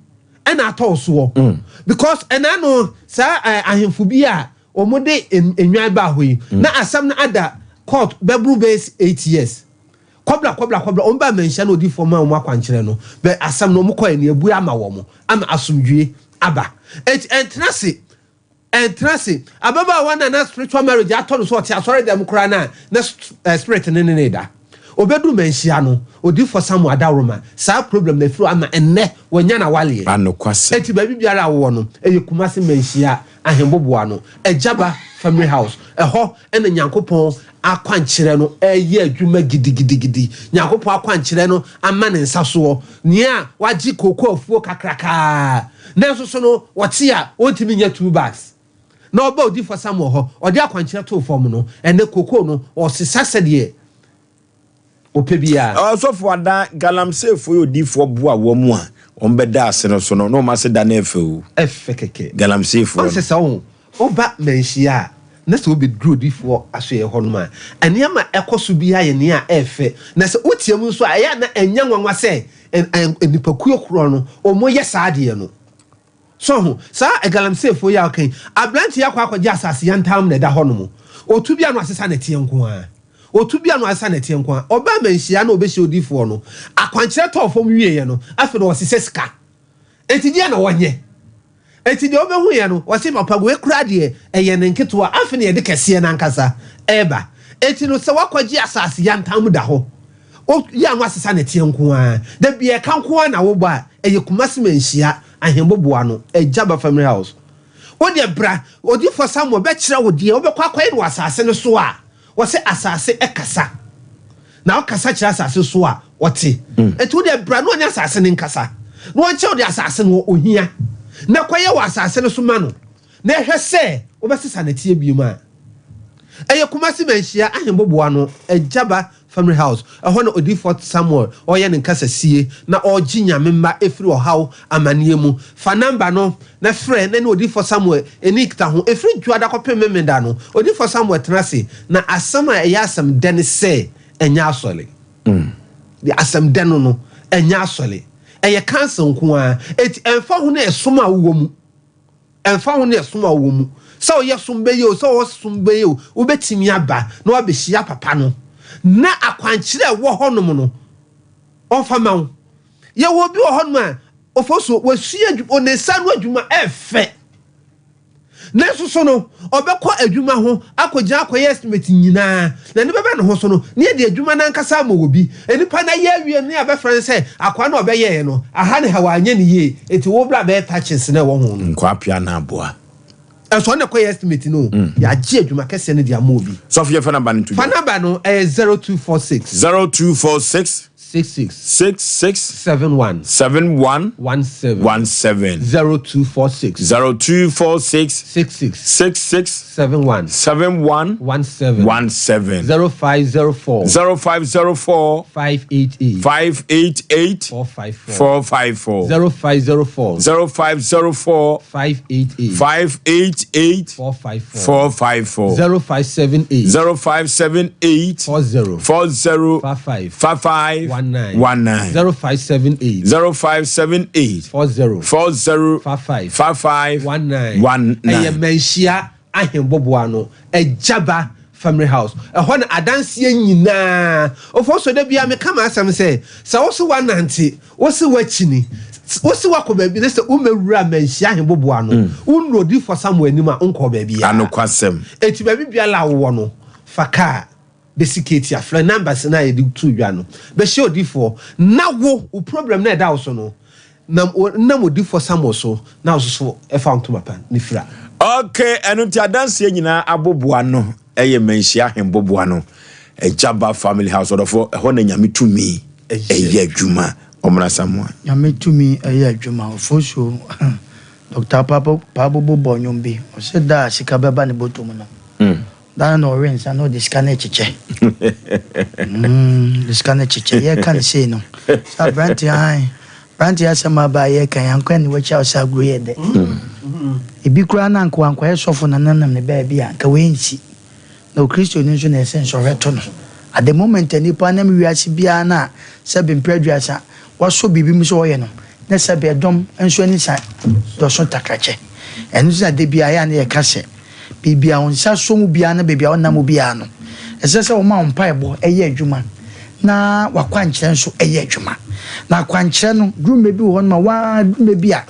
ɛna atɔ wo soɔ. Because ɛna no saa ɛɛ ahemfo bi a wɔde nnwan baa hɔ yi, na asɛm no ada court bɛboro bɛyɛ 8 years. Kɔbla kɔbla kɔbla, wɔn baa manhyia na odiyifoɔ maa wɔn akwankyerɛ no, bɛ asɛm no wɔn kɔɛ no yɛabue ama wɔn ama asomdwie aba. Enti ɛntena ase, ɛntena ase. Ababaawa no a na spiritual marriage atɔ no so ɔte asɔre dɛm koraa no a na eh, spirit ne ne ne da. Ɔbɛduru manhyia no, odiyifoɔ Samuel Adaworoma, saa problem no afiri hɔ ama ɛnnɛ wanya n'awaleɛ. Anokwasɛm. Enti baabi biara a wowɔ no, ɛyɛ Kumasi Manhyia Ahemboboa no, Agyaba Family House, ɛhɔ na Nyankopɔn akwankyerɛ no reyɛ adwuma gidigidigidi. Nyankopɔn akwankyerɛ no ama ne nsa soɔ. Nea wagye kooko afuo kakrakaa, nanso so no ɔte a ɔntumi nyɛ 2 bags. Na ɔba odiyifoɔ Samuel hɔ, ɔde akwankyerɛ too fam no, ɛnnɛ kooko no ɔsesa sɛdeɛ. Ɔpɛ biara. Ɔsɔfo Ada, Galamseyfoɔ yɛ odiyifoɔ boa wɔn a wɔn bɛda ase no so no, na wɔn ase da no ɛfɛ o. Ɛfɛ kɛkɛ. Galamseyfoɔ no. Ɔnsɛ sɛ wo woba manhyia a, na sɛ wobɛduru odiyifoɔ asoɛeɛ hɔ nom a, nneɛma a ɛkɔ so biara yɛ nea ɛfɛ. Na sɛ wotia mu nso a, ɛyɛ a na ɛnyɛ nwanwa sɛ nnipakuo korɔ no wɔyɛ saa adeɛ no. So ho? Saa galamseyfoɔ yi a woka yi, aberanteɛ yi akɔ akɔgye asase yantam na ɛda hɔ nom. Ɔtu bi a na wasesa nɛteɛ nko ara. Ɔtu bi a na wasesa nɛteɛ nko ara. Ɔbaa manhyia na ɔbɛhyia odiyifoɔ no, akwankyerɛ tɔɔ fam wieeɛ no, afei na ɔresesa sika. Enti deɛn na wɔnyɛ? Enti deɛ ɔbɛhuiɛ no, ɔse, Papa, wei koraa deɛ, ɛyɛ ne nketewa, afei na yɛde kɛseɛ no ankasa reba. Enti no, sɛ woakɔgye asase yantam da hɔ, woyɛ a na wasesa nɛteɛ nko ara. Da biara ɛka nko ara na wobɔ a, ɛyɛ Kumasi Manhyia Ahemboboa no, Agyaba Family House. Wo deɛ bra, Odiyifoɔ Samuel bɛkyerɛ wo deɛ wobɛkɔ akɔyɛ no wɔ asase no so a, wɔse asase kasa. Na wokasa kyerɛ asase so a, ɔte. Enti wo deɛ bra na ɔne asase no nkasa, na ɔnkyerɛ wo deɛ asase no wɔ ohia, na kɔyɛ wɔ asase no so ma no, na hwɛ sɛ wobɛsesa nɛteɛ biom a. Ɛyɛ Kumasi Manhyia Ahemboboa no, Agyaba Family House, ɛhɔ na Odiyifoɔ Samuel ɔreyɛ ne nkasasie na ɔregye Nyame mma ɛfiri ɔhaw amaneɛ mu. Fa number no na frɛ na ne Odiyifoɔ Samuel ɛni nkitaho. Ɛfiri Dwoada kɔpem Memenda no, Odiyifoɔ Samuel tena ase na asɛm a ɛyɛ asɛm dɛ ne sɛ ɛnyɛ asɔre. Deɛ asɛm dɛ no no, ɛnyɛ asɔre. Ɛyɛ council nko ara. Enti ɛmfa ho ne ɛsom a wowɔ mu. Ɛmfa ho ne ɛsom a wowɔ mu, sɛ woyɛ som bɛyɛ o, sɛ wɔwɔ som bɛyɛ o, wobɛtumi aba na woabɛhyia papa no na akwankyerɛ a ɛwɔ hɔnom no, ɔmfa ma wo. Yɛwɔ obi wɔ hɔnom a, ɔfɔ so, wasua adwuma, ne nsa ano adwuma ɛfɛ. Nanso so no, ɔbɛkɔ adwuma ho akɔgyina akɔyɛ estimate nyinaa, na ne bɛba ne ho so no, ne yɛde adwuma no ankasa ama obi. Nnipa no ayɛ awie no, ne yɛabɛfrɛ no sɛ akoa no a ɔbɛyɛeɛ no, aha ne ha, wanyɛ no yie, enti wo bra bɛyɛ touches no a ɛwɔ ho no. Nkwapea na aboa. Ɛnso ɔno na ɛkɔyɛ estimate no o. Yɛagye adwuma kɛseɛ no de ama obi. Sɔfo yɛfa number no nto dwa. Fa number no, ɛyɛ 0246. 0246. 66. 66. 71. 71. 17. 17. 0246. 0246. 66. 66. 71. 71. 17. 17. 0504. 0504. 588. 588. 454. 454. 0504. 0504. 588. 588. 454. 454. 0578. 0578. 40. 40. 55. 55. 19. 19. 0578. 0578. 40. 40. 55. 55. 19. 19. Ɛyɛ Manhyia Ahemboboa no Agyaba Family House. Ɛhɔ na adanseɛ nyinaa. Ofosuo, da biara meka m'asɛm sɛ, sɛ wo se woanante, wo se woakyini, wo se woakɔ baabi na sɛ wommɛwura Manhyia Ahemboboa no, wonnuru Odiyifoɔ Samuel anim a, wonkɔɔ baabiara. Anokwasɛm. Enti baabi biara a wowɔ no, fa kaa bɛsi Ketia, frɛ numbers no a yɛde too dwa no, bɛhyia odiyifoɔ, na wo, wo problem no a ɛda wo so no, nam, nam odiyifoɔ Samuel so, na wo nso so fa wo ntoma pa no fira. Ok, ɛno nti adanseɛ nyinaa aboboa no yɛ Manhyia Ahemboboa no, Agyaba Family House, ɔdɔfoɔ, ɛhɔ na Nyame tumi yɛ adwuma. Ɔmmra Samoa. Nyame tumi yɛ adwuma, Ofosuo, Doctor Pabobo bɔ nnwom bi, ɔse da a sika bɛba ne bɔtɔ mu no, Da no na ɔwe nsa na ɔde sika no rekyekyɛ. Mm, de sika no rekyekyɛ. Yɛreka no sei no, sɛ aberanteɛ ahan, aberanteɛ asɛm aba a yɛreka yi, ankɔ ne wakyi a ɔsɛ agorɔ yɛ dɛ. Ebi koraa na anka wankɔyɛ sɔfo na nanam ne baabi a, anka wei nsi. Na Okristoni nso na ɛsɛ nsɔhwɛ to no. At the moment a nipa nam wiase biara no a sɛbe mprɛ aduasa wasɔ biribi mu sɛ ɔyɛ no, na sɛbe ɛdɔm nso ani sa dɔso takrakyɛ. Ɛno nti na da biara yɛ a na yɛka sɛ, Baabi a wo nsa sɔ mu biara ne baabi a wonam mu biara no, ɛsɛ sɛ woma wo mpaebɔ yɛ adwuma na w'akwankyerɛ nso yɛ adwuma. Na akwankyerɛ no, duru mmerɛ bi wɔ hɔ no ma waa duru mmerɛ bi a,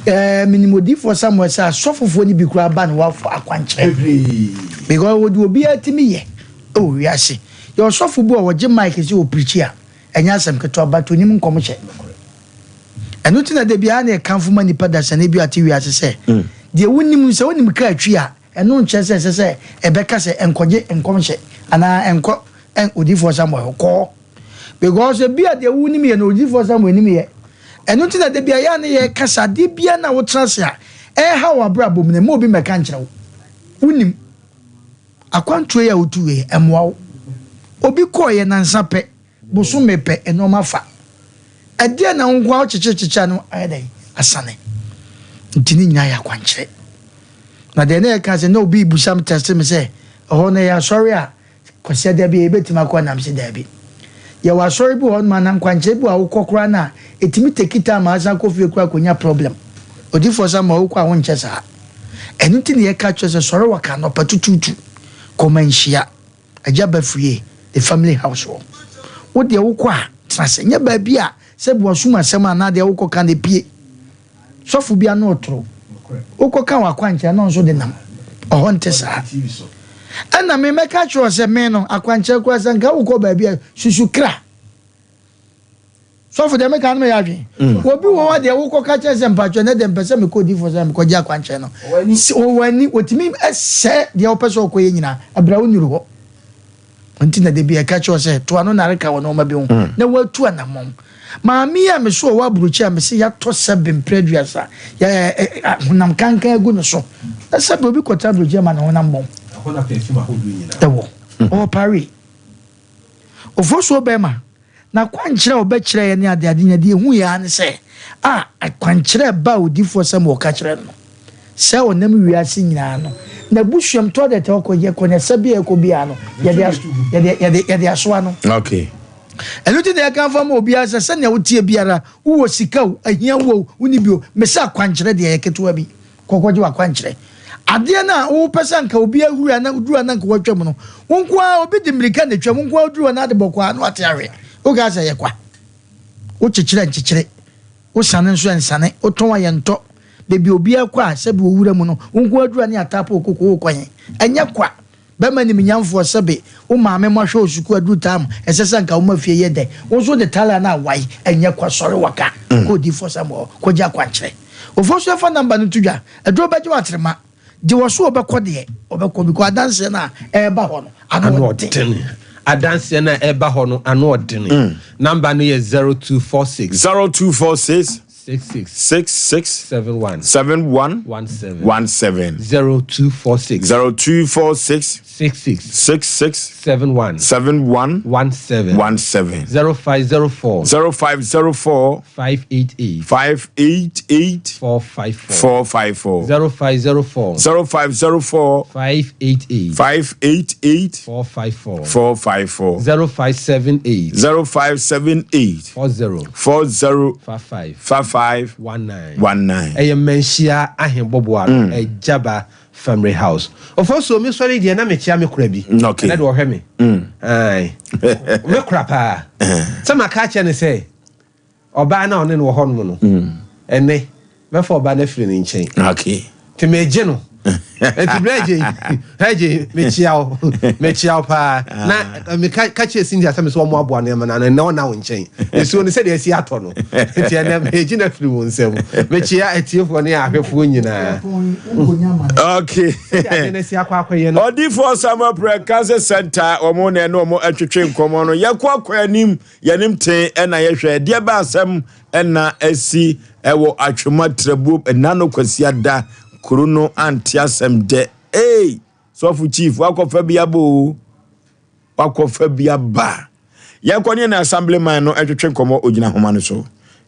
ɛɛ menim odiyifoɔ Samuel sɛ asɔfofoɔ no bi koraa ba ne hɔ afɔ akwankyerɛ. Because wɔde obiara tumi yɛ wɔ wiase. Yɛ ɔsɔfo bi a ɔgye mic sɛ ɔpirikyi a, ɛnyɛ asɛm ketewa but onim nkɔmhyɛ. Ɛno nti na da biara na yɛkamfo ma nnipa dasani bi a ɔte wiase sɛ, Deɛ wonim no, sɛ wonim kaa twi a, ɛno nkyerɛ sɛ ɛsɛ sɛ ɛbɛka sɛ nkɔgye nkɔmhyɛ anaa nkɔ Odiyifoɔ Samuel hɔ. Kɔ hɔ. Because ebia deɛ wonim yɛ no, Odiyifoɔ Samuel nim yɛ. Ɛno nti na da biara yɛ a na yɛka sɛ adeɛ biara no a wotena ase a ɛreha wo abrabɔ mu no, mma obi mmɛka nkyerɛ wo. Wonim. Akwantuo yi a wotu wei, ɛmmoa wo. Obi kɔeɛ nansa pɛ. Bosome pɛ nnoɔma fa. Ɛdeɛn na wo nko ara wokyekyere kyekyere a na ayɛ dɛn? Asane. Nti ne nyinaa yɛ akwankyerɛ. Na deɛ na yɛka sɛ na obi rebisa me tɛste me sɛ ɛhɔ no ɛyɛ asɔre a Kwasiada bi a yɛbɛtumi akɔ anaa? Mese daabi. Yɛwɔ asɔre bi wɔ hɔnom anaa nkwankyerɛ bi wɔ a wokɔ koraa no a ɛtumi take time a asan kɔ fie koraa kɔnya problem. Odiyifoɔ Samuel wokɔ a wonkyɛ saa. Ɛno nti na yɛka kyerɛ sɛ sɔre wɔ ka anɔpa tutuutu kɔ manhyia Agya Bafrie the family house hɔ. Wo deɛ wokɔ a tena ase. Nyɛ baabi a sɛbi wasum asɛm anaa deɛ wokɔ ka no ɛpue. Sɔfo bi ano ɔtoro. Wokɔ ka w'akwankyerɛ na ɔnso de nam. Ɔhɔ nte saa. Ɛna me mɛka akyerɛ wo sɛ me no akwankyerɛ koraa sɛ nka wokɔ baabi a susu kra. Sɔfo deɛ meka no meyɛ adwene. Obi wɔ hɔ a deɛ wokɔ ka kyerɛ sɛ mpakyɛ nɛ deɛ mpɛ sɛ mekɔ odiyifoɔ sɛ mekɔgye akwankyerɛ no. Ɔwɔ ani ɔtumi sɛe deɛ wopɛ sɛ ɔkɔyɛ nyinaa ɛberɛ a wonnuru hɔ. Nti na da bi ɛka kyerɛ sɛ to ano nareka wɔ nneɛma bi ho na woatu anammɔn. Maame yi a me so ɔwɔ aburokyi a mese yɛatɔ sɛbe mprɛ aduasa yɛ honam kankan agu no so na sɛbe obi kɔtena aburokyi ama ne honam bɔn. Ɛwɔ ɔwɔ Paris. Ofosuo bɛrima N'akwankyerɛ a ɔbɛkyerɛɛ yɛn ne adeade nyinaa, deɛ ɛhuiɛ ara ne sɛ, a akwankyerɛ a ɛbaa odiyifoɔ Samuel ɔka kyerɛɛ no no, sɛ ɔnam wiase nyinaa no, n'abusuam toilet a ɔkɔ yɛ kɔ ne ɛsɛ bi a ɛkɔ biara no, yɛde as, yɛde, yɛde, yɛde asoa no. Okay. Ɛno nti na yɛka fa ma obiara sɛ, sɛnea woteɛ biara, wowɔ sika o, ahia wo o, wonni bi o, mese akwankyerɛ deɛ ɛyɛ ketewa bi. Kɔkɔgye w'akwankyerɛ. Adeɛ no a wopɛ sɛ anka obi ahuri a na woduru a na anka watwam no, wo nko ara obi de mmirika na etwam, wo nko ara woduru hɔ na ade bɔkɔɔ a na wate ahwe. Wokaa sɛ ɛyɛ kwa. Wokyekyere a nkyekyere, wosane nso ɛnsane, wotɔn a yɛntɔ. Baabi a obiara kɔ a sɛbe owura mu no, wo nko ara duru a ne yɛataapo wo koko wokɔ he? Ɛnyɛ kwa. Bɛma animnyamfoɔ sɛbe wo maame mo ahwɛ wo sukuu aduru time ɛsɛ sɛ anka woma fie yɛ dɛ wo nso wode tala no awae ɛnyɛ kwa sɔre waka kɔ odiyifoɔ Samuel hɔ kɔgye akwankyerɛ Ofosu ɛfa number no to dwa aduro bɛgye wo atrema gye wɔ so ɔbɛkɔ deɛ ɔbɛkɔ because adanseɛ no a ɛreba hɔ no ano ɔden. Adanseɛ no a ɛreba hɔ no ano ɔdene. Number no yɛ 0246. 0246. 66. 66. 71. 71. 17. 17. 0246. 0246. 66. 66. 71. 71. 17. 17. 0504. 0504. 588. 588. 454. 454. 0504. 0504. 588. 588. 454. 454. 0578. 0578. 40. 40. 55. 55. 19. 19. Ɛyɛ Manhyia Ahenbɔboa no, Agyaba Family House. Ofosuo, me sɔre deɛ na mekyea me kora bi. Okay. Ɛnɛ deɛ ɔhwɛ me. Ae. Me kora paa. Sɛ maka akyerɛ no sɛ, ɔbaa no a ɔne no wɔ hɔnom no, ɛnɛ mɛfa ɔbaa no afiri ne nkyɛn. Okay. Nti megye no. Nti berɛ agye agye mekyia wo mekyia wo paa na meka ka kyerɛ Cynthia sɛ me sɛ ɔmo aboa nneɛma no ano ɛnɛ ɔna wo nkyɛn nsuo no sɛdeɛ asi atɔ no nti ɛnɛ megye no afiri wo nsam mekyia atiefoɔ ne ahwɛfoɔ nyinaa. Okay. Sɛdeɛ adeɛ no asi akɔ akɔyɛ no. Odiyifoɔ Samuel Prɛ Cancer Center wɔn na ɛne wɔn atwetwe nkɔmmɔ no yɛkɔ akɔ anim Yɛnim tee na yɛhwɛ ɛdeɛ bɛ asɛm na asi wɔ Atwema Trabuom ɛna no Kwasiada kuro no ante asɛm dɛ ei sɔfo chief wakɔfa bi aba o wakɔfa bi aba yɛkɔ ne yɛne assemblyman no ɛtwetwe nkɔmmɔ ogyina homa no so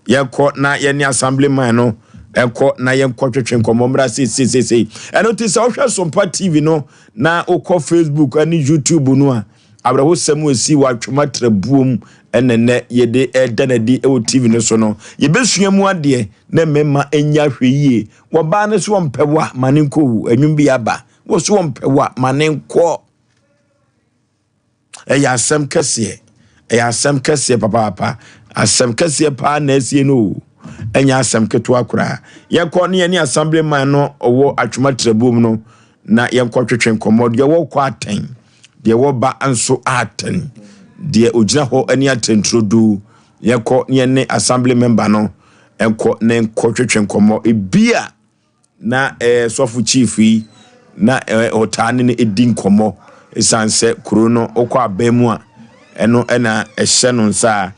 yɛkɔ na yɛne assemblyman no ɛkɔ na yɛnkɔ twetwe nkɔmmɔ mmra seiseiseisei ɛno ti sɛ wohwɛ Sompa TV no na wokɔ Facebook ne YouTube no a Awerɛhosɛm a esii wɔ Atwom Atrabuom na nnɛ yɛde reda no adi wɔ TV no so no, yebesua mu adeɛ na mmarima nyɛ ahwɛyie. Wɔbaa no so ɔmpɛ wo a, ma ne nkɔ o. Anwum bi aba. Wo so ɔmpɛ wo a, ma ne nkɔ. Ɛyɛ asɛm kɛseɛ. Ɛyɛ asɛm kɛseɛ papaapa. Asɛm kɛseɛ paa na asie no o. Ɛnyɛ asɛm ketewa koraa. Yɛkɔ ne yɛne assemblyman no ɔwɔ Atwom Atrabuom no na yɛnkɔtwetwe nkɔmmɔ. Deɛ wɔkɔ atɛn. Deɛ wɔba nso atɛn. Deɛ ɔgyina hɔ ne atɛnturodoo. Yɛkɔ ne yɛne assembly member no nkɔ ne nkɔtwetwe nkɔmmɔ. Ebia na eh, sɔfo chief yi na eh, ɔtaa ne no di nkɔmmɔ. Ɛsiane sɛ kuro no wokɔ abɛn mu a ɛno na ɛhyɛ no nsa a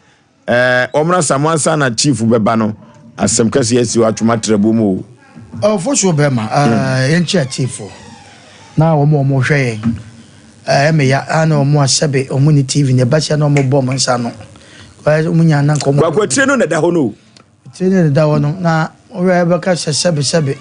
Ɛɛ wɔmmra sa mo ansa na chief bɛba no asɛm kɛseɛ asi hɔ atwom atrɛbo mu o. Ɔfosuo bɛma ɛɛ yɛnkyɛ atiefo na wɔn a wɔhwɛ yɛn ɛɛ meya a na wɔn asɛbe wɔn ni TV na ɛba sia na wɔn bɔ wɔn nsa ano. Wɔn nyinaa na nkɔmɔ. Kwaku etire no na ɛda hɔ no o. Etire no na ɛda hɔ no na wɔyɛ bɛka sɛ sɛbe sɛbe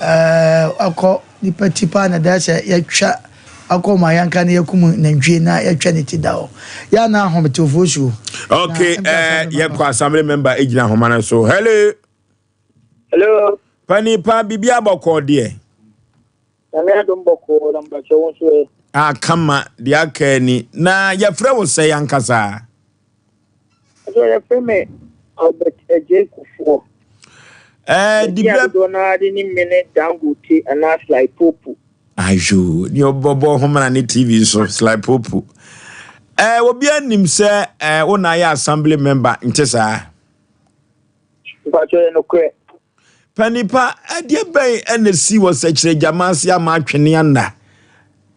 ɛɛ akɔ nipa ti paa na ɛda sɛ yɛtwa akɔ ma yɛnka na yɛkum nantwie na yɛtwa ne ti da hɔ. Yɛ na ahometefoɔ suo. Okay, ɛɛ yɛkɔ assembly member egyina ahoma no so. Hello. Hello. Panipa biribi abɔkɔɔ deɛ. Nyame adom bɔkɔɔ na mpakyɛ wo nso ɛ. Ah kama deɛ aka ni. Na yɛfrɛ wo sɛn ankasa? Ɛsɛ yɛfrɛ me Albert Adjei Kufuor. Ɛɛ Edin a dibrɛ. dodoɔ no ara de nim me ne Dangote anaa Sly Popo. Ayo, ne ɔbɔbɔ homena ne TV so Sly Popo. Ɛɛ obiara nim sɛ ɛɛ wo na ayɛ assembly member nte saa? Mpakyɛ yɛ nokorɛ. Panipa, ɛdeɛ bɛn na ɛsi wɔ sɛkyerɛ gyama ase ama atwene anna?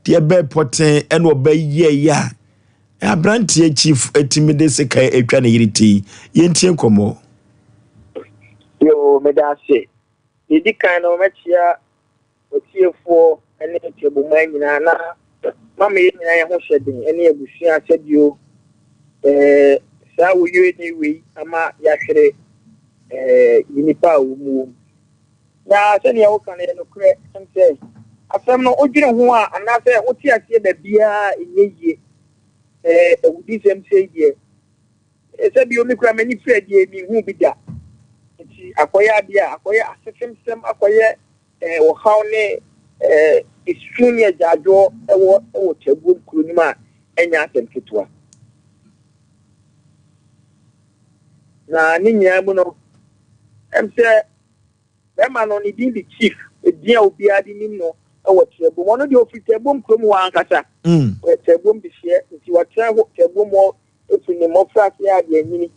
Deɛ bɛn pɔtee ɛna ɔbɛyɛeɛ a aberanteɛ chief atumi de sekan atwa ne yere ti? Yɛntie nkɔmmɔ. Yoo, meda ase. Deɛ ɛdi kan no, mɛkyea Otiefoɔ ne Tiabuman nyinaa na mama yɛn nyinaa yɛn ho hyɛ den ne abusua sɛdeɛ eh, saa woyere wei ama yɛahwere eh, yi nipa a wɔn wɔ mu. Na sɛdeɛ woka no yɛ nokorɛ ɛm sɛ asɛm no wodwene ho a anaasɛ wote aseɛ baabiara ɛnyɛ yie eh, awudisɛm sei deɛ sɛ bio me kura m'ani firi adie menhu bi da nti akɔyɛ adeɛ a akɔyɛ asefemsɛm akɔyɛ eh, ɔhaw ne eh, esu ne agyaadwoɔ wɔ wɔ Kyaguom kuro no mu a ɛnyɛ asɛm ketewa. Na ne nyinaa mu no, ɛm sɛ bɛrima no ne din de Chief, edin a obiara de nim no wɔ Kyerɛbom. Ɔno deɛ ɔfiri Kyerɛbom kurom hɔ ankasa. Ɔyɛ Kyerɛbom dehyeɛ, nti watena hɔ Kyerɛbom hɔ firi ne mmɔfraase a deɛ anyini.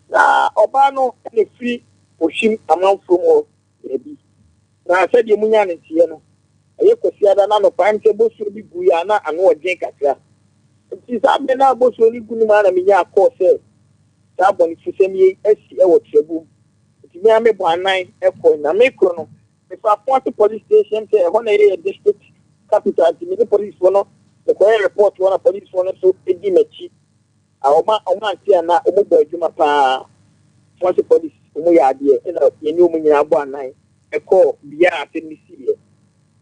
Na ɔbaa no na ɛfiri Ohwim amanfoɔ mu hɔ baabi. Na sɛdeɛ monyaa no nteɛ no, ɛyɛ Kwasiada no anɔpa, ɛm sɛ bosuo bi guiɛ a na ano ɔden kakra. Nti saa berɛ no a bosuo no gu no mu ara na menyaa kɔɔ sɛ saa abɔnefosɛm yei asi wɔ Trɛbom. Nti me ara mebɔɔ anan kɔe. Na mekorɔ no, mefaa Apoase Police Station, ɛm sɛ ɛhɔ na ɛyɛ yɛ district capital, nti me ne policefoɔ no mekɔyɛɛ report hɔ na policefoɔ no nso dii m'akyi. A wɔn a wɔn ante a na wɔn bɔ adwuma paa wɔn se police wɔn yɛ adeɛ ɛna yɛne wɔn nyinaa bɔ anan ɛkɔɔ bea a asɛm no siiɛ.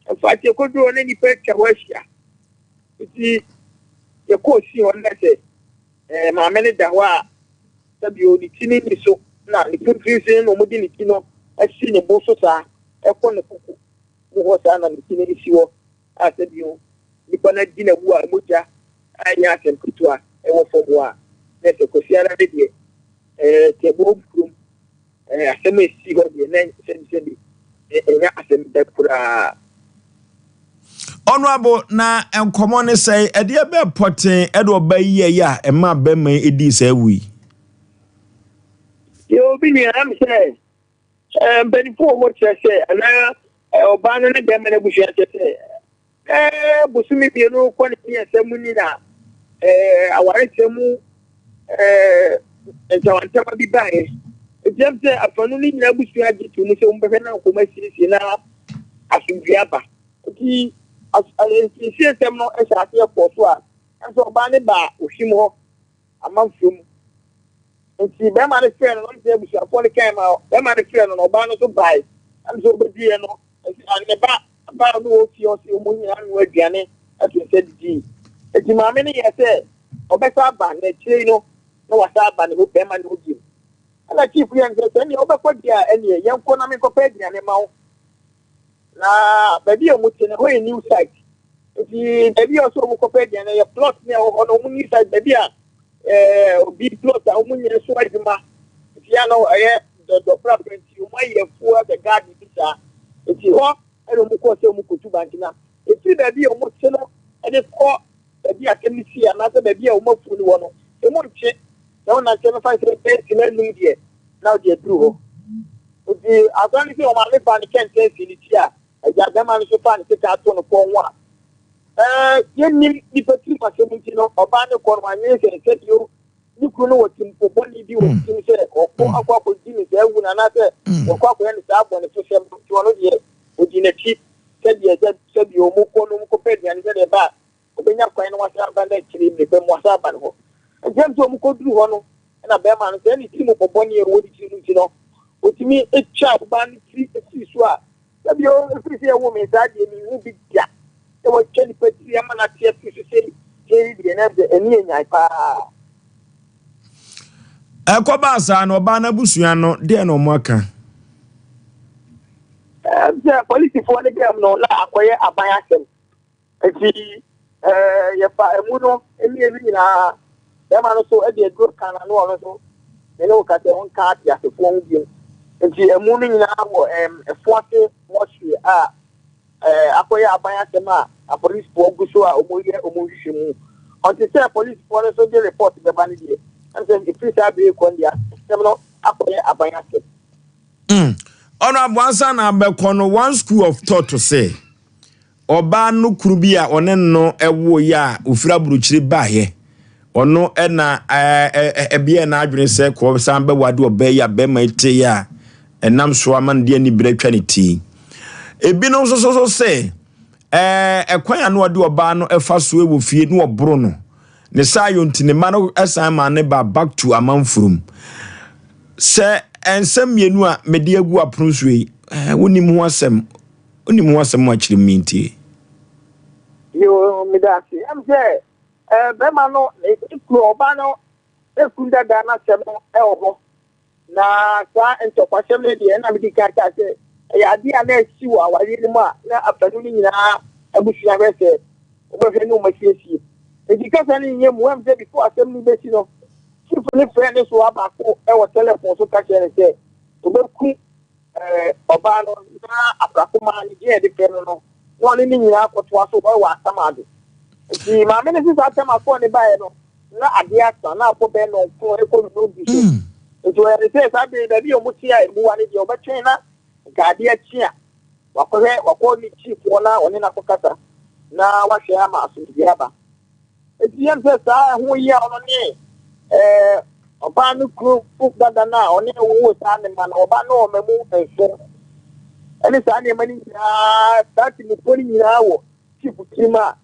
In fact yɛkɔduru hɔ na nnipa atwa hɔ ahyia nti yɛkɔɔ sii hɔ na sɛ ɛɛ maame no da hɔ a sɛbio ne ti no ni so na ne mfimfini na wɔde ne ti no asi ne bo so saa ɛkɔ ne koko mu hɔ saa na ne ti no si hɔ. a sɛ bio nipa no adi n'awu a mogya a ɛnyɛ asɛm ketewa wɔ fam hɔ a, na ɛsɛ Kwasiada no deɛ ɛɛ Tɛbom kurom ɛɛ asɛm a ɛsi hɔ deɛ na sɛbisɛbi ɛnyɛ asɛm bɛ koraa. Honourable, na nkɔmmɔ ne sɛe, ɛdeɛ bɛɛ pɔtee ɛde ɔba yi yɛeɛ a ɛmaa bɛrima yi dii saa awu yi? Deɛ obi nua am sɛ Eh, mpanyinfo wɔ hɔ kyerɛ sɛ anaa eh, ɔbaa no ne bɛrima no abusua kyerɛ sɛ eh, bosome mmienu kɔ ne mmiɛnsa mu ni na eh, awaresɛm mu eh, ntawantawa bi baeɛ. Nti ɛm sɛ afanu no nyinaa abusua gye to mu sɛ wɔbɛhwɛ na nkɔmɔ asiesie na asomdwoe aba. Nti nsiesiesɛm no hyɛ aseɛ kɔɔ so a, ɛm sɛ ɔbaa no baa ohwim hɔ amanfoɔ mu. Nti bɛrima no frɛɛ no, na ɔne sɛ abusuafoɔ no kae ma bɛrima no frɛɛ no, na ɔbaa no nso bae. Ɛna sɛ ɔbɛduiɛ no, nti ne ba baa no wɔ fie ɔse wɔn nyinaa noa aduane ato nsa didii. Nti maame no yɛɛ sɛ ɔbɛsa aba, na akyire yi no na wasa aba ne hɔ bɛrima no hɔ bio. Ɛna chief yɛɛ no sɛ, sɛ ɛneɛ wobɛkɔ deɛ a ɛneɛ yɛnkɔ na menkɔpɛ aduane ma wo. Na baabi a wɔte no, ɛhɔ yɛ new site. Nti baabi a ɔsɛ wɔn kɔpɛ aduane no yɛ plot ne ɛwɔ hɔ no, wɔn new site baabi a ɛɛ obi plot a wɔn nyɛ so adwuma. Nti ya no ɛyɛ dɔdɔprapra nti wɔn ayɛ afuo asɛ garden bi saa. Nti hɔ ɛna wɔn kɔɔ sɛ wɔn kɔtu bankye na efiri baabi a wɔn te no ɛde kɔ baabi a asɛm no si anaasɛ baabi a wɔn afuo no wɔ no, emu nkye. Sɛ wɔn nante bɛfa sɛ bɛyɛ sima num deɛ na ɔde aduru hɔ. Nti asɔre no sɛ ɔmaame faa ne kɛntɛn sii ne ti a, agya bɛrima no nso faa ne sekan too ne kɔn ho a, ɛɛ yɛnnim nipa tirim asɛm nti no, ɔbaa no kɔ no wannwene sɛ sɛdeɛ ne kunu no wɔ timpo bɔne bi wɔ ne tirim sɛ ɔkɔ akɔ akɔdi ne saa wu no anaasɛ wɔkɔ akɔyɛ ne saa bɔnefosɛm no nti ɔno deɛ ɔdi n'akyi sɛdeɛ sɛdeɛ wɔn kɔ no wɔn kɔpɛ aduane sɛdeɛ ɛba a ɔbɛnya kwan na wasan aba no akyire mmerɛ pa mu wasan aba ne hɔ. Nti ɛm sɛ wɔn kɔduru hɔ no. Ɛna bɛrima no sɛ ne tiri mu bɔbɔne a ɛwɔ ne tiri mu nti no, ɔtumi twa ɔbaa no tiri firi so a, sɛbi o, ɛfiri sɛ ɛwɔ me saa deɛ menhu bi da sɛ wɔatwa nipa tiri ama no ate afiri so sei sei deɛ na sɛ ɛni anyan paa. Ɛkɔbaa saa no, ɔbaa no abusua no, deɛ na wɔn aka? Sɛ polisifoɔ no dɛm no, na akɔyɛ aban asɛm. Nti yɛfa emu no mmienu nyinaa, bɛrima no so de aduro ka n'ano, ɔno nso me ne wo ka sɛ ɔnka ateasefoɔ ho biom. Nti emu no nyinaa wɔ ɛfo ase mɔhye a akɔyɛ aban asɛm a apolisifoɔ gu so a wɔyɛ wɔn nhwehwɛmu. Ɔnte sɛ apolisifoɔ no nso de report bɛba no deɛ, ɛm sɛ ɛfiri saa bere kɔ no deɛ asɛm no akɔyɛ aban asɛm. Ɔno ansa na abɛkɔ no, one school of thought sɛ ɔbaa no kunu bi a ɔne no woeɛ a ɔfiri aburokyire baeɛ, ɔno na ɛbeɛ n'adwene sɛ kɔ san bɛwade ɔbaa yi a bɛrima yi teeɛ a ɛnam so ama no de anibere atwa ne ti. Ebinom nso so so sɛ ɛkwan a na ɔde ɔbaa no fa so wɔ fie na ɔboro no. Ne saa yɔ nti ne mma no san maa ne ba back to amanfurum. Sɛ nsɛm mmienu a mede agu apono so yi, wonim ho asɛm. Wonim ho asɛm a kyerɛ mu ntie. Yoo, meda ase. Ɛm sɛ ɛɛ bɛrima no ne kunu ɔbaa no ekunu dada n'asɛm no ɛwɔ hɔ. Na saa ntɔkwasɛm no deɛ ɛna medi kan kaa sɛ ɛyɛ adeɛ a na asi wɔ awareɛ no mu a na afanu no nyinaa abusua hwɛ sɛ wɔbɛhwɛ ne wɔn asiesie. Nti kasa no nyɛ mu ɛm sɛ before asɛm no bɛsi no, chief no frɛ ne soa baako ɛwɔ telephone so ka kyerɛ no sɛ ɔbɛku Ɛɛ, ɔbaa no na aprakoma ne din a yɛde frɛ no no, na ɔne ne nyinaa kɔtoa so wɔ Asamado. Nti maame no se saa tam akɔɔ ne baeɛ no, na adeɛ asa, na abɔ bɛyɛ nnɔnkron rekɔ nnɔndu so. Nti ɔyɛ ne sɛ saa bere yi baabi a wɔte a emu wa no deɛ ɔbɛtwɛn na nka adeɛ akye a wakɔhwɛ, wakɔ ne chief hɔ na ɔne no akɔkasa na wahwɛ ama asomdwoeɛ aba. Enti yɛn sɛ saa ɛho yaw no ne ɛɛ ɔbaa no kunu dada no a ɔne woo saa ne ma no, ɔbaa no ɔma mu nso ɛne saa nneɛma no nyinaa, saa temmupɔ no nyinaa wɔ chief tirim a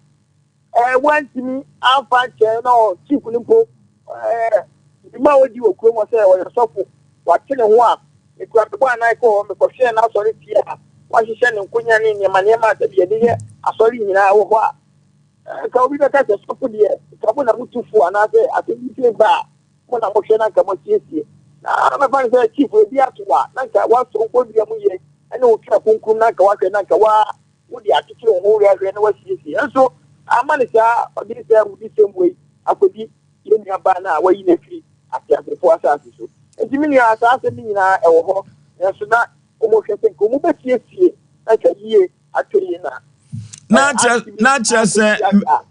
ɛɛ wantumi amfa nkyɛn na chief no mpo ɛɛ dwuma a ɔdi wɔ kurom hɔ sɛ ɔyɛ sɔfo, wate ne ho a mekura mebɔ anan kɔ hɔ mekɔhwɛɛ n'asɔre fie a wahyehyɛ ne nkonya ne nneɛma nneɛma a sɛbi yɛde yɛ asɔre nyinaa wɔ hɔ a Anka obi bɛka sɛ, Sɔfo deɛ, nka mo na motu fo anaasɛ asɛm bi sei ba a, mo na mohwɛ na anka moasiesie. Na mɛfa no sɛ chief ebi ato wo a, na anka woasɔ wo kɔndua mu yie ne wo twerɛ kronkron na anka woahwɛ na anka woa wode akyekyere wo ho werɛ ahwɛ na woasiesie. Nso amma no saa, ɔde saa awudisɛm wei akɔdi yɛn nuabaa no a wayi no afiri ateasefoɔ asase so. Enti me nua, saa asɛm no nyinaa ɛwɔ hɔ, nanso na wɔhwɛ sɛ nka wɔbɛsiesie na anka yie atwa yie na na kyerɛ na kyerɛ sɛ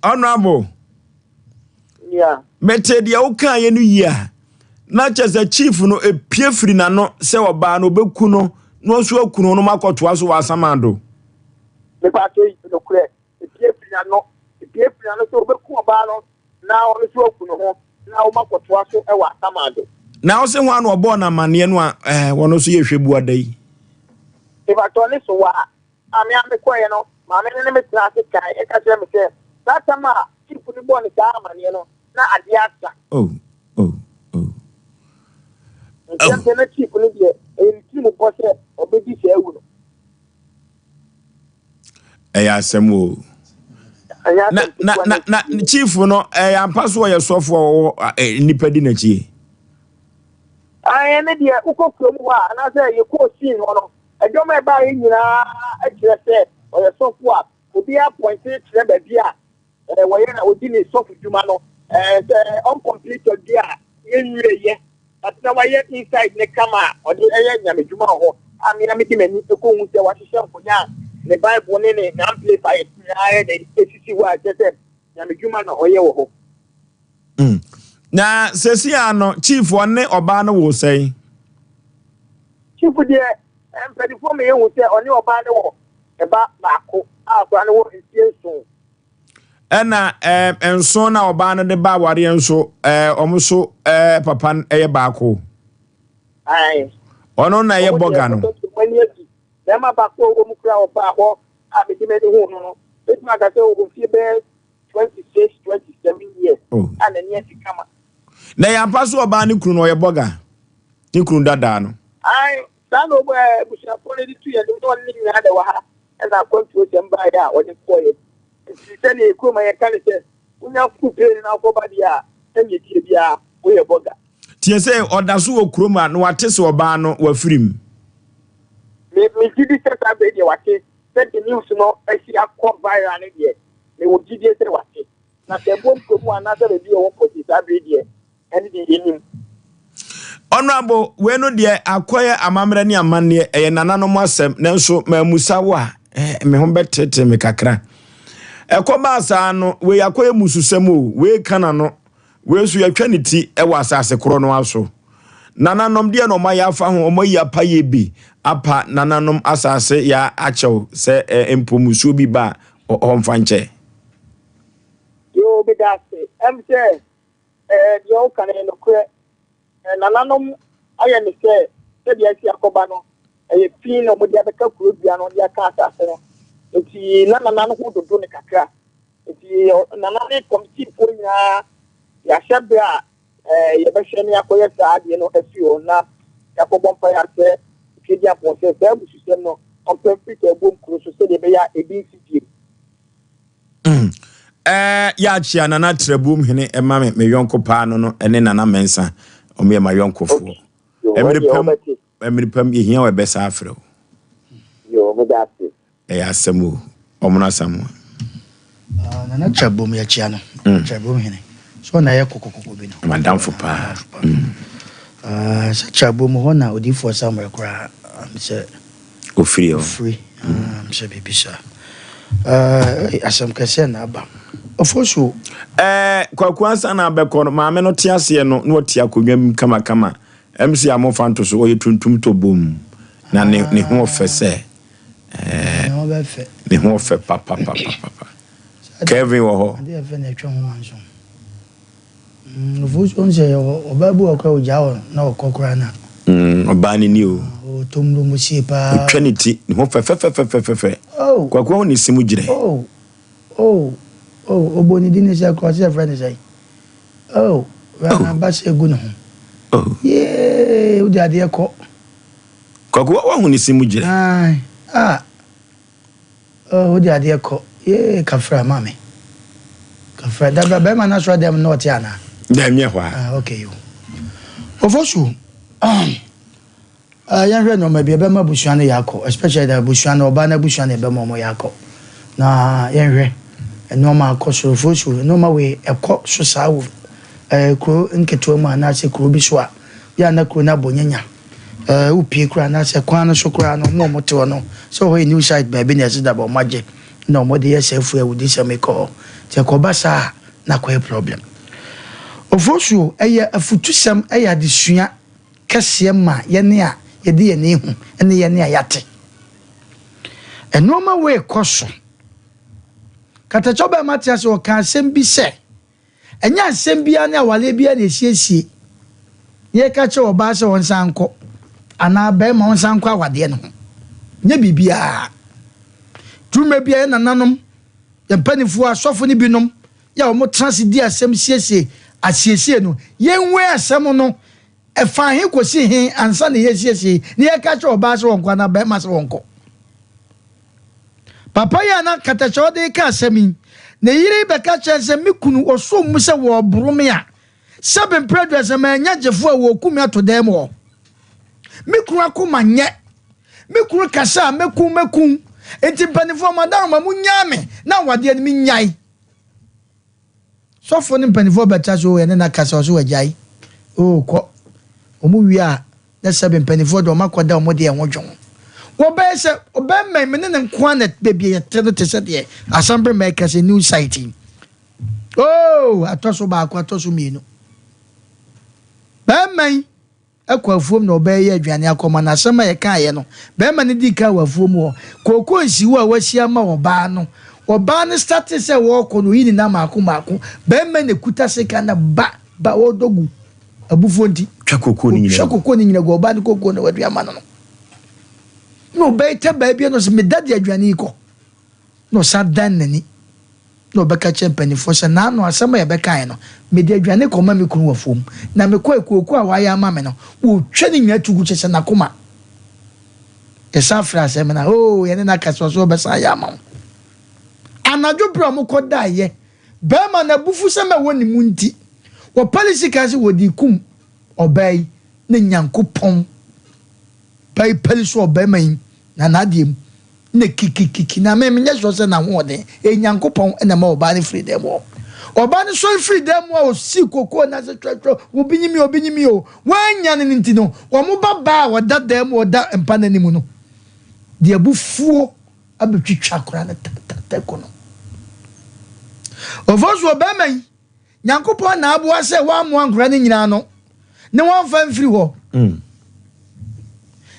honorable mete deɛ wokaeɛ no yie a na kyerɛ sɛ chief no epie firi n'ano sɛ ɔbaa no ɔbɛku no na ɔnso aku no no makɔtoa so wɔ asamando. Mepatɛ yi nokorɛ epie firi n'ano epie firi n'ano sɛ ɔbɛku ɔbaa no na ɔno nso aku ne ho na wɔakɔtoa so wɔ asamando. Na ɔse hwan na ɔbɔɔ no amaneɛ no a ɛɛ wɔn nso yɛ hwɛ buada yi. Mepakyɛw ne so wa a me a mekɔeɛ no maame no ne me tenaa ase kae ɛka kyerɛ me sɛ saa tam a chief no bɔɔ no saa amaneɛ no na adeɛ asa. Oh oh oh. Nti ɛm sɛ na chief no deɛ ɛyɛ ne tirim pɔ sɛ ɔbɛdi saa awu no. Ɛyɛ asɛm o. Na na na na chief no ɛyɛ ampa so ɔyɛ sɔfo a ɔwɔ nnipa di n'akyi. Ayɛ ne deɛ wokɔ kurom hɔ a anaasɛ yɛkɔɔ scene hɔ no ɛdɔm a ɛbaeɛ nyinaa kyerɛ sɛ ɔyɛ sɔfo a obiara pɔnte kyerɛ baabi a wɔyɛ na ɔdi ne sɔfo dwuma no sɛ uncompleted bi a yɛnwieɛ but na wayɛ inside ne kama a ɔde ɛyɛ nyamedwuma wɔ hɔ a me a mede m'ani kɔhu sɛ wahyehyɛ nkonnwa a ne Bible ne ne amplifier nyinaa yɛ dɛ esisi hɔ a kyerɛ sɛ nyamedwuma na ɔyɛ wɔ hɔ. Na sɛsi a no chief ɔne ɔbaa no wo sɛn? Chief deɛ mpanimfoɔ ma yɛhu sɛ ɔne ɔbaa no wɔ ɛba baako a akwadaa no wɔ mfie nson. Ɛna ɛɛ nson na ɔbaa no de ba awareɛ nso ɛɛ wɔn nso ɛɛ papa no ɛyɛ baako. Ayi. Ɔno na ɛyɛ bɔga no. Wɔn ani adi. Bɛrima baako a ɔwɔ mu kura ɔbaa hɔ a mede m'ani hu no no betumi aka sɛ ɔwɔ mfie bɛyɛ 26, 27 years Oh. a n'ani adi kama. Na ɛyɛ ampa so ɔbaa ne kunu no ɔyɛ bɔga? Ne kunu dadaa no. Ae, saa na ɔmo ɛɛ abusuafoɔ no de tu yɛn anim na ɔne ne nyinaa na ɛwɔ ha ɛna akwantuo sɛm baeɛ a ɔde kɔeɛ. Nti sɛdeɛ kurom ha yɛka ne sɛ wonya foro plane na wokɔba deɛ a sɛdeɛ ɛteɛ biara woyɛ bɔga. Tie sɛ ɔda so wɔ kurom a na wate sɛ ɔbaa no wafiri mu. Me megye di sɛ saa berɛ yi deɛ wate sɛdeɛ news no asi akɔ viral no deɛ mewɔ gyidie sɛ wate. Na sɛ ɛbɔ kurom anaasɛ baabi a ɛwɔ pɔtee saa berɛ yi deɛ ɛne deɛ yɛnim. Honourable, wei no deɛ akɔyɛ amammerɛ ne amanneɛ, ɛyɛ nananom asɛm, nanso mammusa wo a, eh, me ho bɛtete me kakra. Ɛkɔbaa saa no, wei akɔyɛ mususɛm o, wei ka n'ano, wei nso yɛatwa ne ti wɔ asase korɔ no ara so. Nananom deɛ na wɔayɛ afa ho, wɔayi apayɛ bi apa nananom asase yɛ akyɛw sɛ eh, mpo musuo bi ba a, ɔmfa nkyɛ. Yoo, meda ase. Ɛm sɛ Ɛɛ, deɛ woka no yɛ nokorɛ. Nananom ayɛ no sɛ, sɛdeɛ asi akɔba no, ɛyɛ fi na wɔde abɛka kuro dua no de aka asase no. Nti na nana no ho dodo no kakra. Nti nana ne kɔmitiifoɔ nyinaa yɛahyɛ berɛ a yɛbɛhwɛ ne akɔyɛ saa adeɛ no afiri hɔ na yɛakɔbɔ mpaeɛ asrɛ Tweduampɔn sɛ saa abususɛm no ɔmpɛ mfiri Tɛɛbom kuro so sɛdeɛ ɛbɛyɛ a ebi nsi bio. Mm. Eh, yɛakyea Nana Trabuom hene ɛma me me yɔnko paa no no ɛne Nana Mensah. Ɔmo yɛ ma yɔnkofoɔ. Ɛmere pam, ɛmere pam yɛhia wɔ ɛbɛsa afrɛ wo. Yo, meda ase. Ɛyɛ asɛm o. Ɔmo no asɛm. Ah, Nana Trabuom yɛkyea no. Mm. Trabuom hene. So na ɛyɛ kokokoko bi no. Madamfo paa. Mm. Ah, sɛ Trabuom hɔ na odiyifoɔ Samuel koraa sɛ Ofiri hɔ. Ofiri, ah, sɛ biribi saa. Eh, asɛm kɛseɛ na aba. Ofosuo. Eh, Kwaku ansa na abɛkɔ no, maame no te aseɛ no, na ɔte akonnwa mu kamakama. MC a mofa nto so, ɔyɛ tuntum tɔ bom. Na ne, ne ho ɔfɛ sɛ. Eh, Ne ho bɛfɛ. Ne ho ɔfɛ papapapapa. Kevin wɔ hɔ. Adeɛ fɛ na ɛtwa ho manso. Nufusu ɔn sɛ ɔbaa bi wɔ koraa ogyaa hɔ na ɔkɔ koraa na. Mm, ɔbaa no ni o. Ɔtɔ mu mu sie paa. Otwa ne ti, ne ho fɛfɛfɛfɛfɛ. Oh. Kwaku ahu ne se mu gyerɛ. Oh, oh, oh, ɔbɔ ne din ne sɛ koraa ɔsɛ yɛfrɛ ne sɛn. Oh, wura na aba sɛ egu ne ho. Oh. Yee, wode adeɛ kɔ. Kwaku wahu ne se mu gyerɛ. Ae, ah. Oh wode adeɛ kɔ yee kafra ma me kafra dabra bɛrima no asɔre dɛm na ɔte anaa. Dɛ nyɛ hɔ a. Ah okay yo Ofosu ah yɛnhwɛ nneɛma bi ɛbɛma abusua no yɛ akɔ especially the abusua no ɔbaa no abusua no ɛbɛma wɔn yɛ akɔ na yɛnhwɛ nneɛma akɔ so Ofosu nneɛma wei ɛkɔ so saa wɔ ɛɛ kuro nketewa mu anaasɛ kuro bi so a yɛ a na kuro no abɔ nyanya. Ɛɛ wopue koraa anaasɛ kwan no so koraa no, wɔn a wɔte hɔ no, sɛ hɔ yɛ new site baabi na ɛsɛ daba wɔn agye na wɔde yɛ saa afuo awudisɛm yi kɔ hɔ. Nti ɛkɔba saa a, na akɔyɛ problem. Ofosuo, ɛyɛ afutusɛm, ɛyɛ adesua kɛseɛ ma yɛne a yɛde yɛn ani hu ne yɛne a yɛate. Nnoɔma wei kɔ so. Katakyɛ ɔbɛrima te ase ɔka asɛm bi sɛ, Ɛnyɛ asɛm biara ne awareɛ biara na ɛsiesie na yɛka kyerɛ ɔbaa sɛ ɔnsan nkɔ anaa barima ɔnsan nkɔ awadeɛ no ho. Nyɛ biribiara. Duru mmerɛ bi a yɛn nananom, yɛn mpanimfoɔ, asɔfo no binom yɛ a wɔtena ase di asɛm siesie asiesie no, yɛnwee asɛm no ɛfa he kɔsi he ansa na yɛsiesie na yɛka kyerɛ ɔbaa sɛ ɔnkɔ anaa barima sɛ ɔnkɔ. Papa yi a na katakyɛ ɔde reka asɛm yi, ne yere bɛka kyerɛ no sɛ, Me kunu, ɔsoo mu sɛ wɔreboro me a, sɛbe mprɛ aduasa mannya gyefo a wɔreku me ato dan mu hɔ. Me kunu akoma nyɛ. Me kunu kasa a, mɛku mɛku. Enti mpanimfoɔ, mo adaworoma, monnyaa me na awadeɛ no mennyae. Sɔfo ne mpanimfoɔ bɛtra so, yɛne no akasa, ɔso wagyae. Oo, kɔ. Wɔn wie a, Na sɛbe mpaninfoɔ deɛ wɔn akɔda wɔn deɛ ho dwon. Wɔbɛyɛ sɛ ɔbɛrima yi me ne no nko ara na baabi a yɛte no te sɛ deɛ Asamberima yi ka sɛ new site yi. Oh, atɔ so baako, atɔ so mmienu. Bɛrima yi kɔ afuom na ɔbɛyɛ aduane akɔma no. Asɛm a yɛkaeɛ no, bɛrima no dii kan wɔ afuom hɔ. Kooko nsiwo a wasi ama ɔbaa no, ɔbaa no startee sɛ wɔrekɔ no, ɔyi ne nan mmaako mmaako. Bɛrima yi na ɛkuta sekan na ba, ba, ɔredɔ gu. Abufuo nti. Twa kokoo no nyina gu. Ɔtwa kokoo no nyina gu, ɔbaa no kokoo na wadua ama no no. Na ɔbaa yi tɛ baa bi na ɔsɛ meda de aduane yi kɔ. Na ɔsan dan n'ani. Na ɔbɛka kyerɛ mpanimfoɔ sɛ, Naano asɛm a yɛbɛkaeɛ no, mede aduane kɔma me kunu wɔ afuom, na mekɔe, kooko a wayɛ ama me no, ɔtwa ne nyinaa to gu, kyerɛ sɛ n'akoma. Yɛsan frɛ asɛm no a, oo, yɛne no akasa, ɔse ɔbɛsan ayɛ ama wo. Anadwo berɛ a wɔkɔdaeɛ, barima no abufusɛm a ɛwɔ ne mu nti, wɔpale sika sɛ wɔde rekum ɔbaa yi, na Nyankopɔn ba yi pali so ɔbarima yi na n'adeɛ mu na kikikiki na me menyɛ sure sɛ n'ahoɔden ɛyɛ Nyankopɔn na ɛma ɔbaa no firi dan mu hɔ. Ɔbaa no sɔre firi dan mu a ɔsii kokoo no ase twɛtwɛ obi nyi me obi nyi me o wɔannya no nti no wɔn ba baa a ɔda dan mu ɔda mpa no anim no de abufuo abɛtwitwa akwadaa no tatata ku no. Ɔfɔ so ɔbarima yi Nyankopɔn na aboa sɛ wɔammoa nkora no nyinaa ano ne wɔamfa amfiri hɔ.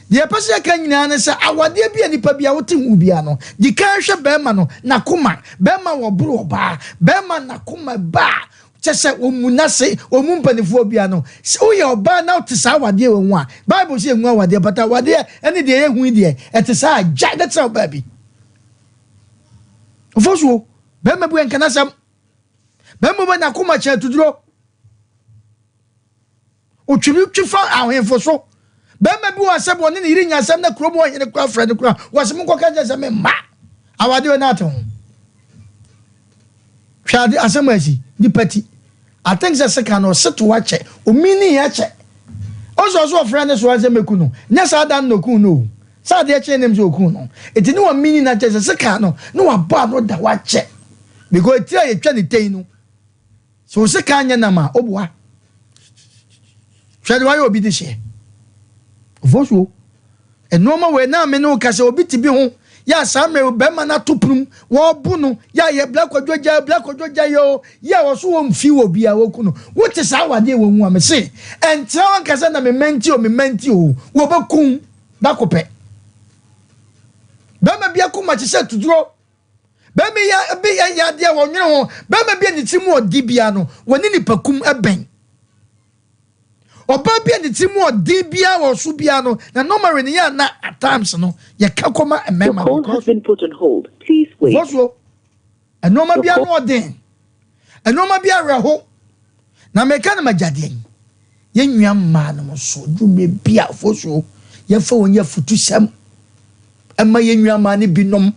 Deɛ yɛpɛ sɛ yɛka nyinaa ne sɛ awadeɛ bi a nipa bi a wote ho biara no, di kan hwɛ bɛrima no n'akoma. Bɛrima wɔboro ɔbaa, bɛrima n'akoma ba a kyɛ sɛ wɔmu n'ase, wɔmu mpanimfoɔ biara no. Sɛ woyɛ ɔbaa na wote saa awadeɛ wɔ ho a, Bible sɛ yɛngu awadeɛ, but awadeɛ ɛne deɛ yɛhu yi deɛ, ɛte saa a, gyae na tena wo baabi. Mfosuo, bɛrima bi wɔ nka n'asɛm. Bɛrima bɛ n'akoma kyɛn atuduro. Otwiri twi fa ahemfo so. Bɛrima bi wɔ asɛm wɔne ne yere nya asɛm na kurom ɔhene kora frɛ no kora wɔsɛ mo nkɔka kyerɛ sɛ memma awadeɛ wɔ n'ate ho. Hwɛ ade asɛm a asi nipa ti. I think sɛ seka no ɔseto akyɛ omini akyɛ. Ɔsɛ ɔsɛ ɔfrɛ ne soa sɛ mɛku no. Nyɛ saa da no na ɔku no o. Sɛ adeɛ kye nem sɛ ɔku no. Eti ne wamini no akyɛ sɛ seka no ne wabɔ ano da hɔ akyɛ. Because etiri a yɛtwa ne tɛyi no, sɛ wo sekan nyɛ nam a, woboa. Hwɛ de wayɛ obi de hyeɛ. Ofosuo. Nneɛma wei na me ne wo ka sɛ obi te bi ho yɛ a saa mmerɛ bɛrima no ato punum wɔɔbo no yɛ a yɛ bla kwadwo gya bla kwadwo gya yɛ o yɛ a wɔso wɔn fi wɔ bi a wɔku no wote saa wadeɛ wɔ mu a me se ɛntena wankasa na me mma nti o me mma nti o wɔbɛkum dako pɛ bɛrima bi akoma kye sɛ tuduro Bɛrima yi bi yɛ adeɛ a wɔnwene ho. Bɛrima bi a ne tiri mu ɔde bia no, wɔne nipa kum bɛn. Ɔbaa bi a ne tiri mu ɔden bia wɔ so bia no, na normally no yɛ na at times no yɛka kɔma mmarima. Your call has been put on hold. Please wait. Fɔsoɔ, nneɛma bi ano ɔden, nneɛma bi awerɛho. Na meka no magyadeɛ yi, yɛn nua mmaa nom nso, duru mmerɛ bi a fɔsoɔ, yɛmfa wɔn nyɛ afutusɛm. Ɛma yɛn nuammaa no binom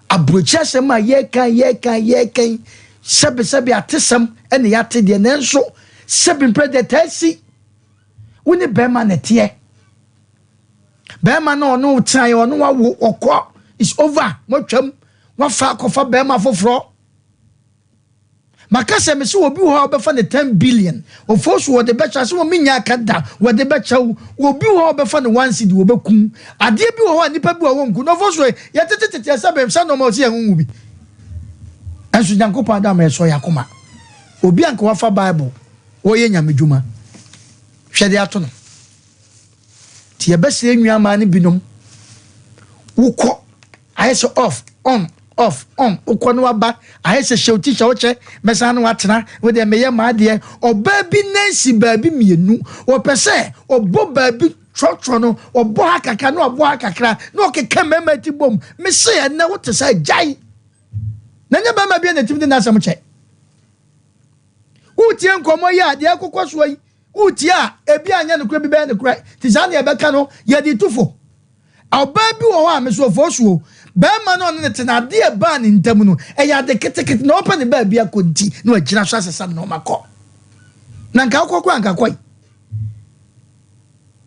aburokyi asɛm a yɛreka yɛreka yɛreka yi sɛbesɛbe atesɛm na yɛate deɛ nanso sɛbe mpɛ deɛ taa si wo ne bɛrima na ɛteɛ bɛrima no ɔne wo tenaeɛ ɔne wawo ɔkɔ is over moatwam wafa akɔfa bɛrima foforɔ Maka sɛ mese obi wɔ hɔ a wɔbɛfa no 10 billion ofo so wɔde bɛkyɛ asɛm a menya aka da wɔde bɛkyɛ wo obi wɔ hɔ a wɔbɛfa no one cedi wɔbɛkum adeɛ bi wɔ hɔ a nipa bi wɔ hɔ wɔnku no ofo so yɛtete tete ɛsɛ bɛm sɛ nɔɔma ɔsi yɛn nwu bi ɛnso Nyankopɔn adama ɛsɔ yɛ akoma obi anka wafa bible wɔyɛ nyame dwuma hwɛ de ato no Nti yɛbɛsrɛ nnuamaa no binom, wokɔ ayɛ sɛ off on off on wokɔ no waba ayɛ sɛ hyɛ oti hyɛ wokyɛ mɛsan no watena wo deɛ meyɛ m'adeɛ ɔbaa bi nan si baabi mmienu wɔpɛ sɛ ɔbɔ baabi trɔtrɔ no ɔbɔ ha kakra na ɔbɔ ha kakra na ɔkeka mmarima ti bom mese ɛnɛ wote sɛ gyae na nyɛ bɛrima bi na ɛtumi de n'asɛm kyɛ wotie nkɔmmɔ yi a deɛ ɛkokɔ soɔ yi Wotie a, ebia anyɛ nokorɛ bi bɛyɛ nokorɛ. Nti saa na yɛbɛka no, yɛde tu fo. Ɔbaa bi wɔ hɔ a, meso ɔfɔɔsuo. Barima no a ɔne no te no, adeɛ a ɛbaa ne ntam no, ɛyɛ ade ketekete, na ɔpɛ ne baabi akɔ nti, na wagyina so asesa ne nnoɔma kɔ. Na nka wokɔ koraa nka kɔe.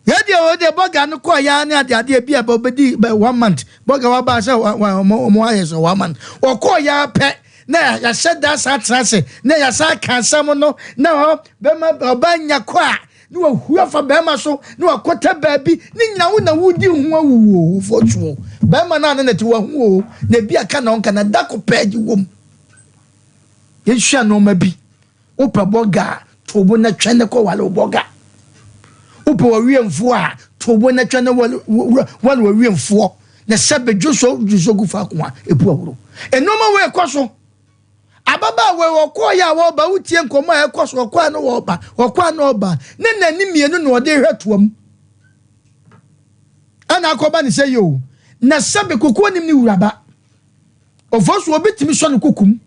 Yɛ deɛ wɔ deɛ bɔga no kɔɔ ya ne ade adeɛ bi a bɛdi one month. Bɔga waba sɛ wɔn ayɛ sɛ one month. Wɔkɔɔ ya pɛ na yɛahyɛ da saa atena ase na yɛasa aka asɛm no na hɔ bɛma ɔbaa nya kɔ a na wahu afa bɛrima so na wakɔtɛ baabi ne nyina wo na wodi ho awuo fotuo bɛrima no a ne nete wahu o na ebi aka na ɔnka na da ko pɛɛ gye wom yɛnsua nneɛma bi Wopɛ bɔga a, to bo na twɛn na kɔware wo bɔga. Wopɛ w'awiɛmfoɔ a, to bo na twɛn na ware w'awiɛmfoɔ. Na sɛ bedwo so dwo so gu faako a, epu ahuro. Nneɛma wei kɔ so. Ababaawa wei ɔkɔɔ yɛ a wɔreba, wotie nkɔmmɔ a ɛkɔ so, ɔkɔ a na wɔreba, ɔkɔ a na ɔreba. Ne n'ani mmienu na ɔde hwɛ toa mu. Ɛna akɔba ne sɛ yɛ o. Na sɛbe kokoɔ nim ne wuraba. Ɔfɔ so obi tumi sɔ ne kokom.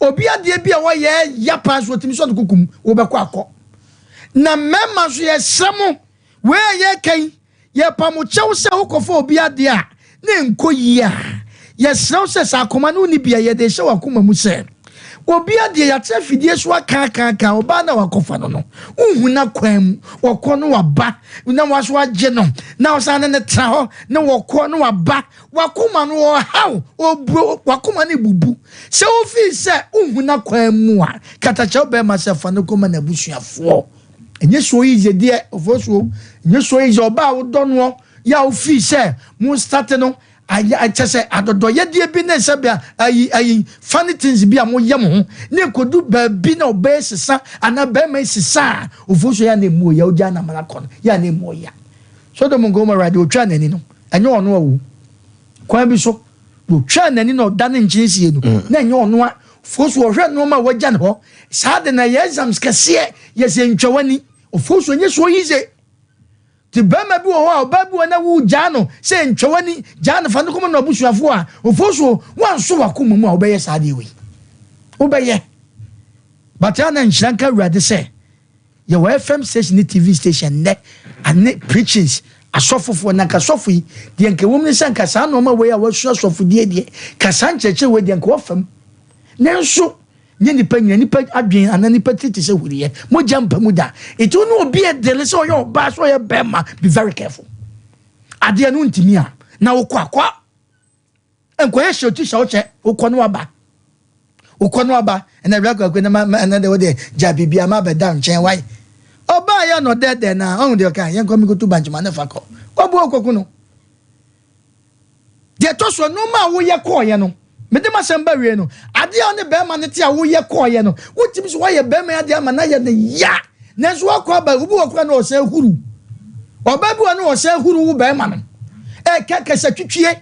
Obi adeɛ bi a wɔyɛ ya paa nso ɔtumi sɔ ne koko mu, wobɛkɔ akɔ. Na mmarima nso yɛsrɛ mo, wei a yɛreka yi, yɛpa mo kyɛw sɛ wokɔfa obi adeɛ a na ɛnkɔ yie a, yɛsrɛ wo sɛ sɛ akoma no wonni bi a, yɛde rehyɛ w'akoma mu sɛ obi adeɛ yɛate afidie so aka aka aka ɔbaa no a wakɔfa no no, wonhu n'akwan mu, wɔkɔ no waba na waso agye no na ɔsan ne no tena hɔ na wɔkɔ no waba W'akoma no ɔhaw, ɔburo, w'akoma no bubu. Sɛ wofii sɛ wonhu n'akwan mu a, katakyɛ wo bɛrima sɛ fa no kɔma n'abusuafoɔ. Ɛnyɛ so easy deɛ, ɔfosuo, ɛnyɛ so easy. Ɔbaa a wodɔ noɔ, yɛ a wofii sɛ mo start no, ayɛ kyɛ sɛ adɔdɔyɛdeɛ bi ne sɛ bia ayi ayi funny things bi a moyɛ mo ho, ne ɛkɔdu baabi na ɔbaa sesa anaa bɛrima sesa a, ɔfosuo yɛ a na ɛmu ɔya, wogyaa no amana kɔ no, yɛ a na ɛmu ɔya. Sodom and Gomorrah deɛ ɔtwaa n'ani no, ɛnyɛ ɔno a o. Kwan bi so, deɛ ɔtwaa n'ani na ɔda ne nkyene sie no, mm. na ɛnyɛ ɔno a. Fo so ɔhwɛ nneɛma a wagya ne hɔ. Saa de na ɛyɛ exams kɛseɛ, yɛ sɛ ntwa w'ani. Ɔfo so ɛnyɛ so yize. Te bɛrima bi wɔ hɔ a ɔbaa bi wɔ na wogyaa no sɛ ntwa w'ani, gyaa no fa no kɔma no abusuafoɔ a, ɔfo so wanso w'akoma mu a wobɛyɛ saa deɛ wei. Wobɛyɛ. But a na nhyira nka Awurade sɛ Yɛwɔ FM station ne TV station nnɛ ane preachings asɔfofoɔ na nka sɔfo yi deɛ nka ɛwom ne sɛ nka saa nnoɔma wei a wasua sɔfodie deɛ ka saa nkyerɛkyerɛ wei deɛ nka ɔfa mu nanso nyɛ nipa nyina nipa adwen anaa nipa tiri te sɛ huriɛ mogya mpa mu da nti wo ne obi ɛdele sɛ ɔyɛ ɔbaa sɛ ɔyɛ bɛrima be very careful adeɛ no ntumi a na wokɔ akɔ Nkɔyɛ hyɛ oti hyɛ wokyɛ wokɔ no aba wokɔ no aba ɛna awura kwaku na ma ɛna de wode gya biribi ama abɛda nkyɛn wae ɔbaa yɛ na ɔdɛɛdɛɛ na ɔhu deɛ ɔka yɛnkɔ mekotu bankyema ne fa kɔ wabu ɔkɔku no deɛ ɛtɔ so nneɛma a woyɛ kɔɔyɛ no mede m'asɛm ba wie no adeɛ a ɔne bɛrima no te a woyɛ kɔɔyɛ no wotumi so woayɛ bɛrima adeɛ ama no ayɛ no ya nanso wakɔ aba obi wɔ kora na ɔsɛ huru ɔbaa bi wɔ no ɔsɛ huru wo bɛrima no ɛka kasa twitwie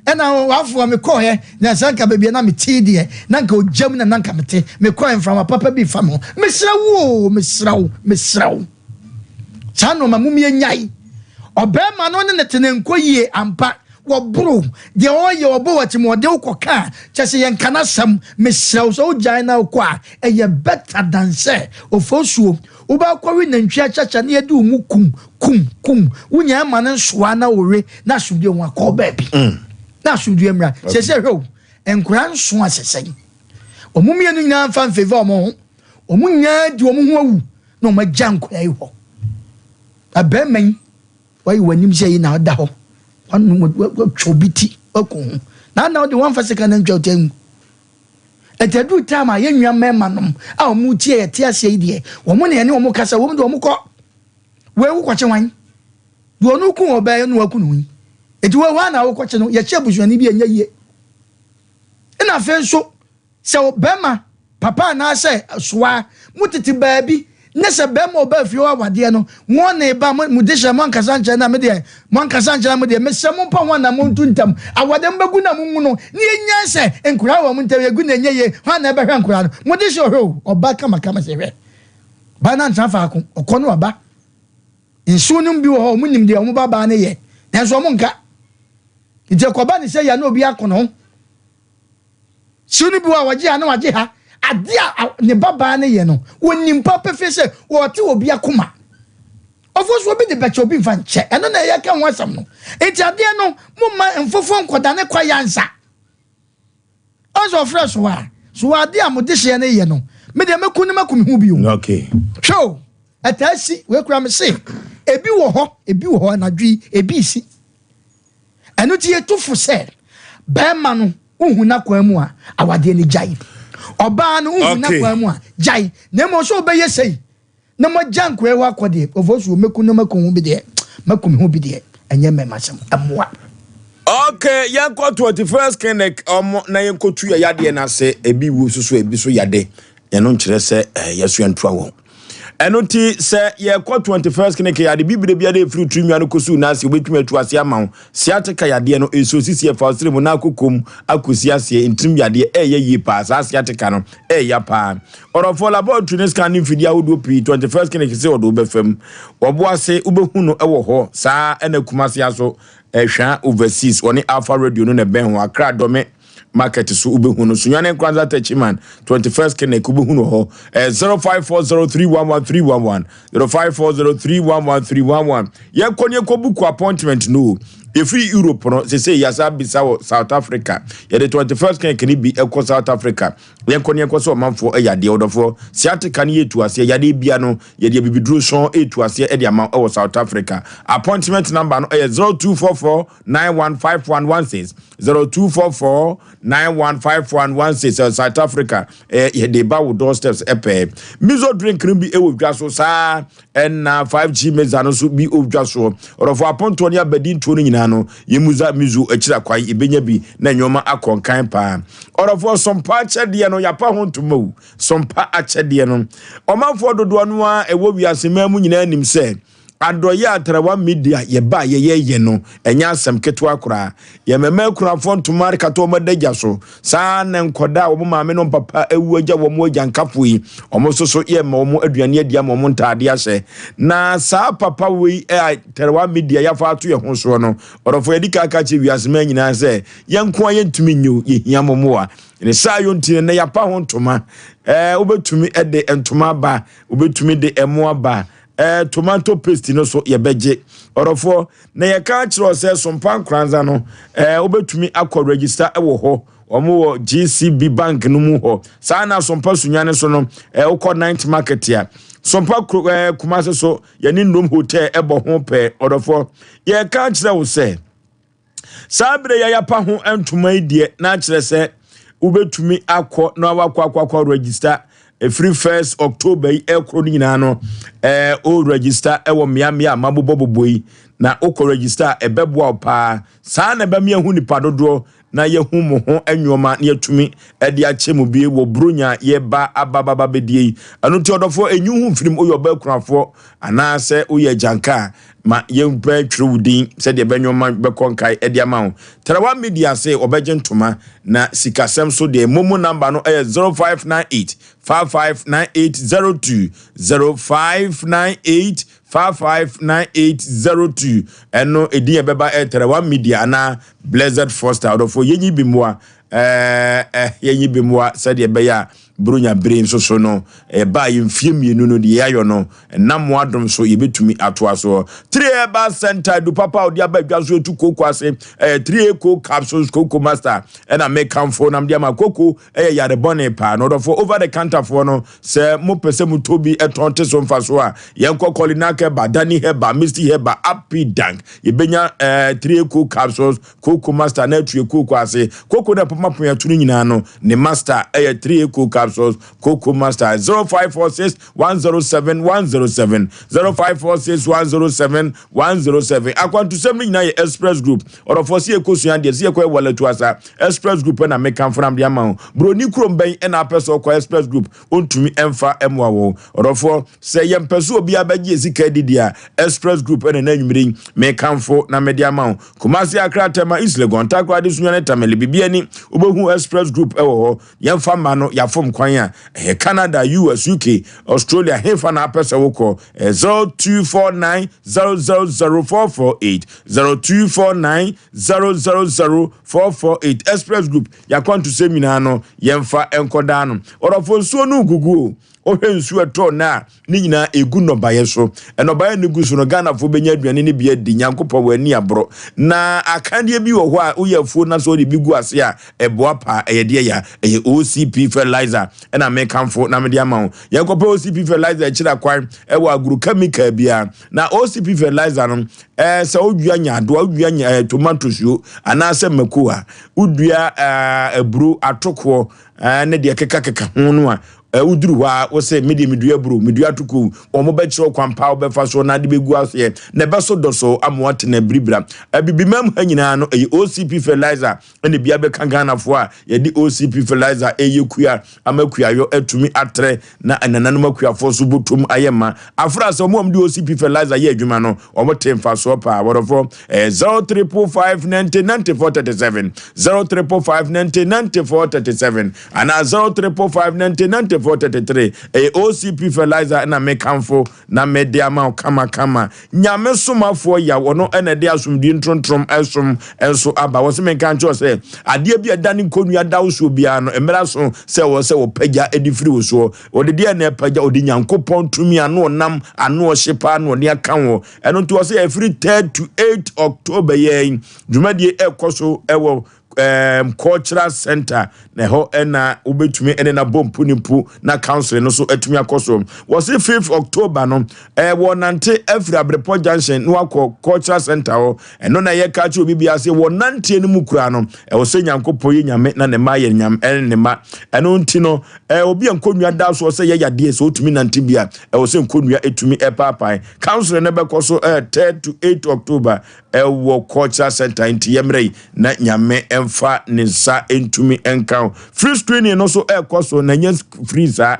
ɛna wafoa me kɔɔɛ na sɛ nka baabi na mete deɛ na nka ogya mu na na nka mete mekɔɛ mframa papa bi fa me ho mesrɛ wo o mesrɛ wo mesrɛ wo saa nnoɔma mum yɛnyae ɔbɛrima no ne ne te ne nkɔ yie ampa wɔboro deɛ ɔyɛ ɔbɔ wakyi mu ɔde wokɔ ka kyɛ sɛ yɛnka n'asɛm mesrɛ wo sɛ wogyae na wokɔ a ɛyɛ better than sɛ ofosuo Wobɛkɔwe nantwi akyakya na yɛde wo mu kum, kum, kum. Wo nyaa ma no nsoa na wowe na asomdwoe ho akɔ baabi. Mm. Na asomdwoe mmra. Sɛsɛ hwɛ o, nkora nso asɛsɛn. Wɔn mmienu nyinaa mfa mfeva wɔn ho. Wɔn nyinaa di wɔn ho awu na wɔn agya nkora yi hɔ. Abɛɛma yi, wayi w'anim sɛ yi na ɔda hɔ. Watwa obi ti, waku ho. Na na ɔde wɔn mfa sika na ntwa ɔtɛ mu. Ɛti aduru time a yɛn nua mmarima nom a wɔn tie yɛ te aseɛ yi deɛ wɔn na yɛne wɔn kasa wɔn deɛ wɔn kɔ wei wo kɔkye wan deɛ ɔno ku ɔbaa yi na waku ne ho yi eti wei wɔn na wokɔkye no yɛkyɛ abusuani bi ɛnyɛ yie ɛna afei nso sɛ bɛrima papa anaasɛ soa mo tete baabi Ne sɛ bɛɛma ɔbaa fie hɔ awadeɛ no wɔn ne ba mo mo dehyɛ mo ankasa nkyerɛ na me deɛ mo ankasa nkyerɛ na mo deɛ mesrɛ mo mpa ho anaa mo ntu ntam awadeɛ mo bɛgu na mo ngu no ne yɛnyan sɛ nkoraa wɔ mo ntam yɛgu na ɛnyɛ yie hwan na ɛbɛhwɛ nkoraa no mo dehyɛ ɔhwɛ o ɔba kama kama sɛ hwɛ ba no antena faako ɔkɔ no aba nsuo no bi wɔ hɔ ɔmo nim deɛ ɔmo ba baa no yɛ nanso ɔmo nka nti ɛkɔba ne sɛ yɛ na obi akono ho Siw no bi wɔ a wɔgye ha na wɔagye ha. Ade a ne babaa no yɛ no, wɔnim pa pefee sɛ wɔte obi akoma. Ɔfo so obi de bɛkyɛ obi mfa nkyɛ. Ɛno na yɛka ho asɛm no. Enti adeɛ no, momma mfofo nkɔdane kwaeɛ ansa. Ɔsɛ ɔfrɛ so a, so wɔ adeɛ a mo dehyeɛ no yɛ no, me deɛ mɛku no maku me ho bio. Okay. Hwɛ o, ɛtaa si, wei kura me se, ebi wɔ hɔ, ebi wɔ hɔ anadwo yi, ebi si. Ɛno nti yɛtu fo sɛ bɛrima no wohu n'akwan mu a awadeɛ no gyae. Ɔbaa no wohu n'akwan mu a gyae. Na mmom sɛ wobɛyɛ sei na moagya nkoa hɔ akɔ deɛ, ɔfo so mɛku no maku ho bi deɛ, maku me ho bi deɛ, ɛnyɛ mmɛma asɛm, ɛmmoa. Okay, yɛnkɔ 21st clinic ɔmo na yɛnkɔtu yɛ yadeɛ no ase ebi wu nso so ebi so yade ɛno nkyerɛ sɛ eh, yɛso yɛntoa wɔn ɛno nti sɛ yɛkɔ 21st clinic yɛ ade bibire biara ɛfiri tiri nwa no kɔsi wo ase wobɛtumi atu ase ama wo sciatica yadeɛ no ɛsuo sisi ɛfa ɔsere mu na akokɔ mu akɔsi aseɛ ntirim yadeɛ ɛyɛ yie paa saa sciatica no ɛyɛ paa ɔrɔfoɔ laboratory ne scan ne mfidie ahodoɔ pii 21st clinic sɛ ɔde wobɛfam wɔbo ase wobɛhu no ɛwɔ hɔ saa ɛna Kumase aso ɛhwɛ overseas wɔne Alpha radio no na ɛbɛn ho Accra Dome. market so wobɛhu no. Sunyani Nkoranza Techiman 21st Clinic wobɛhu no hɔ. Ɛyɛ 0540311311 0540311311. Yɛnkɔ ne yɛnkɔ book appointment no o. Yɛfiri Europe no sesei yɛasa bisa wɔ South Africa. Yɛde 21st Clinic no bi ɛkɔ South Africa. Yɛnkɔ ne yɛnkɔ sɛ ɔmanfoɔ ɛyɛ adeɛ ɔdɔfoɔ. Sciatica no yɛtu aseɛ yadeɛ bia no yɛde abibiduro sɔn ɛtu aseɛ ɛde ama ɛwɔ South Africa. Appointment number no ɛyɛ 0244 915116 0244 915116 ɛwɔ South Africa. Ɛyɛ yɛde ba wo doorsteps ɛpɛɛ. Miso drink no bi ɛwɔ dwa so saa ɛna 5G meza no nso bi wɔ dwa soɔ. Ɔdɔfoɔ apontoɔ ne abadi ntuo no nyinaa no yɛmuza miso akyiri akwan yɛbɛnya bi na nneɛma akɔ nkan paa. Ɔdɔfoɔ sompa akyɛdeɛ no yɛapa ho ntoma o. Sompa akyɛdeɛ no ɔmanfoɔ dodoɔ no a ɛwɔ wiase man mu nyinaa nim sɛ adɔyɛ a Tarawa Media yɛba a yɛyɛyɛ no ɛnyɛ asɛm ketewa koraa. Yɛmɛma akunafoɔ ntoma kata wɔn adagya so. Saa na nkɔda a wɔn maame no papa awu agya wɔn agyankafoɔ yi wɔn nso so yɛma wɔn aduane adi ama wɔn ntaade ahyɛ. Na saa papa wei a Tarawa Media yɛafa ato yɛn ho soɔ no ɔdɔfoɔ yɛde ka ka kyerɛ wiase man nyinaa sɛ yɛn nko a yɛntumi nyɛ o, yɛhia mo mmoa. Ne saa yɔ nti no yɛapa ho ntoma. Wobɛtumi de ntoma aba, wobɛtumi de ɛmo aba. Tomato paste no so yɛbɛgye. Ɔdɔfoɔ na yɛka kyerɛ sɛ Sompa Nkoranza no wobɛtumi akɔ register wɔ hɔ. Wɔn wɔ GCB bank no mu hɔ. Saa na Sompa Sunyani so no wokɔ ninth market a Sompa Kumase so yɛne Nnom Hotel ɛbɔ ho pɛɛ. Ɔdɔfoɔ yɛka kyerɛ wo sɛ saa bere yɛyɛpa ho ntoma yi deɛ na akyerɛ sɛ wobɛtumi akɔ na wakɔ akɔ akɔ register ɛfiri 1st October yi ɛkoro no nyinaa no o register ɛwɔ mmeammea a mabobɔbobɔ yi na wokɔ register a ɛbɛboa wo paa. Saa na ɛbɛma yɛhu nipa dodoɔ na yɛhu mo ho nneɛma na yɛtumi ɛde akyɛ mu bie wɔ buronya yɛba abababa bɛdie yi. Ɛno nti ɔdɔfoɔ ɛnyi ho mfirim woyɛ ɔbaa kunafoɔ anaasɛ woyɛ agyanka a ma yɛmpɛ twerɛ wo din sɛdeɛ ɛbɛnwoma bɛkɔ nkae ɛde ama wo. Tarawa Media se ɔbɛgye ntoma na sikasɛm so deɛ momo number no ɛyɛ 0598 559802 0598 559802. Ɛno ɛdin yɛ bɛba ɛyɛ Tarawa Media anaa Blessed Foster. Ɔdɔfoɔ yɛnyi bi mmoa yɛnyi bi mmoa sɛdeɛ ɛbɛyɛ a buronya bere nso so no ɛba yɛ mfie mmienu no deɛ yɛayɔ no ɛnam mo adom so yɛbɛtumi atoa soɔ. 3 Herbal Center du papa a ɔde aba adwa so etu kooko ase ɛyɛ 3 Co capsules Coco Master ɛna mekamfo nam de ama kooko ɛyɛ yare bɔne paa. Na ɔdɔfoɔ over the counter foɔ no sɛ mopɛ sɛ motɔ bi ɛtɔn te so mfa so a yɛnkɔ Kolinak Herbal, Dani Herbal, Misty Herbal, Api Dank yɛbɛnya 3 Co capsules Coco Master na atue kooko ase kooko na ɛpoma pono ɛto no nyinaa no ne master ɛyɛ 3 Co capsules Coco Master. 0546 107 107 0546 107 107. Akwantusɛm no nyinaa yɛ Express Group. Ɔdɔfoɔ sɛ yɛkɔsua deɛ sɛ yɛkɔyɛ walatu asa Express Group ɛna mekamfo nam de ama wo. Buroni kurom bɛn ɛna apɛ sɛ ɔkɔ Express Group ɔntumi ɛmfa ɛmmoa wo. Ɔdɔfoɔ sɛ yɛmpɛ sɛ obiara bɛgye sika adidi a Express Group ɛna na anwummere yi mekamfo na mede ama wo. Kumasi, Accra, Tema, East Legon, Takoradi, Sunyani, Tamale Bibiani wobɛhu Express Group ɛwɔ hɔ. Yɛmfa mma no yɛafom kwan a ɛyɛ Canada, US, UK, Australia hefa na apɛ sɛ wokɔ. 0249 000448 0249 000448. Express Group yɛakwantusɛm nyinaa no yɛmfa nkɔdaa no. Ɔdɔfo nsuo no gugu o. Wohwɛ nsuo ɛtɔ na ne nyinaa egu nnɔbaeɛ so. Nnɔbaeɛ no gu so no Ghanafoɔ bɛnya aduane no bi adi. Nyankopɔn wɔ ani aborɔ. Na akadeɛ bi wɔ hɔ a woyɛ afuo na sɛ wode bi gu ase a ɛboa paa. Ɛyɛ deɛ ya ɛyɛ OCP fertilizer ɛna mekamfo na mede ama wo. Yɛnkɔpɛ OCP fertilizer akyiri akwan ɛwɔ agrochemical biara. Na OCP fertilizer no sɛ wodua nyaadoa, wodua tomatoes yo anaasɛ mako a wodua aburo atokoɔ ne deɛ kekakeka ho no a woduru hɔ a wosɛ medeɛ medua aburo medua atoko wɔn bɛkyerɛ kwan pa wobɛfa so na ade bɛgu aseɛ na ɛbɛso dɔ so ama watena biribira. Abibimam ha nyinaa no ɛyɛ OCP fertilizer ɛna bia bɛka Ghanafoɔ a yɛde OCP fertilizer ɛyɛ kua ama kuayɔ atumi atrɛ na nananom akuafoɔ so bɔtom ayɛ ma afra sɛ wɔn a wɔde OCP fertilizer yɛ adwuma no wɔn te mfasoɔ paa. Wɔdɔfoɔ 0355 90 94 37 0355 90 94 37 anaa 0355 90 94. 74 33. Ɛyɛ OCP fertilizer na mekamfo na mede ama wo kamakama. Nyame somafoɔ yaw, ɔno na ɛde asomdwie ntrontrom ɛsom nso aba. Wɔse menka nkyerɛ wo sɛ, adeɛ bi a ɛda ne nkonnua da wo soɔ biara no, mmerɛ aso sɛ ɛwɔ sɛ wɔpagya de firi wo soɔ. Wɔde deɛ na ɛpagya, ɔde Nyankopɔn tumi ano ɔnam ano ɔhye paa na ɔde aka wo. Ɛno nti wɔse ɛfiri 3rd to 8 October yɛn dwumadie ɛkɔ so ɛwɔ um, cultural center na ɛhɔ ɛna wobɛtumi ɛne na bɔ mpu ne mpu na council no so atumi akɔ so. Wɔse 5th October no ɛɛ wɔnante afiri Abrepɔ junction na wakɔ cultural center hɔ. Ɛno na yɛka kyerɛ obi biara sɛ wɔnanteɛ no mu koraa no ɛwɔ sɛ Nyankopɔn yɛ Nyame na ne mma yɛ Nyame ɛne ne mma. Ɛno nti no ɛɛ obi a nkonnwa da soɔ sɛ yɛ yadeɛ sɛ ɔtumi nante bi a ɛwɔ sɛ nkonnwa ɛtumi ɛpaapae. Council no bɛkɔ so ɛɛ 3rd to 8 October ɛwɔ cultural center nti yɛmmerɛ yi na Nyame ɛmfa ne nsa ntumi nka ho. Free screening no so ɛkɔ so na nyɛ free saa.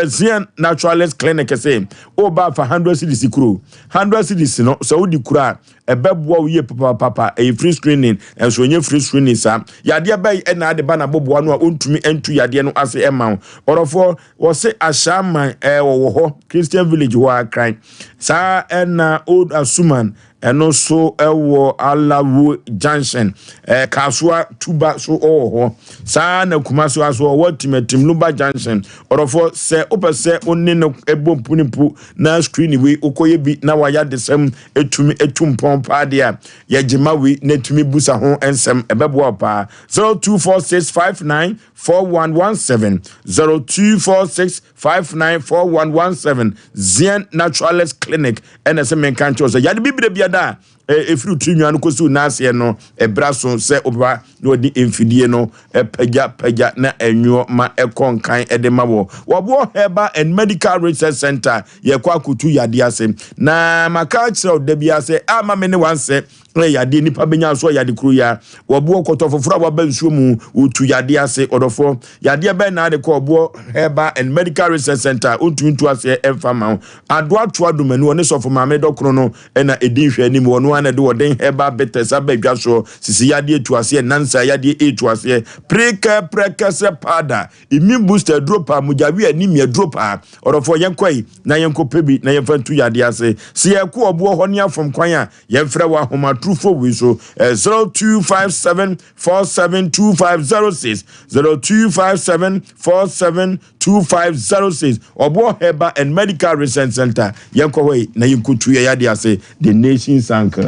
Zion Naturalist Clinic se woba afa 100 cedis kuro. 100 cedis no sɛ wodi kuro a ɛbɛboa wo yie papapapa. Ɛyɛ free screening nso ɛnyɛ free screening saa. Yadeɛ bɛyi ɛna ade ba na boboa no a ɔntumi ntu yadeɛ no ase ɛma wo. Ɔdɔfoɔ wɔse Ahyɛaman ɛɛ wɔwɔ hɔ Christian Village hɔ akran. Saa ɛna Old Asuman Ɛno nso wɔ Alawo Junction. Ɛɛ Kasoa Tuba so wɔ hɔ. Saa na Kumasi nso ɔwɔ Timatim Luba Junction. Ɔdɔfoɔ sɛ wopɛ sɛ wo ne no bɔ mpu ne mpu na screen wei wokɔyɛ bi na wayɛ adesɛm etumi etu mpɔn paa deɛ a, yɛgye ma wei na etumi busa ho nsɛm ɛbɛboa wo paa. 024659 4117 0246 594117 Zion Naturalist Clinic ɛna sɛ menka nkyerɛ sɛ yade bibire biada a ɛfiri tiri nwa no kɔsi wo naaseɛ no ɛbra so sɛ wobɛba na wɔde mfidie no pagya pagya na ɛnwoɔ ma ɛkɔ nkan ɛde ma wɔ wɔboɔ Herbal and Medical Research Center. Yɛkɔ akotu yadeɛ ase na maka akyerɛ wo da biara sɛ ama me ne wansɛ Ɛyɛ yadeɛ nipa bɛnya nso yade koro yi a wɔboɔ kɔtɔ foforɔ a waba nsuo mu wɔtu yadeɛ ase. Ɔdɔfoɔ, yadeɛ bɛn na ade kɔ ɔboɔ Herbal and Medical Research Center a ɔntumi ntu aseɛ ɛmfa ma wo? Adoa Toa Domanu ɔne sɔfo maame dɔkono no na ɛdi nhwɛ anim. Ɔno ara na ɛde ɔden herbal bitters aba adwa soɔ. Sisi yadeɛ tu aseɛ, nansa yadeɛ ɛtu aseɛ, prekɛ prɛkɛsɛ powder, Immune booster aduro paa, mogyawe anemia aduro paa. Ɔdɔfoɔ yɛnkɔ yi na yɛnkɔ pɛ bi na yɛmfa ntu yadeɛ ase. Sɛ yɛkɔ ɔboɔ hɔ ne afom kwan a, yɛmfrɛ wɔ ahomatorofo wei so 0257 472506, 0257 472506. Ɔboɔ Herbal and Medical Research Center. Yɛnkɔ hɔ yi na yɛnkɔtu yɛ yadeɛ ase. The Nation's Uncle.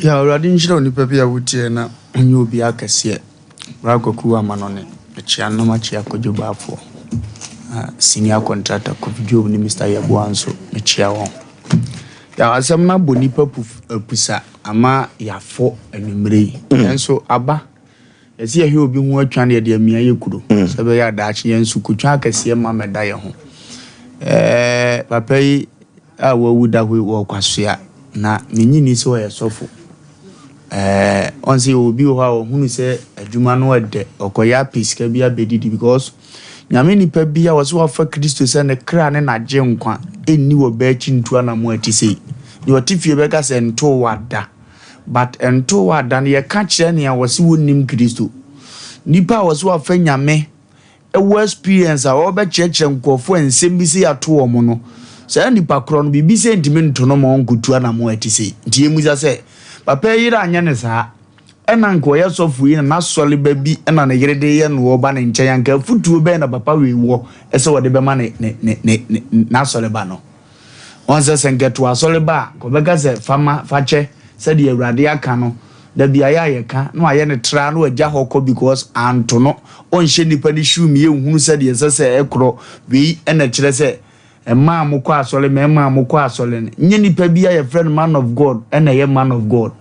Ya Awurade nhyira onipa bi a wotie na ɔnyɛ obi akɛseɛ. Bra Kwaku Amanɔne, mekyea no na makyea Kwadwo Baafoɔ, senior contractor Kofi Job ne Mister Yeboah nso mekyea wɔn. Ya asɛm no abɔ nipa apusa ama yɛafɔ anwummerɛ yi. Nanso aba, yɛse yɛhwɛ obi ho atwa no yɛde amia yɛ kuro sɛ ɛbɛyɛ a daakye yɛn nso kotwa akɛseɛ mma mmɛda yɛn ho. Ɛɛ papa yi a wawu da hɔ yi wɔ Kwasea na mennye nni sɛ ɔyɛ sɔfo. Ɛɛ ɔn sɛ obi wɔ hɔ a ɔhunu sɛ adwuma no ɛdɛ ɔkɔyɛ apɛ sika bi abɛdidi because Nyame nipa bi a ɔsɛ wafa Kristo sɛ ne kra ne n'agye nkwa ɛnni wɔ bɛ akyi ntu anamo a ɛte sei. Deɛ ɔte fie bɛka sɛ ntoo wada but ntoo wada no yɛka kyerɛ nea ɔse wɔnnim Kristo. Nipa a ɔse wafa Nyame wɔ experience a ɔrebɛkyerɛkyerɛ nkurɔfoɔ a nsɛm bi sei ato wɔn no, saa nipa korɔ no, biribi sei ntumi nto no ma ɔnkɔtu anammɔn a ɛte sei. Nti yɛmmisa sɛ, papa yi yere anyɛ no saa, ɛna anka ɔyɛ sɔfo yi na n'asɔreba bi na ne yere de reyɛ no ɔreba ne nkyɛn, anka afotuo bɛn na papa wei wɔ sɛ ɔde bɛma ne, ne, ne, ne, ne, n'asɔreba no? Wɔn sɛ, sɛ nka ɛto asɔreba a, nka ɔbɛka sɛ, Fa ma, fa kyɛ, sɛdeɛ Awurade aka no. Da bi ayɛ a yɛka, na wayɛ no traa na wagya hɔ kɔ because anto no. Ɔnhyɛ nnipa no shoe mu, yɛnhunu sɛdeɛ ɛsɛ sɛ ɛkorɔ. Wei na ɛkyerɛ sɛ mmaa a mokɔ asɔre, mmarima a mokɔ asɔre no, nyɛ nipa bi a yɛfrɛ no man of God na ɛyɛ man of God.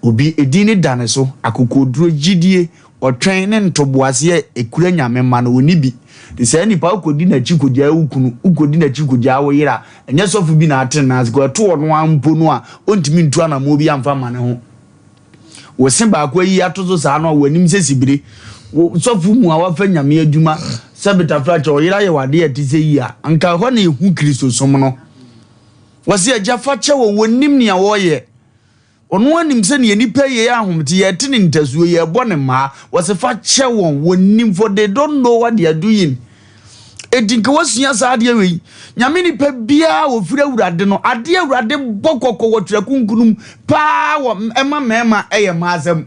Obi, edin no da ne so, akokoɔduro, gyidie, ɔtwɛn ne ntoboaseɛ a ɛkura Nyame mma no, ɔnni bi. Nti saa nipa, wokɔdi n'akyi kɔgyaa wo kunu, wokɔdi n'akyi kɔgyaa wo yere a, ɛnyɛ sɔfo bi na atene n'ase, kɔ ɛto ɔno ara mpo no a, ɔntumi ntu anammɔn bi amfa mma ne ho. Wo se baako ayi ato so saa no a, w'anim sɛ sibire. Wo sɔfo mu a wafa Nyame adwuma sɛ betafrakyɛ, ɔyere ayɛ wo adeɛ a ɛte sɛ yi a, anka ɛhɔ na ɛhu Kristosom no. Wɔse, Agya fa kyɛ wɔn, wɔnnim nea wɔreyɛ. Ɔno ara nim sɛ nea nnipa yɛ yɛ ahomete, yɛte ne ntasuo, yɛbɔ ne mmaa. Wɔse fa kyɛ wɔn, wɔnnim, for they don't know what they are doing. Enti nka wasua saa adeɛ wei. Nyame nipa biara wɔfiri Awurade no, adeɛ Awurade bɔ kɔkɔ wɔ Twerɛ Kronkron mu paa wɔ ɛma mmarima ɛyɛ mmaa asɛm.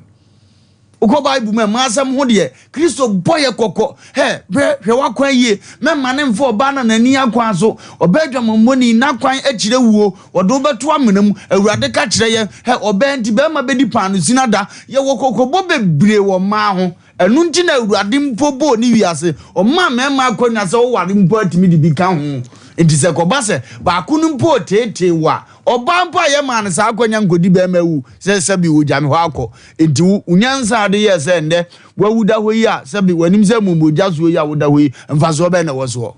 Wokɔ Bible mu a, mmaa asɛm ho deɛ, Kristo bɔ yɛ kɔkɔ. Hɛ, hwɛ, hwɛ w'akwan yie. Mɛmma ne mfa ɔbaa na n'ani akwan so. Ɔbaa adwamammɔni, n'akwan kyerɛ wuo. Wɔde wo bɛto amena mu. Awurade ka kyerɛ yɛn, hɛ, ɔbaa nti barima bɛdi paano sin ada. Yɛwɔ kɔkɔbɔ bebree wɔ mmaa ho. Ɛno nti na Awurade mpo bɔɔ ne wiase. Ɔmaa mmarima akwannya sɛ woware mpo atumi de bi ka ho. Enti sɛ ɛkɔba sɛ baako no mpo reteetee wo a, ɔbaa mpo a yɛmaa no saa akwannya nkɔdi barima awu sɛ sɛbe wɔgya me hɔ akɔ. Enti wo, wo nyansa a wode yɛɛ sɛ ɛnnɛ woawu da hɔ yi a sɛbe w'anim sɛ mmomogya soɔ yi a woda hɔ yi, mfasoɔ bɛn na ɛwɔ soɔ?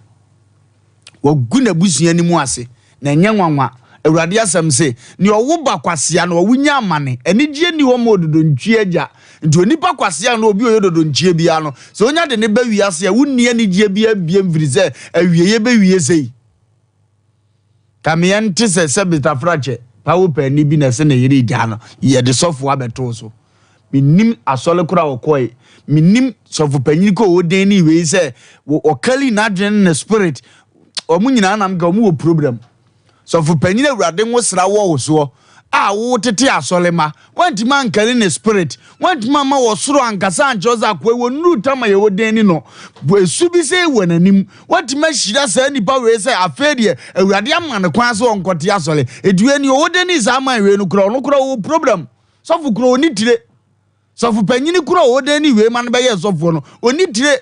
Wagu n'abusua no mu ase, na ɛnyɛ nwanwa. Awurade asɛm se, Nea ɔwo ba kwasea no, ɔwo nya amane. Anigyeɛ nni hɔ ma ododontwie agya. Nti onipa kwasea anaa obi a ɔyɛ dodontwie biara no, sɛ onya de ne ba wiase a, wonni anigyeɛ biara biam firi sɛ awieɛ bɛwie sei. Ka meɛ nte sɛ sɛ Betafrakyɛ pawo paani bi na ɛse ne yere regyaa no, yɛde sɔfoɔ abɛtoo so. Mennim asɔre koro a ɔkɔe. Mennim sɔfopanyin ko a ɔden ne wei sɛ ɔkali n'adwene ne ne spirit. Wɔn nyinaa nam ka wɔn wɔ problem. Sɔfopanyin Awurade nwosra wɔ wo soɔ a wotete asɔre ma. Wantumi ankali ne spirit. Wantumi amma wɔ soro ankasa ankyerɛ sɛ akoa yi wɔnnuru tam a yɛwɔ den ne no. Esu bi sɛ wɔ n'anim. Watumi ahyira saa nipa wei sɛ afei deɛ Awurade ama no kwan sɛ ɔnkɔte asɔre. Eti wei ni ɔwɔ den ne saa man wei no koraa ɔno koraa ɔwɔ problem. Sɔfo koro ɔnni tire. Sɔfo panyini koro a ɔwɔ ne wei ma no bɛyɛ sɔfoɔ no, ɔnni tire.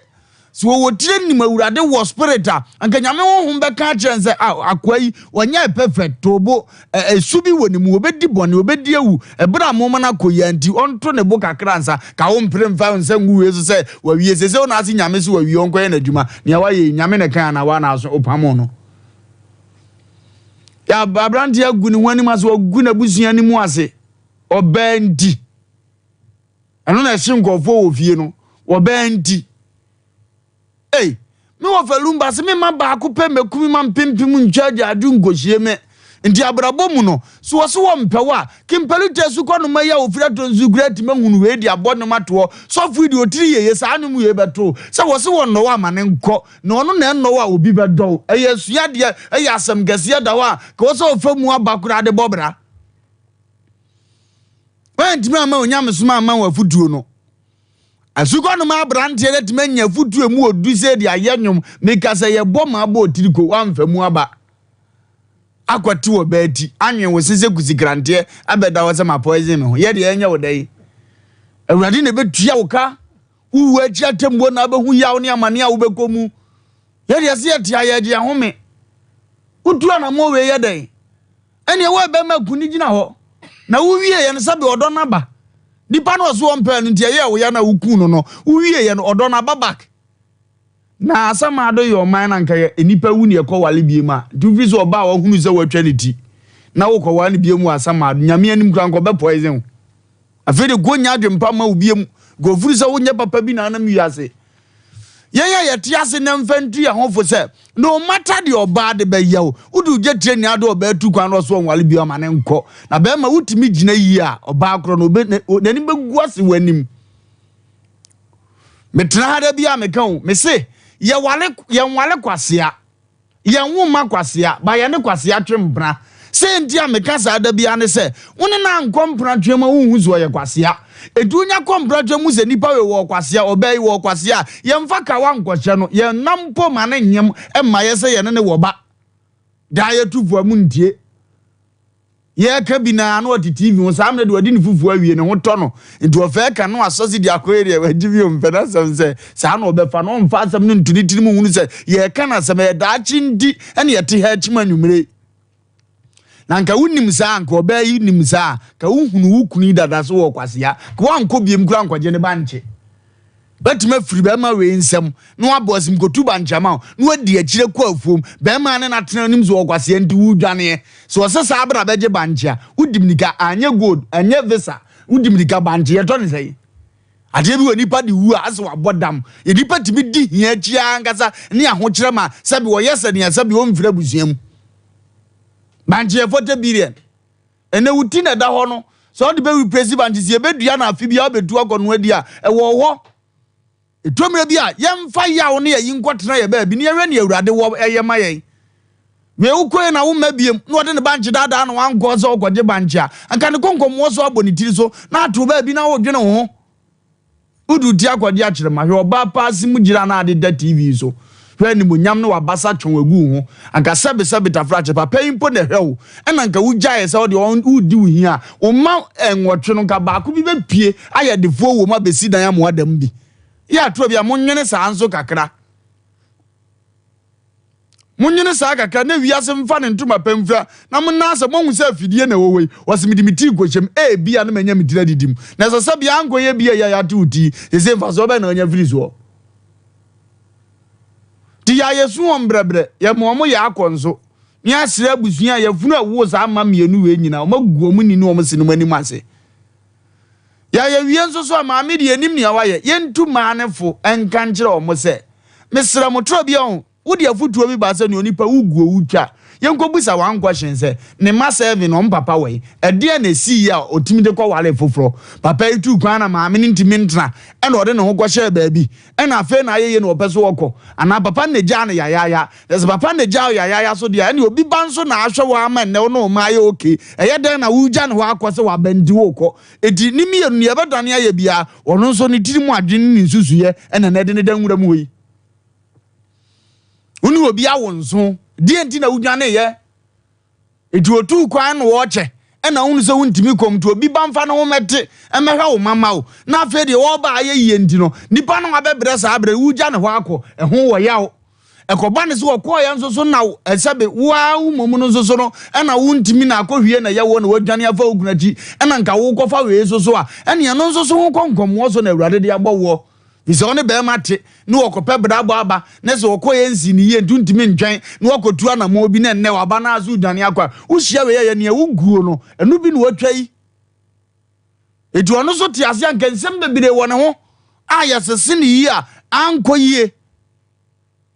Sɛ ɔwɔ tire nim Awurade wɔ spirit a, anka Nyame honhom bɛka akyerɛ no sɛ, ah, akoa yi, ɔnyɛɛ perfect, toobo, ɛsu bi wɔ ne mu, ɔbɛdi bɔne, ɔbɛdi awu, ɛberɛ a moma no akɔ yi ara nti, ɔnto ne bo kakra ansa, ka wo mpere mfa wo nsa ngu wei so sɛ wawie, seesei wo na ase Nyame se wawie, ɔnkɔyɛ n'adwuma, nea wayɛ yi, Nyame na ɛkae anaa woa na aso, wopamoo no? Yɛ aberanteɛ agu ne ho anim ase, wagu n'abusua anim ase. Ɔbaa nti. Ɛno na ɛhye nkurɔfoɔ wɔ fie no. Ɔbaa nti. Ei, me wɔ falumba se me ma baako pɛ mɛku me ma mpempem ntwa agyaadwo nkɔhyie me. Nti abrabɔ mu no, so wɔ se wɔ mpɛ wo a, Kimpelite sukɔ noma yi a ofiri atɔ nsu kura atumi ahunu wei de abɔ nnwom atoɔ. Sɔfo yi deɛ ɔtiri yeye saa nnwom wei bɛto sɛ wɔ se wɔ nnɔ wo a ma ne nkɔ na ɔno na ɛnnɔ wo a obi bɛdɔ wo. Ɛyɛ asuadeɛ, ɛyɛ asɛm kɛseɛ da hɔ a ka wɔ sɛ ɔfa mu aba koraa de bɔ bra. Wantumi amma onyamesom amma wɔn afotuo no. Asukɔ noma aberanteɛ no atumi anya afotuo emu ɔdu sɛ de ayɛ nnwom. Meka sɛ yɛbɔ ma abɔ otiriko wamfa mu aba. Akɔte wɔ baa ti anwen wo se sɛ kusikranteɛ abɛda hɔ sɛ ma poison me ho. Yɛ deɛ ɛnyɛ wo dɛn. Awurade na ɛbɛtua wo ka. Wowu akyi atemmuo na abɛhu yaw ne amane a wobɛkɔ mu. Yɛ deɛ sɛ yɛte a yɛgye ahome. Wotu anammɔn wei yɛ dɛn? Ɛnneɛ wo a bɛrima ku no gyina hɔ na wowieɛ no sɛbe ɔdɔ no aba. Nipa no ɔso ɔmpɛɛ no nti ɛyɛɛ wo ya na wokuu no no wowieɛ no ɔdɔ no aba back. Na Asamado yɛ ɔman na nka yɛ nnipa wu ne ɛkɔ wale biem a nti wofiri sɛ ɔbaa a wahunu sɛ watwa ne ti na wokɔ wale no biem wɔ Asamado Nyame anim koraa nka ɔbɛ poison wo. Afei de nka ɔnnya adwempa mma wo biem nka ɔfiri sɛ wonyɛ papa bi na anam wiase. Yɛn a yɛte ase nnɛ mfa ntu yɛn ho fo sɛ, no matter deɛ ɔbaa de bɛyɛ wo, wode wo gyetirɛ nyinaa de ɔbaa tu kwan na ɔso ɔnwale bio ama no nkɔ. Na bɛrima wotumi gyina yie a, ɔbaa korɔ no n'anim bɛgu ase w'anim. Metena ha da bi a meka o, mese yɛwale yɛnwale kwasea. Yɛn wo mma kwasea, ba yɛne kwasea twe mpena. Sei nti a meka saa da biara ne sɛ, wo ne no ankɔ mpena twe mu a wonhu sɛ ɔyɛ kwasea. Enti wonya kɔ mpena twe mu sɛ nipa wei wɔ ɔkwasea, ɔbaa yi wɔ ɔkwasea a, yɛmfa kawa nkɔhyɛ no, yɛnna mpo ma no nyem mma yɛ sɛ yɛne no wɔ ba. Daa yɛtu fo a montie. Yɛreka bi na na ɔte TV ho saa mmerɛ de wadi ne fufuo awie ne ho tɔ no nti ɔfɛɛ ka no asɔse de akɔyɛ deɛ wagye bi ɔmpɛ n'asɛm sɛ saa na ɔbɛfa no ɔmfa asɛm no nto ne tirim hunu sɛ yɛreka no asɛm ɛyɛ daakye nti ɛne yɛte ha akyim anwummere yi na nka wonim saa nka ɔbaa yi nim saa ka wohunu wo kunu yi dada so wɔ kwasea ka woankɔ biem kora nkɔgye ne ba nkye Bɛtumi afiri bɛrima wei nsam na wabɔ asimkotu bankye ama wo na wadi akyire kɔ afuom. Bɛrima ne no atena anim sɛ ɔkwasea nti wodwaneɛ. Sɛ ɔsɛ saa berɛ a bɛgye bankye a, wodi mirika, anyɛ gold, anyɛ visa, wodi mirika bankye yɛtɔ ne sɛn? Adeɛ bi wɔ nipa de wu a asɛ wabɔ dam. Yɛ nipa tumi di hia akyi ara ankasa ne ahokyerɛ ma sɛbi ɔyɛ sɛ nea sɛbi ɔmfiri abusua mu. Bankye yɛ 40 billion. Ɛnɛ wo ti na ɛda hɔ no, sɛ ɔde bɛ replace bankye sɛ yɛbɛdua no afe biara wobɛtu akɔ no adi a, ɛwɔ hɔ. Ɛtɔ mmerɛ bi a, yɛmfa yaw ne ayi nkɔtena yɛn baabi na yɛnhwɛ nea Awurade wɔ yɛ ma yɛn. Wei wokɔe na womma biom na ɔde ne bankye daadaa na wankɔ sɛ ɔkɔgye bankye a, anka ne kɔnkɔmmoɔ so abɔ ne tiri so na ato baabi na wodwene wo ho. Wode wo ti akɔgye akyerɛma. Hwɛ ɔbaa pa ase mu gyina na ade da TV so. Hwɛ animuonyam ne w'abasa twɔn agu wo ho. Anka sɛbesɛbe tafrakyɛ papa yi mpo na ɛhwɛ wo. Ɛna anka wogyaeɛ sɛ wode ɔn woredi wo hia a, wo mma nwɔtwe no nka baako bi bɛpue ayɛ defoɔ wɔ mu abɛsi dan ama woada mu bi. Yɛ atorɔ bi a, monnwene saa nso kakra. Monnwene saa kakra na wiase mfa ne ntoma pa mfira na monna sɛ moahu sɛ afidie na ɛwɔ hɔ yi. Wɔse mede me ti rekɔhyɛ mu, ebia na manya me tiri adidi mu. Na ɛsɛ sɛ bia ankɔyɛ bi a ɛyɛ a yɛate wo ti yi, seesei mfasoɔ bɛn na woanya firi soɔ? Nti yɛ a yɛsu wɔn brɛbrɛ, yɛma wɔn yɛ akɔ nso, ne yɛasrɛ abusua a yafunu a ɛwoo saa mma mmienu wei nyinaa, wɔagu wɔn ni ne wɔn senom anim ase. Yɛ a yɛwie nso so a, maame deɛ yɛnim nea wayɛ, yɛntu mmaa no fo nka nkyerɛ wɔn sɛ, mesrɛ mo, torɔ bi ɔho, wode afotuo bi ba sɛ nea onipa woguo wotwa, yɛnkɔbisa one question sɛ, ne mma seven no, wɔn papa wɔ he? Ɛdeɛn na ɛsiiɛ a ɔtumi de kɔwaree foforɔ? Papa yi tuu kwan na maame no ntumi ntena, ɛna ɔde ne ho kɔhyɛɛ baabi, ɛna afei na ayɛ yie na ɔpɛ sɛ ɔkɔ, anaa papa no na ɛgyaa no yayaaya? Na sɛ papa no na ɛgyaa wo yayaaya so deɛ a, ɛnneɛ obi ba nso na ahwɛ wo ama nnɛ wo ne wo mma ayɛ okay. Ɛyɛ dɛn na woregya ne hɔ akɔ sɛ waba nti worekɔ? Enti ne mmienu nea ɛbɛdane ayɛ biara, ɔno nso ne tirim adwene ne ne nsusuiɛ na na ɛde no da nwura mu hɔ yi. Wo ne obi awo nso, deɛ nti na wodwaneeɛ? Enti otuu kwan na ɔrekyɛ, ɛna wohunu sɛ wontumi kɔm nti obi ba mfa ne ho mmɛte mmɛhwɛ wo mma mma wo. Na afei deɛ ɔreba ayɛ yie nti no, nipa no abɛbrɛ saa berɛ wogya ne hɔ akɔ, ɛho wɔ yaw. Ɛkɔba ne sɛ ɔkɔɔeɛ nso so na sɛbe wo ara wo mmom no nso so no ɛna wontumi na akɔhwie na ɛyɛ wo na wadwane afa wo kunu akyi ɛna nka wokɔfa wei nso so a, ɛne ɛno nso so ho kɔnkɔmmoɔ so na Awurade de abɔ woɔ. Fi sɛ ɔne bɛrima te ne wɔkɔpɛ brabɔ aba ne sɛ wɔkɔyɛ nsi ne yie nti wontumi ntwɛn na wakɔtu anammɔn bi na nnɛ waba no ase wodwane akɔ a wohyia wei ɛyɛ nea woguo no ɛno bi na watwa yi. Enti ɔno nso te ase anka nsɛm bebree wɔ ne ho a yɛsese ne yie a ankɔ yie.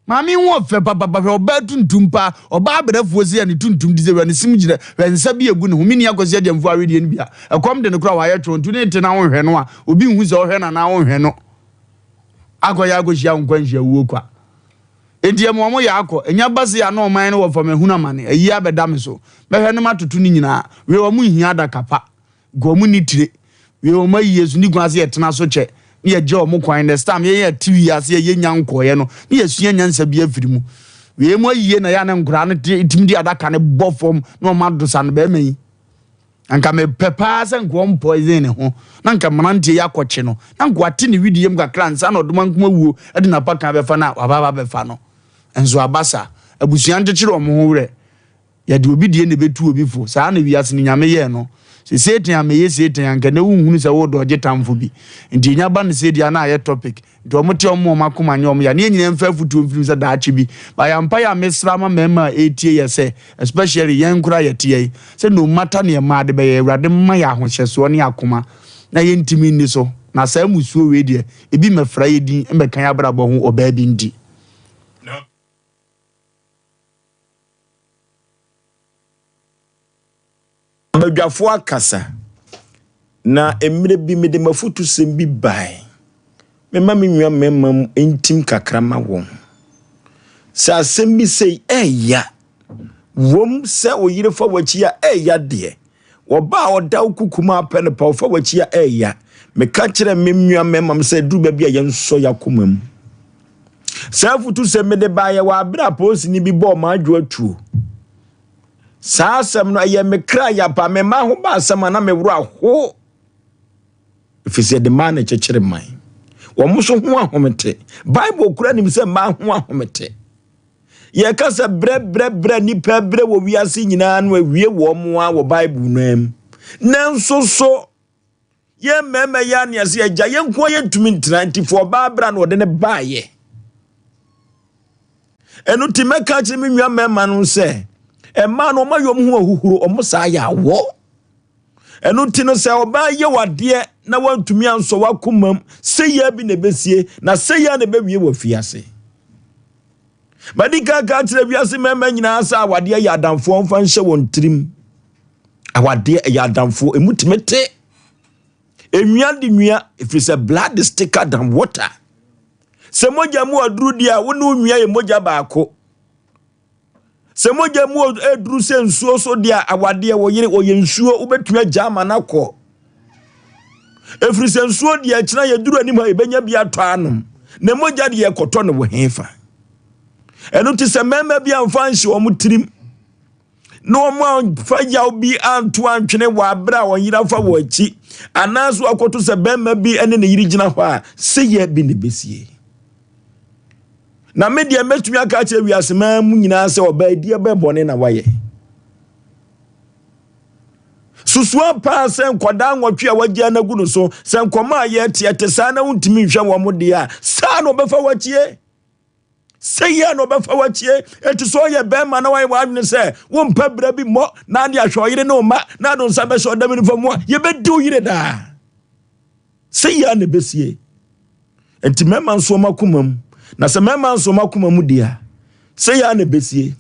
Maame yi ho ɔfɛ papapa hwɛ ɔbaa tuntum paa ɔbaa brɛfoɔ sei a ne tuntum te sɛ wura ne sim gyina hwɛ nsa bi egu ne ho menni akwasi agyamfo awedeɛ no bi a ɛkɔm de no koraa wayɛ twɔn nti ne te na wonhwɛ no a obi nhu sɛ ɔhwɛ no anaa wonhwɛ no akɔyɛ akɔhyia wo nkwanhyia wuo kwa enti ɛma wɔn yɛ akɔ ɛnya ba sei a na ɔman no wɔ fam ahunu amane ayi abɛda me so mɛhwɛ no matoto ne nyinaa wei wɔn nhia adaka pa Nka wɔn nni tire. Wei wɔn ayie so ne kwan sɛ yɛtena so kyɛ ne yɛgye wɔn kwan. Next time yɛn yɛte wiase a yɛnya nkɔeɛ no ne yɛsua nyansa bi afiri mu. Wei mu ayie na yɛ a ne nkoraa no tumi de adaka no bɔ fam na wɔn adosa no bɛrima yi. Anka mepɛ paa sɛ nka wɔn poison ne ho na nka mmeranteɛ yi akɔkye no na nka wate ne widie mu kakra ansa na ɔdoma nkuma wuo de n'apakan bɛfa no a waba abɛfa no. Nso aba saa. Abusua nkyekyere wɔn ho werɛ. Yɛde obi deɛ na ɛbɛtu obi fo. Saa na wiase no Nyame yɛɛ no. Sɛ Satan ammɛyɛ Satan a, anka nnɛ wonhunu sɛ woredɔgye tamfo bi. Nti ɛnya ba no sei deɛ a na ayɛ topic. Nti wɔn te wɔn wɔn akoma nyɛ wɔn ya. Ne yɛn nyinaa mfa afutuo mfiri mu sɛ daakye bi. But yɛn mpaeɛ a mesrɛ ama mmarima a ɛretie yɛ sɛ, especially yɛn koraa yɛte yɛ yi, sɛ no matter neɛ mmaa de bɛyɛ, Awurade mma yɛn ahohyɛsoɔ ne akoma na yɛntumi nni so. Na saa mmusuo wei deɛ, ebi mmɛfra yɛn din mmɛka yɛn abrabɔ ho ɔbaa bi nti. Badwafoɔ akasa, na mmerɛ bi mede m'afotusɛm bi bae. Mema me nua mmarima mu ntim kakra ma wɔn. Sɛ asɛm bi sei ɛɛya, wom sɛ wo yere fa w'akyi a ɛɛya deɛ, Ɔbaa a ɔda wo kuku mu apɛ no pa, ɔfa w'akyi a ɛyɛ. Meka kyerɛ me nua mmarima sɛ duru baabi a yɛnsɔ yɛn akoma mu. Saa afutu sɛ mede baeɛ wɔ abere a polisini bi bɔɔ m'adwo atuo. Saa asɛm no ɛyɛ me kra yapa, me mma ho ba asɛm a na me werɛ aho. Ɛfiri sɛ yɛde mmaa na ɛkyekyere man. Wɔn nso ho ahomete. Bible kura nim sɛ mmaa ho ahomete. Yɛka sɛ brɛ brɛ brɛ nnipa brɛ wɔ wiase nyinaa no awie wɔn a wɔ Bible no mu. Nanso so yɛn mmarima yi anea sɛ agya yɛn nko yɛntumi ntena nti fo ɔbaa bra na ɔde ne baayɛ. Ɛno nti mɛka akyerɛ me nua mmarima no sɛ mmaa no wɔn ayɛ wɔn ho ahuhuro wɔn saa yɛ awɔ. Ɛno nti no sɛ ɔbaa yɛ wadeɛ na wantumi ansɔ w'akomam sɛ yɛ bi na ɛbɛsie na sɛ yɛ na ɛbɛwie wɔ afiase. Madi kan ka akyerɛ wiase mmarima nyinaa sɛ awadeɛ yɛ adamfoɔ mfa nhyɛ wɔn tirim. Awadeɛ ɛyɛ adamfoɔ, emu tumi te. Enwia de nwia, ɛfiri sɛ blood is thicker than water. Sɛ mogya mu aduru deɛ a, wo ne wo nua yɛ mogya baako. Sɛ mogya mu aduru sɛ nsuo so deɛ a, awadeɛ wo yere ɔyɛ nsuo, wobɛtumi agya ama no akɔ. Ɛfiri sɛ nsuo deɛ ɛkyena yɛduru anim ha yɛbɛnya bi atɔ anom. Na mogya deɛ yɛkɔtɔ no wɔ hefa? Ɛno nti sɛ mmarima bi amfa anhyɛ wɔn tirim na wɔn amfa yaw bi anto antwene wɔ abere a wɔn yere afa wɔn akyi anaasɛ wakɔto sɛ barima bi ne ne yere gyina hɔ a seyɛ bi na ɛbɛsie. Na me deɛ mɛtumi aka akyerɛ wiase maa mu nyinaa sɛ ɔbaa di ɛbɛ bɔne na wayɛ. Susua paa sɛ nkwadaa nwɔtwe a wagya no agu no so sɛ nkɔmɔ a yɛteɛ te saa na wontumi nhwɛ wɔn deɛ a saa na ɔbɛfa wakyie. Sɛ yɛ na ɔbɛfa wakyie. Eti sɛ ɔyɛ bɛrima na wayɛ w'adwene sɛ wompɛ berɛ bi mmɔ na ade ahwɛ ɔyere ne ɔma na ado nsa bɛhyɛ ɔdam nifa mu a yɛbɛdi wo yere daa. Sɛ yɛ na ɛbɛsie. Enti mmarima nso wɔn akoma mu. Na sɛ mmarima nso wɔn akoma mu deɛ a, sɛ yɛ na ɛbɛsie.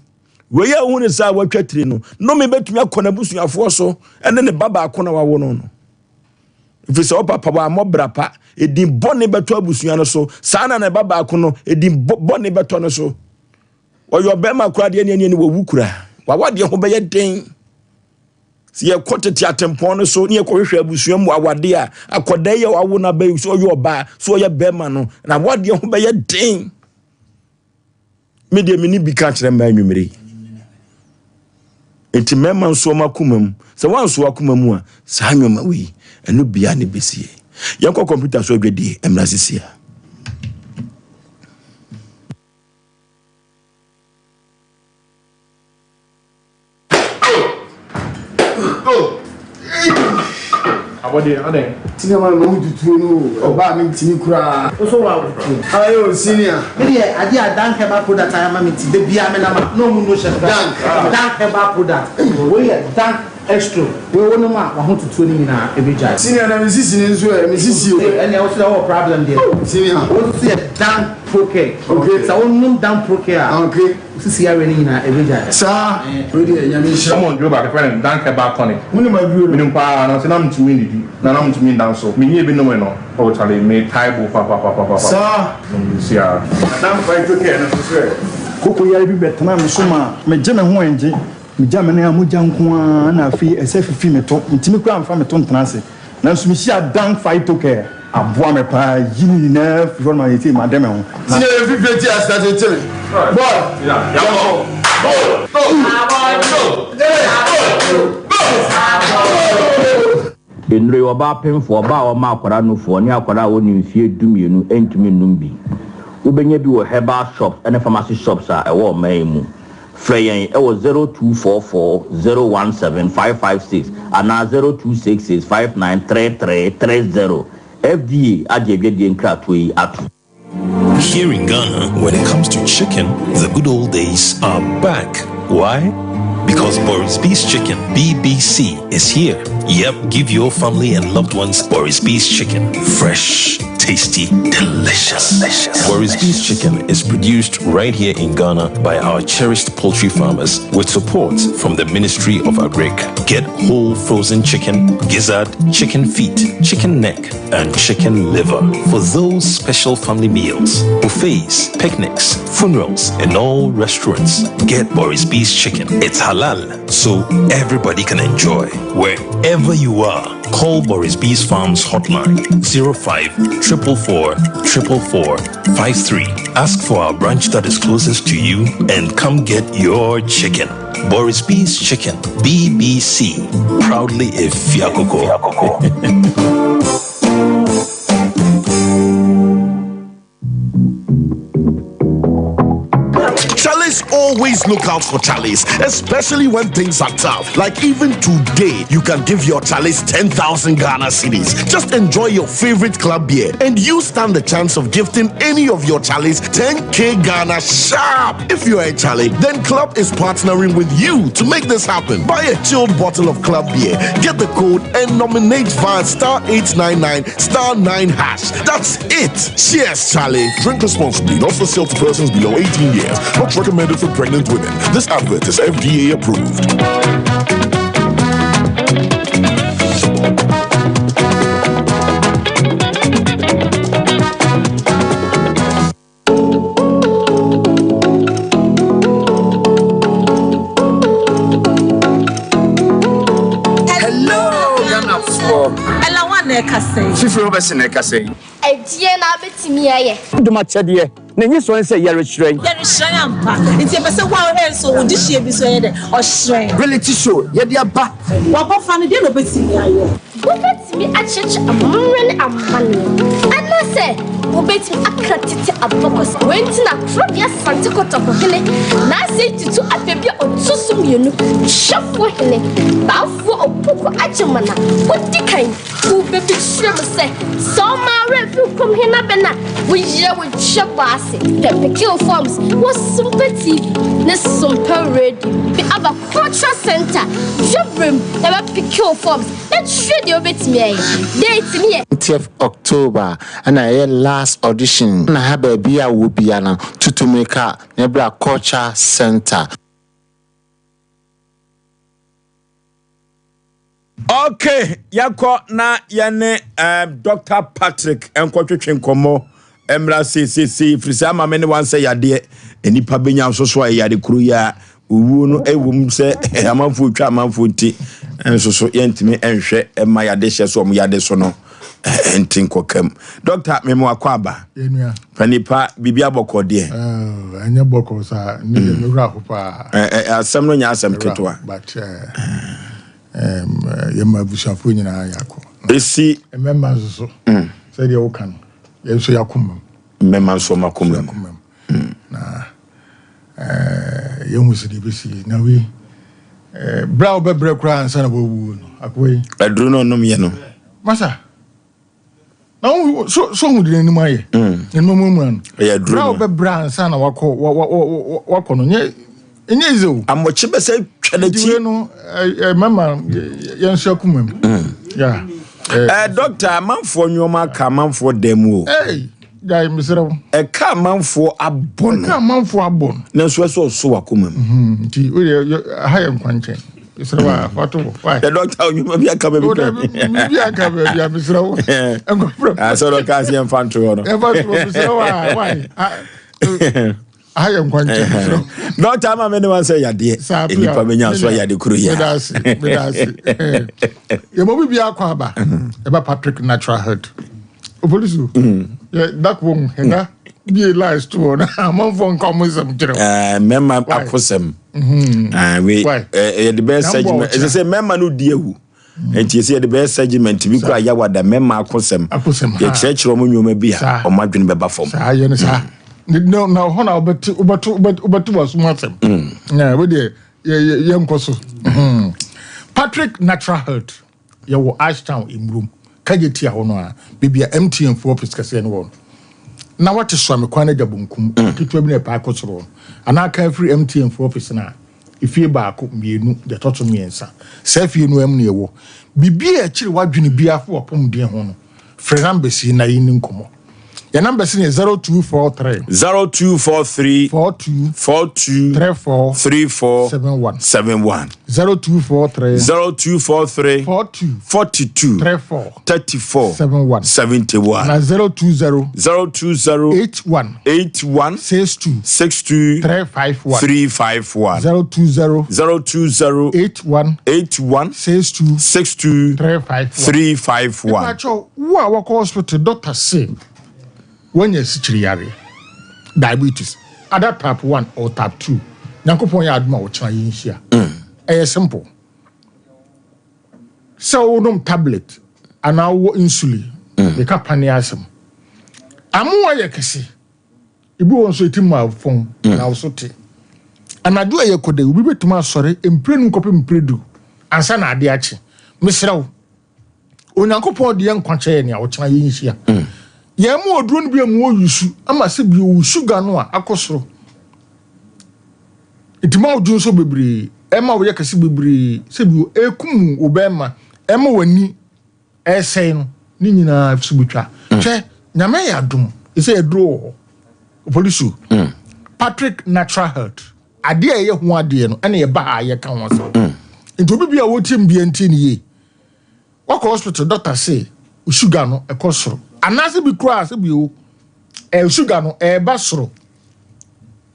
Wei a wohu ne saa a watwa tiri no, nnome bɛtumi akɔ n'abusuafoɔ so ne ne ba baako na wawo no no. Ɛfiri sɛ ɔpapa wammɔ bra pa, ɛdin bɔne bɛtɔ abusua no so. Saa na ne ba baako no, ɛdin bɔne bɛtɔ no so. Ɔyɛ ɔbarima koraa deɛ ne ɛne wawu koraa. Wawadeɛ ho bɛyɛ den. Sɛ yɛkɔ tete atempɔn no so ne yɛkɔhwehwɛ abusua mu awadeɛ a, akwadaa yi a wawo no aba yi, sɛ ɔyɛ ɔbaa, sɛ ɔyɛ bɛrima no, na awadeɛ ho bɛyɛ den. Me deɛ me ne bi ka kyerɛ mmaa anwummere yi. Nti mmarima nso wɔn akoma mu, sɛ wɔanso akoma mu a, saa nneɛma wei, ɛno bia ne bɛsie. Yɛnkɔ kɔmputa so adwadie mmra sisi a. Abɔdeɛ adɛn. Senior man ma wo tutuo no o ɔbaa mi ntumi koraa. Wo so wa tutuo. Ayi o senior. Me deɛ adeɛ a Dank herbal product ayɛ ama me nti da biara me nam a na ɔmo no hyɛ me Dank. Dank herbal product wei yɛ Dank extro wei wo nom a wahotutuo no nyinaa ɛbɛgyae. Senior na me sisi no nso ɛ me sisi o. Ɛnneɛ wo so deɛ wowɔ problem deɛ. Senior. Wo nso yɛ Dank Procare. Okay. Sɛ wo nom Dank Procare a. Okay. Wo sisi yareɛ no nyinaa ɛbɛgyae. Saa. Wei deɛ Nyame nhyira. Wɔn duro baako yɛfrɛ no Dank Herbal Tonic. Wonim aduro no? Menim paa nanso na mentumi nnidi na na mentumi nda nso. Menyɛɛ bi nomee no oh charlie me tae bo papapapapa. Saa. Nom nsuo ara. Na Dank Phyto Care no nso so ɛ? Koko yare bi bɛtenaa me so maa megye me ho ɛngye. Megya me nan a mogya nko ara na afei ɛsɛ fifi me to. Mentumi koraa mfa me to ntena ase. Nanso mehyiaa Dank Phytocare. Aboa me paa yi ne nyinaa firi hɔ no ma seesei made me ho. Na. Senior yɛ fifire ti ase tete me boy yɛnkɔ go go go go. Nnuro yi, ɔbaa pemfoɔ, ɔbaa a ɔma akwadaa nufoɔ, ne akwadaa a ɔnni mfeɛ dumienu ntumi nnom bi. Wobɛnya bi wɔ herbal shops ne pharmacy shops a ɛwɔ ɔman yi mu. Frɛ yɛn wɔ 0244 017 556 anaa 0266 5933 30. FDA agye adwadie nkratoɔ yi atom. Here in Ghana, when it comes to chicken, the good old days are back. Why? Because Boris B's Chicken, BBC, is here. Yep, give your family and loved ones Boris B's Chicken. Fresh, tasty, delicious. delicious. Boris B's Chicken is produced right here in Ghana by our cherished poultry farmers with support from the Ministry of Agric. Get whole frozen chicken, gizzard, chicken feet, chicken neck, and chicken liver for those special family meals, buffets, picnics, funerals, and all restaurants. Get Boris B's Chicken. It's halal, so everybody can enjoy. Wherever you are, call Boris B's Farms hotline 05 444 444 53. Ask for our branch that is closest to you and come get your chicken. Boris B's Chicken, BBC, proudly a Fiakoko. Chalice always look out for Chalice, especially when things are tough. Like even today, you can give your Chalice 10,000 Ghana cedis. Just enjoy your favorite club beer and you stand the chance of gifting any of your Chalice 10k Ghana sharp. If you're a Charlie, then Club is partnering with you to make this happen. Buy a chilled bottle of Club beer, get the code, and nominate via star 899 star 9 hash. That's it. Cheers, Charlie. Drink responsibly, not for sale to persons below 18 years. Not recommended for pregnant women. This advert is FDA approved. Kofi Robertson na ɛkasa yi. Ɛdeɛn na wobɛtumi ayɛ? Dom akyɛdeɛ, n'anisɔ ne sɛ yɛrehyerɛn. Yɛrehyerɛn ampa. Nti yɛpɛ sɛ wo a wohwɛ nso wo dehyeɛ bi nso ɛyɛ dɛ? Ɔhyerɛn. Reality show yɛde aba. W'abɔfra no, deɛn na ɔbɛtumi ayɛ? Wobɛtumi akyerɛkyerɛ amammerɛ ne amanneɛ, anaasɛ wobɛtumi aka tete abakɔsɛm. Wei nti na Korɔbea Asante Kotoko hene Naasei Tutu Afabi a ɔto so mmienu, Twɛfoɔ hene, Baafoɔ Opoku Agyemang a ɔdi kan, Wobɛbi kyerɛ mu sɛ, sɛ ɔma werɛ firi kurom hene abɛn a, woyerɛ wo kyɛ bɔ ase. Pɛ Pickle Forms wɔ Sompa TV ne Sompa Radio. Bi aba Cultural Center, Dwaberem na bɛ Pickle Forms na kyerɛ deɛ wobɛtumi ayɛ. Date no yɛ. 20th October na ɛyɛ last audition na ha baabi a wɔ bia no tutu mirika na bra Culture Center. Okay, yɛkɔ na yɛne um, Dr. Patrick nkɔtwetwe nkɔmmɔ mmra seesiesie firi sɛ ama me ne wansɛ yadeɛ nnipa bɛnya nso so a ɛyare kuro yi a owuo no ɛwɔ mu sɛ amanfoɔ twa amanfoɔ nti nso so yɛntumi nhwɛ ɛma yade hyɛ so ɔmo yade so no nti nkɔkam dɔkta mema wakɔ aba fa nipa biribi abɔkɔ deɛ ɛnyɛ bɔkɔ saa ne deɛ mewura ho paa asɛm no nyɛ asɛm ketewa but yɛma abusuafoɔ nyinaa yɛakɔ ɛsi mmarima nso so mm. sɛdeɛ woka no yɛn nso yɛakoma mu mmarima nso ɔmakoma mu mm. na yɛhu sɛ deɛ ɛbɛsi na wei berɛ a wobɛbrɛ koraa ansa na wɔawuo no akoa yi aduro no ɔnomyɛ no masa na wo so so hu de n'anim ayɛ mm. n'anim amuna no ɛyɛ aduro no bɛbrɛ ansa na wakɔ wakɔ no nyɛ nyɛ ize o amɔkye bɛ sɛ twa n'akyi nti no ɛ mɛma yɛn nso akoma mu mm. ya ɛ dɔkta amanfoɔ nneɛma aka amanfoɔ dan mu o ɛy gyae mesrɛ wo ɛka amanfoɔ abɔ no ɛka amanfoɔ abɔ no nanso ɛsɛ ɔso wakoma mu mhm, nti wodeɛ ha yɛ nkwankyɛn mesrɛ wo a wato wɔ why the doctor onyuma bi aka baabi pɛ bi aka baabi a mesrɛ wo nkɔfrɛ asɛ dɔ kaa sɛ yɛmfa nto hɔ no yɛmfa nto hɔ mesrɛ wo a why aha yɛ nkwankyɛn mesrɛ wo dɔkta ama me ne wa sɛ yadeɛ nnipa bɛnya so ayade koro yi a meda ase meda ase yɛmɔ bi biara kɔ aba ɛba Patrick natural head opolisu yɛ dakwo hɛda bie lies to hɔ na amanfoɔ nka ɔmo nsɛm kyerɛ wo mmarima akosɛm Mm-hmm. Ah, wei eh, yɛde bɛyɛ segment ɛsɛ sɛ mmarima no di awu mm. nti ɛsɛ yɛde bɛyɛ segment bi kura yawada mmarima akosɛm yɛkyerɛkyerɛ wɔn nneɛma bi a wɔn adwene bɛba fam. saa yɛ no saa mm. na hɔ na wobɛte wobɛto wobɛto w'asom asɛm mm. na wo deɛ yɛ yɛ nkɔ so mm-hmm. Patrick Natural Health. Yɛwɔ Ashtown Mmurom, Kagye Tia hɔ no ara, baabi a MTN fo office kɛseɛ no wɔ no. Na wate Suame kwan no agya bonkum, ketewa bi na ɛpae kɔ soro hɔ no. Anaa kan firi MTN fo office no a, efie baako, mmienu, deɛ ɛtɔ so mmiɛnsa. Saa fie no ara mu na yɛwɔ. Biribi a ɛkyere w'adwene biara fa w'apɔmuden ho no, frɛ numbers yi na yɛnni nkɔmmɔ. Yɛn numbers no yɛ 0243. 0243. 42. 42. 34. 34. 71. 71. 0243. 0243. 42. 42. 34. 34. 71. 71. Na 020. 020. 81. 81. 62. 62. 351. 351. 020. 020. 81. 81. 62. 62. 351. 351. Wo a wɔkɔ hospital doctor se wanya asikyire yareɛ, diabetes, either type 1 or type 2, Nyankopɔn yɛ adom a ɔkyena yɛnhyia. Ɛyɛ simple. Sɛ wonom tablet anaa wowɔ insulin, meka paneɛ asɛm. Amoa yɛ kɛse. Ebi wɔ hɔ nso ɛtumi ma fɔn na wo so te. Anadwo a ɛyɛ kɔdɛ, obi bɛtumi asɔre mprenu kɔpem mpredu ansa na ade akye. Mesrɛ wo, Onyankopɔn de yɛn nkwa kyɛ yɛn nea ɔkyena yɛn nhyia. Mm. Yɛn mu oduro no bi mu oyusu ama sɛ bi owu sugar no a akɔ soro. Nti ma odwo nso bebree, ɛma woyɛ kɛse bebree, sɛ bi ekum wo bɛrima, ɛma w'ani ɛsɛe no, ne nyinaa so betwa. Mm. Hwɛ, nyame yɛ adom, ɛsɛ aduro wɔ hɔ. Polisi. Mm. Patrick Natural Health. Adeɛ a ɛyɛ ho adeɛ no ɛna ɛba ha a yɛka ho asɛm. Mm. Nti obi bi a wɔtie mu bia ntie ne yie. Wakɔ hospital doctor se sugar no ɛkɔ soro. Anaasɛ bi koraa sɛ bi o ɛɛ sugar no ɛɛba soro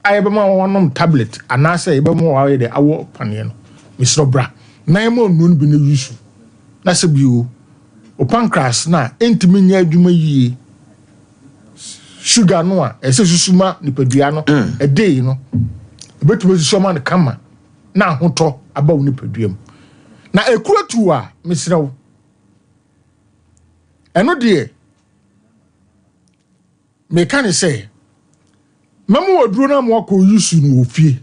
a yɛbɛma wɔanom tablet anaasɛ yɛbɛma wɔayɛ dɛ awɔ paneɛ no. Mesrɛ bra na yɛma nnuro no bi na yusu na sɛ bi o. Wo pancreas no a ɛntumi nyɛ adwuma yie, sugar no a ɛsɛ susu ma nipadua no ɛdei no, ɛbɛtumi asusu ama no kama na ahotɔ aba wo nipadua mu. Na ekuro tu a, mesrɛ wo, ɛno deɛ Meka ne sɛ, Mɛma wo aduro no ama woakɔ use no wɔ fie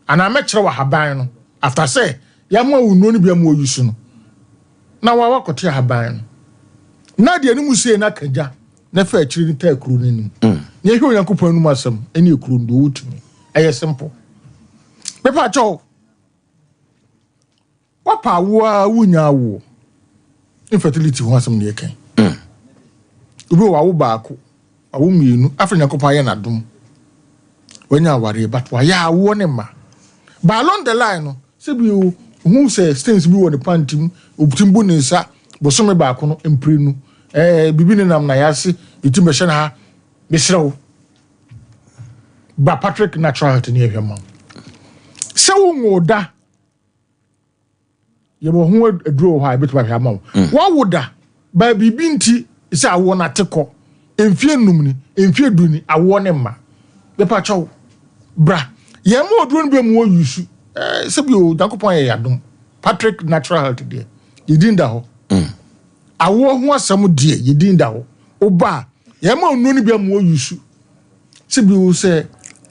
anaa mɛkyerɛ wo ahaban no after sɛ yɛama wo nnuro no bi ama wo use no na wa wakɔte ahaban no na deɛ ne mu sei no aka gya na fa akyire no taa kuro no anim mm. na yɛhwɛ Onyankopɔn anom asɛm ɛne ekuro no deɛ ɔwɔ tumi ɛyɛ simple mepa kyɛw Wapa awoɔ ara wonnya awoɔ. Infertility ho asɛm na yɛka yi. Mm. Obi wɔ wawo baako, wawo mmienu, afei Nyankopɔn ayɛ n'adom. Wanya awareɛ but wayɛ awoɔ ne mma. But along the line no, sɛ bi o, ohun sɛ stains bi wɔ ne pant mu, otim bu ne nsa, bosome baako no mprenu. Ɛɛ biribi nenam na yɛase, etim bɛhyɛ no ha. Mesrɛ wo. Ba Patrick Natural Health ne yɛhwɛ ma wo. Sɛ wo nwoo da yɛwɔ ho aduro wɔ hɔ a yɛbɛtumi ahwɛ ama wo mm. wawo da baa biribi nti sɛ awoɔ no ate kɔ mfie nnum ni mfie du ni awoɔ ne mma bɛpa kyɛw bra yɛn mu oduro no bi mu wɔ yusu ɛɛ sɛbi o nyankopɔn ayɛ yadom Patrick Natural Health deɛ yɛdin da hɔ mm. awoɔ ho asɛm deɛ yɛdin da hɔ woba a yɛn mu oduro no bi mu wɔ yusu Sɛ bio sɛ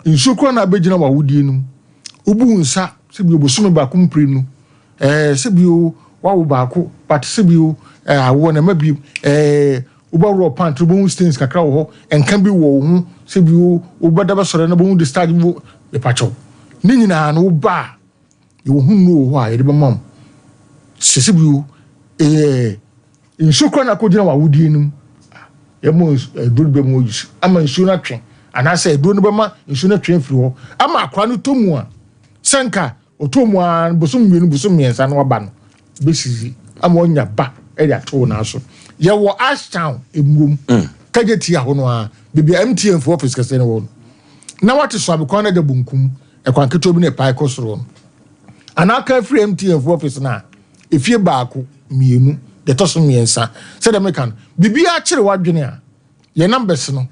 nsuo koraa na abɛgyina w'awodie no mu, wobu wo nsa sɛ bio bosome baako mprenu, ɛɛ sɛ bio wawo baako but sɛ bio ɛɛ awoɔ na ɛma bio ɛɛ wobɛworɔ pant wobɛhu stains kakra wɔ hɔ, nka bi wɔ wo ho sɛ bio wobɛda bɛsɔre na wobɛhu discharge bi wɔ mepakyɛw ne nyinaa no woba a yɛwɔ ho nnuro wɔ hɔ a yɛde bɛma wo sɛ sɛ bio ɛɛ Nsuo koraa na akɔgyina w'awodie no mu. Yɛma aduro no bɛmu oyi ama nsuo no atwe anaasɛ aduro no bɛma nsuo no atwe afiri hɔ ama akora no tɔ mu a sɛ nka ɔtɔ mu a bosom mmienu bosom mmiɛnsa no waba no bɛsisi ama ɔnya ba de ato wo nan so. Yɛwɔ Ashtown emurom mm. kagye tia hɔ no a baabi a MTN fo office kɛseɛ no wɔ no na wate so abekwan no agya bonkum ɛkwan ketewa bi na ɛpae kɔ soro no anaa ka firi MTN fo office no a Efie baako, mmienu, deɛ ɛtɔ so mmiɛnsa. Sɛdeɛ meka no, biribiara kyere w'adwene a, yɛn numbers no,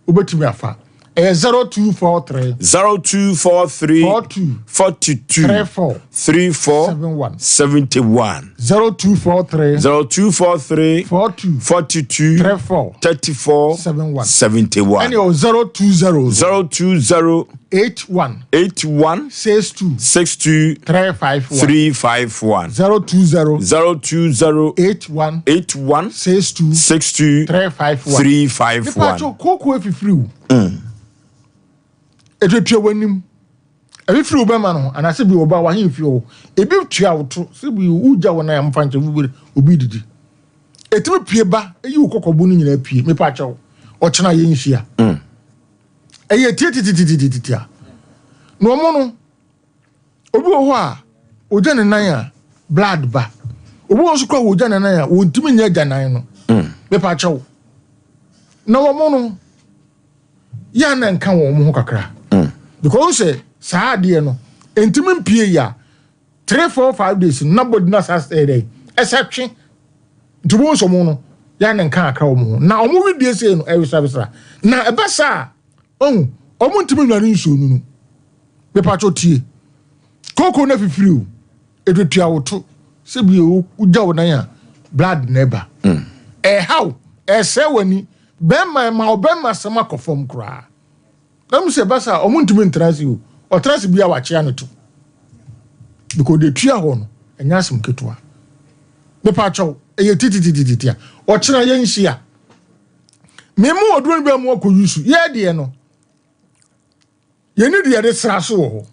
wobɛtumi afa. Ɛyɛ 0243. 0243. 42. 42. 34. 34. 71. 71. 0243. 0243. 42. 42. 34. 34. 71. 71. Ɛne ɔ 020. 020. 81. 81. 62. 62. 351. 351. 020. 020. 81. 81. 62. 62. 351. 351. Nipa atwo kooko efifiri wo. Mm. Etuatua w'anim. Ebi firi wo bɛma no ho anaasɛ bi ɔba w'ahemfie hɔ. Ebi tua wo to sɛ bi wogya wo nan amfa nkyɛn bi obi didi. Etumi pie ba eyi wo kɔkɔbo no nyinaa pie. Mepa akyɛw. Ɔkyena yɛn nhyia. Mm. Ɛyɛ tiatitiatitiatia. Na wɔn no, obi wɔ hɔ a, ogya ne nan a, blood ba. Obi wɔ nso kora wɔgya ne nan a, wɔntumi nyɛ agya nan no. Mm. Mepa kyɛw. Na wɔn no, yɛ a na nka wɔn ho kakra. Mm. Because sɛ saa adeɛ no, ntumi mpie yi a, 3, 4, 5 days na body na saa ɛyɛ dɛ, ɛsɛ twe. Nti wɔn nso wɔn no, yɛ a na nka akra wɔn ho. Na wɔn wedie sei no, ɛwesawesa. Na ɛba saa a, ɔhu, wɔn ntumi nnwane nsuo no no. Mepatwo tie. Kooko no afifiri o, etuatua wo to. Sɛ bi wogya wo nan a, blood na ɛba. Mm. Ɛhaw, ɛsɛe w'ani. Bɛrima, ɛma ɔbɛrima asɛm akɔ fam koraa. Na mu sɛ ɛba saa a, wɔntumi ntena ase o. Ɔtena ase bi a wakyea no to. Because deɛ tua hɔ no, ɛnyɛ asɛm ketewa. Mepa kyɛw, ɛyɛ tititititi a, ɔkyena yɛnhyia. Memu oduro no bi a mu akɔ yusu. Yɛ deɛ no, yɛne deɛ yɛde sra so wɔ hɔ.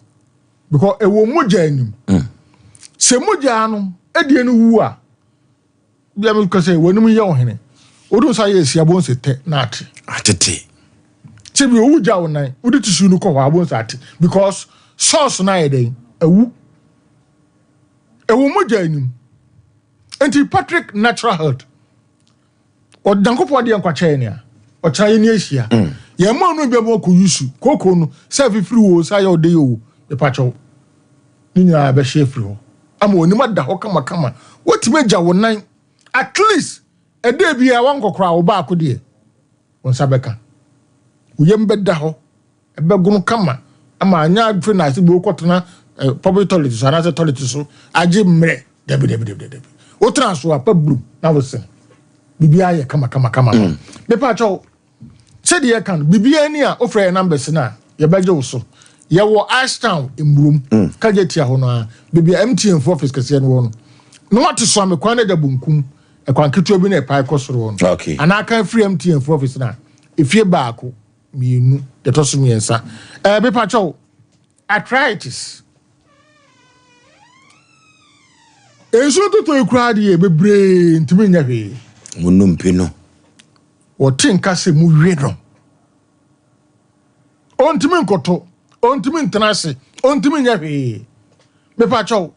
Because ɛwɔ mogya anim. Mm. Sɛ mogya no, ɛdeɛ no wu a, Bia me kasa yi w'anim yɛ ɔhene. Wode nsa yɛ asia bonse tɛ na ate. Atete. Sɛ bi owu gya wo nan wode tissue no kɔ hɔ a bonse ate because sauce no ayɛ dɛn awu. Ɛwɔ mogya anim. Nti Patrick Natural Health Ɔdankopɔn deɛ nkwa kyɛɛ nea ɔkyena yɛni ahyia. Mm. Yɛn mma no bi abɔ kɔ yusu kooko no sɛ afifiri wo sɛ ayɛ ɔde yɛ o mepakyɛw. Ne nyinaa bɛhyɛ afiri hɔ ama w'anim ada hɔ kamakama. Wotumi agya wo nan at least Ɛda biara wankɔ koraa wo baako deɛ wo nsa bɛka. Wo yam bɛda hɔ, ɛbɛgono kama ama anyɛ afei na ase bi wokɔtena eh, public toilet so anaasɛ toilet so agye mmerɛ. Dabi dabi dabi dabi. Wotena so a pa brum na wosen. Biribiara yɛ kama kama kama. Mm. Mepa kyɛw, Sɛdeɛ yɛka no, biribiara ni a wofrɛ yɛn numbers no a, yɛbɛgye wo so. Yɛwɔ Ashtown, Mmurom, mm. Kagye tia hɔ no ara, baabi a MTN fo office kɛseɛ no wɔ no. Na wate Soame kwan no agya bonkum, ɛkwan ketewa bi na ɛpae kɔ soro hɔ no. Okay. Anaa kan firi MTN fo office no a, efie baako, mmienu, deɛ ɛtɔ so mmiɛnsa. Ɛɛ mepa kyɛw, arthritis. Nsuo totɔ yi koraa deɛ bebree ntumi nyɛ hwee. Mo nnompe no. Wɔte nka sɛ mu we no. Ɔntumi nkoto, ɔntumi ntena ase, ɔntumi nyɛ hwee. Mepakyɛw,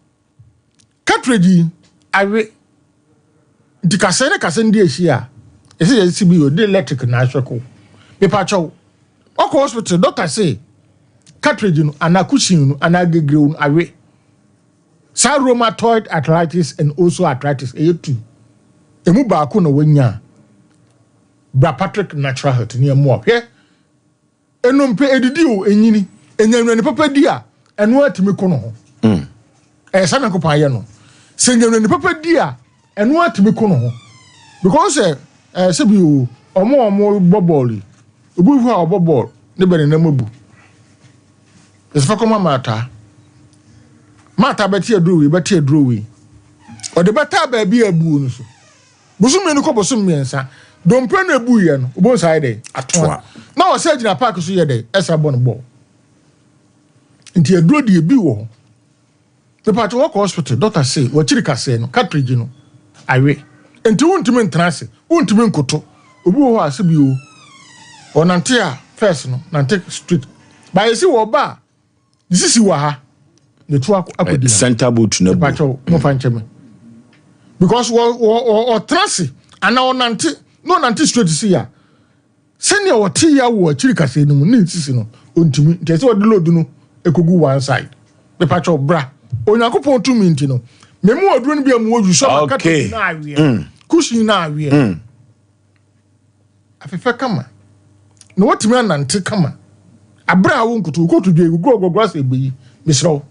cartridge yi awe. Nti kasɛɛ ne kasɛɛ no di ahyia a, ɛsɛ yɛsi bi ɔde electric na ahwɛ ko. Mepakyɛw, ɔkɔ hospital, doctor se cartridge no anaa cushion no anaa gegrew no awe. Saa rheumatoid arthritis and osteoarthritis ɛyɛ tu. Emu baako na wanya a, bra Patrick Natural Health ne ɛmoa. Hwɛ, nnompe edidi o, enyini, enya nnuane papa di a, ɛno ara tumi ko no ho. Mm. Ɛyɛ saa Nyankopɔn ayɛ no. Sɛ nya nnuane papa di a, ɛno ara tumi ko no ho. Because sɛ ɛɛ sɛ bi o, ɔmo a ɔmo bɔ bɔɔl yi, obi wɔ hɔ a ɔbɔ bɔɔl ne bɛ ne nam abu. Yɛsɛ fa kɔma Martha. Martha bɛte aduro wei, bɛte aduro wei. Ɔde bɛtaa baabi a abuo no so. Bosom mmienu kɔ bosom mmiɛnsa. Dompe no ebuiɛ no, wobɛhu sɛ ayɛ dɛ? Atoa. Na ɔsɛ gyina paaki so yɛ dɛ? Ɛsa bɔ no bɔɔl. Nti aduro deɛ bi wɔ hɔ. Mepatwo wɔkɔ hospital, doctor se wakyiri kaseɛ no, cartridge no awe. Nti wontumi ntena ase, wontumi nkoto. Obi wɔ hɔ a sɛbi o, ɔnante a first no, nante straight. Ba yɛsi wɔ ɔba a, ne sisi wɔ ha, ne to akɔdi ha. Center boot na bu. Mepatwo, mofa nkyɛ me. Because wɔ wɔ ɔtena ase anaa ɔnante, na ɔnante straight si a, Sɛnea ɔte yaw wɔ akyiri kasɛɛ no mu ne nsisi no, ontumi. Nti ɛsɛ sɛ ɔde load no kogu one side. Mepakyɛw, bra. Onyankopɔn tumi nti no, memu aduro no bi a mu oyu so ama Okay. carpet no aweɛ, cushion no aweɛ. Afefɛ kama. Na watumi anante kama. Abere a wo nkoto, wo kotodwe, wo gurɔgurɔgurɔ asɛ ebeyi. Mesrɛ wo,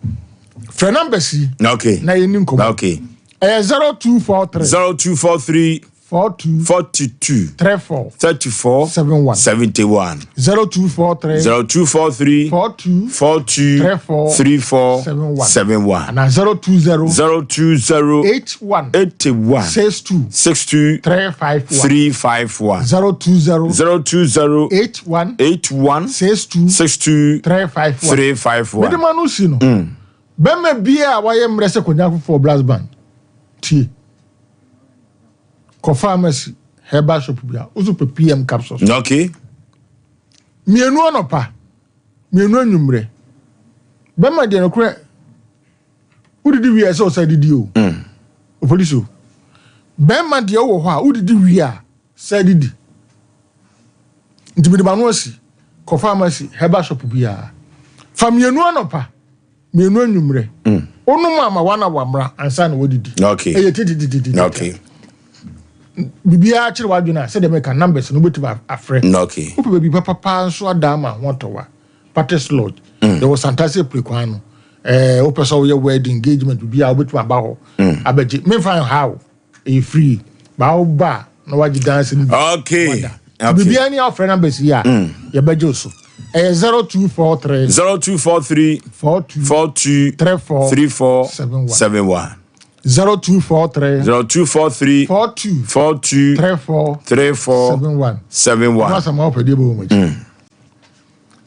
frɛ numbers yi Okay. na yɛnni nkɔmmɔ. Okay. Ɛyɛ 0243 0243 42 42 34 34 71 71 0243 0243 42 42 34 34 71 71 ana 020 020 81 81 62 62 351 351 020 020 81 81 62 62 351 351 mede ma no si no bɛma biaa a wayɛ mmerɛ sɛ kɔnya foforɔ blast band tie kɔ pharmacy herbal shop bi a woso pɛ pm capsules. Okay. Mmienu anɔpa, mmienu anwummerɛ. Bɛma deɛ nokorɛ wodidi wie a ɛsɛ ɔsa didi o. Mm. Opolisi o. Bɛma deɛ wowɔ hɔ a wodidi wie a sa didi. Nti mede m'ano asi kɔ pharmacy herbal shop biara. Fa mmienu anɔpa. Mmienu anwummerɛ. Wonom a ma one hour mmra ansa na wadidi. Okay. Ɛyɛ tititititi. Okay. Biribiara kyerɛ w'adwene a sɛdeɛ meka numbers no wobɛtumi afrɛ. Okay. Wopɛ baabi papapaa nso ada ama ho atɔ wa. Patis Lodge. Mm. Yɛwɔ Santase Apire kwan no. Ɛɛ wopɛ sɛ woyɛ wedding engagement biribiara wobɛtumi aba hɔ. Mm. Abɛgye. Memfa nha wo. Ɛyɛ free. Baa wo ba a na wagye danse no bi. Okay. Wada. Biribiara ni afrɛ numbers yi a mm. yɛbɛgye wo so. Ɛyɛ 0243 0243 42 42 34 34 71 71 0243 0243 42 42 34 34 71 71. Wọ́n asàmù àwọn pẹ̀lú ẹ̀bùn wọ̀nyí.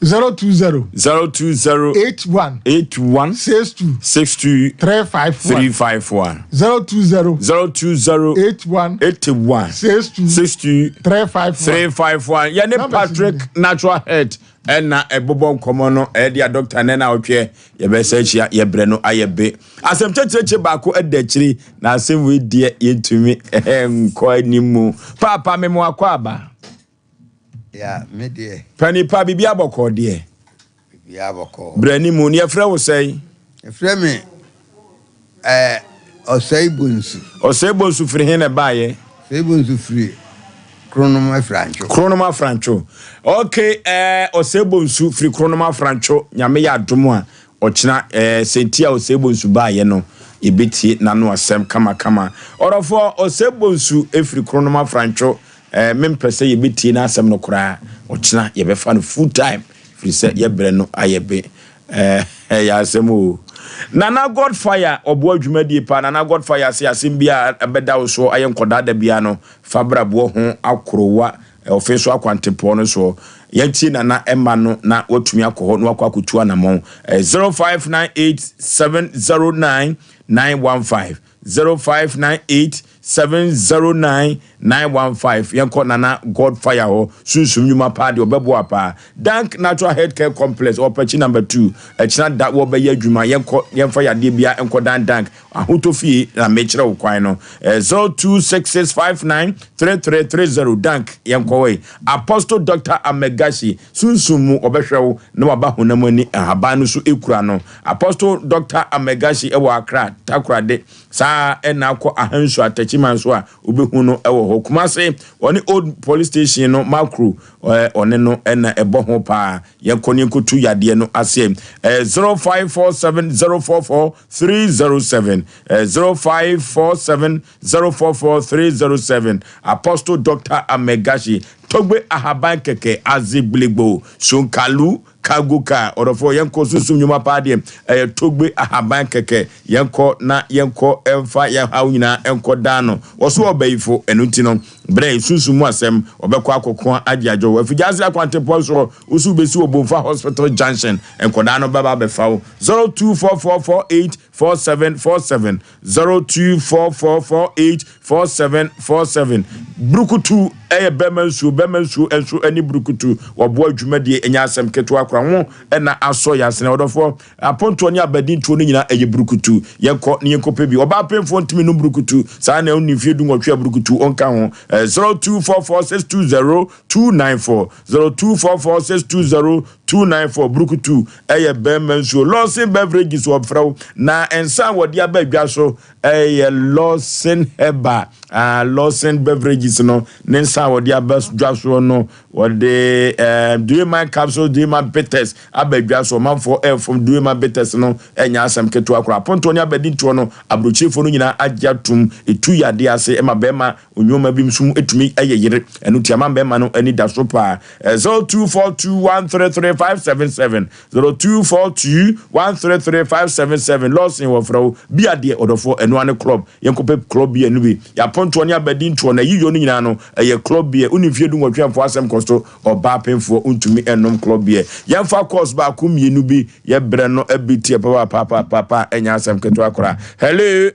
020 020 81 81 62 62 351 351 020 020 81 81 62 62 351 351 yɛne Numbers Patrick Natural Health ɛna ɛbobɔ nkɔmmɔ no ɛde a dɔkta ne na ɔtweɛ yɛbɛsɛ ahyia yɛbrɛ no ayɛ be asɛm kyɛkyerɛkyerɛ baako ɛda akyiri na asɛm wei deɛ yɛntumi nkɔ anim mu paapa me mo akɔ aba Ya, me deɛ. Pani pa, biribi abɔkɔɔ deɛ. Biribi abɔkɔɔ. Brɛ ne mu, ne yɛfrɛ wo sɛn? Yɛfrɛ me ɛɛ Ɔsɛe Bonsu. Ɔsɛe Bonsu firi he na ɛbaeɛ? Seibu nso firi Kronom Afrantwo. Kronom Afrantwo. Ok, eh, Oseibo nsu firi Kronom Afrantwo. Nyame yɛ adom a, ɔkyena eh, sɛnti a Oseibo nsu baayɛ no, yɛbɛtie n'ano asɛm kamakama. Ɔdɔfoɔ, Oseibo nsu firi Kronom Afrantwo. Eh, mempɛ sɛ yɛbɛtie n'asɛm no koraa. Ɔkyena yɛbɛfa no full time, firi sɛ yɛbrɛ no ayɛ be. Eh, ɛyɛ asɛm o. Nana Godfire ɔboa dwumadie paa. Nana Godfire se asɛm bi a ɛbɛda wo soɔ ayɛ nkɔdaa da biara no, fa bra boɔ ho akorowa ɔfe so akwantempɔn no soɔ. Yɛntie Nana ɛma no na watumi akɔ hɔ na wakɔ akɔtu anamɔn. 0598 709 915. 0598 709 915 Yɛnkɔ Nana God Fire hɔ Sunsum nnwuma paa deɛ ɔbɛboa paa Dank Natural Health Care Complex Ɔpakyi Number 2 Ɛkyena da wɔbɛyɛ adwuma Yɛnkɔ yɛmfa yadeɛ biara nkɔ Dan Dank Ahotɔ fie na mekyerɛ wo kwan no 0266593330 Dank Yɛnkɔ hɔ yi Apostle Doctor Amegashi Sunsum mu ɔbɛhwɛ wo na waba honam ani Ahaban no so kura no Apostle Doctor Amegashi wɔ Accra Takoradi Saa ara na akɔ Ahansu Atakyiman nso a wobɛhu no wɔ hɔ. Kumase, ɔne Old Police Station no Makro, ɔne no na ɛbɔ ho paa. Yɛnkɔ ne yɛnkɔtu yadeɛ no aseɛ. 0547 044 307, 0547 044 307. Apostle Doctor Amegashi, Togbe Ahaban Kɛkɛ, Azigbiligbo, Sonkalu, Cargo car, ɔdɔfoɔ yɛnkɔ sunsum nnwuma paa deɛ ɛyɛ togbe ahaban kɛkɛ yɛnkɔ na yɛnkɔ mfa yɛn haw nyinaa nkɔ dan no wɔso ɔbayifo ɛno nti no berɛ sunsum mu asɛm ɔbɛkɔ akɔko agye adwo afigya ase akwantempɔn soɔ woso wobɛsi wɔ Bomfa Hospital Junction nkɔdaa no bɛba abɛfa wo 024448 4747 0244484747 Brukutu yɛ bɛma nsuo bɛma nsuo nso ne brukutu wɔboa dwumadie ɛnyɛ asɛm ketewa kora ho ɛna asɔ yɛ asene ɔdɔfoɔ apontoɔ ne abadintoɔ no nyinaa ɛyɛ brukutu yɛnkɔ ne yɛnkɔpɛ bi ɔbaa pemfoɔ ntumi nom brukutu saa na ɔnni mfeɛ du nwɔtwe a brukutu ɔnka ho 0244620294 0244620294 Brukutu ɛyɛ bɛrima nsuo. Lawson Beverages wɔfrɛ wo na nsa a wɔde aba adwa so ɛyɛ Lawson Herbal. Ah, Lawson Beverages no ne nsa a wɔde aba dwa soɔ no wɔde eh, Dueman capsules, Dueman bitters aba dwa so. Ɔmanfoɔ ɛrefom Dueman bitters no ɛnyɛ asɛm ketewa koraa. Apontoɔ ne abadintoɔ no aburokyirefoɔ no nyinaa agye atum etu yadeɛ ase ɛma bɛrima Nneɛma bi nso tumi yɛ yere, ɛno nti ama mmarima no ani da so paa. 0242133577, 0242133577, Lawson wɔfrɛ wo, bi adeɛ ɔdɔfoɔ, ɛno ara ne club, yɛnkɔpɛ club beer no bi. Yɛapontoɔ ne abadintoɔ na ayiyɔ no nyinaa no, ɛyɛ club beer. Wonni mfeɛ dunwɔtwe a mfa w'asɛm kɔ so, ɔbaa pemfoɔ wontumi nnom club beer. Yɛmfa course baako mmienu bi, yɛbrɛ no bi teɛ papapapaapa, ɛnyɛ asɛm ketewa koraa. Hello!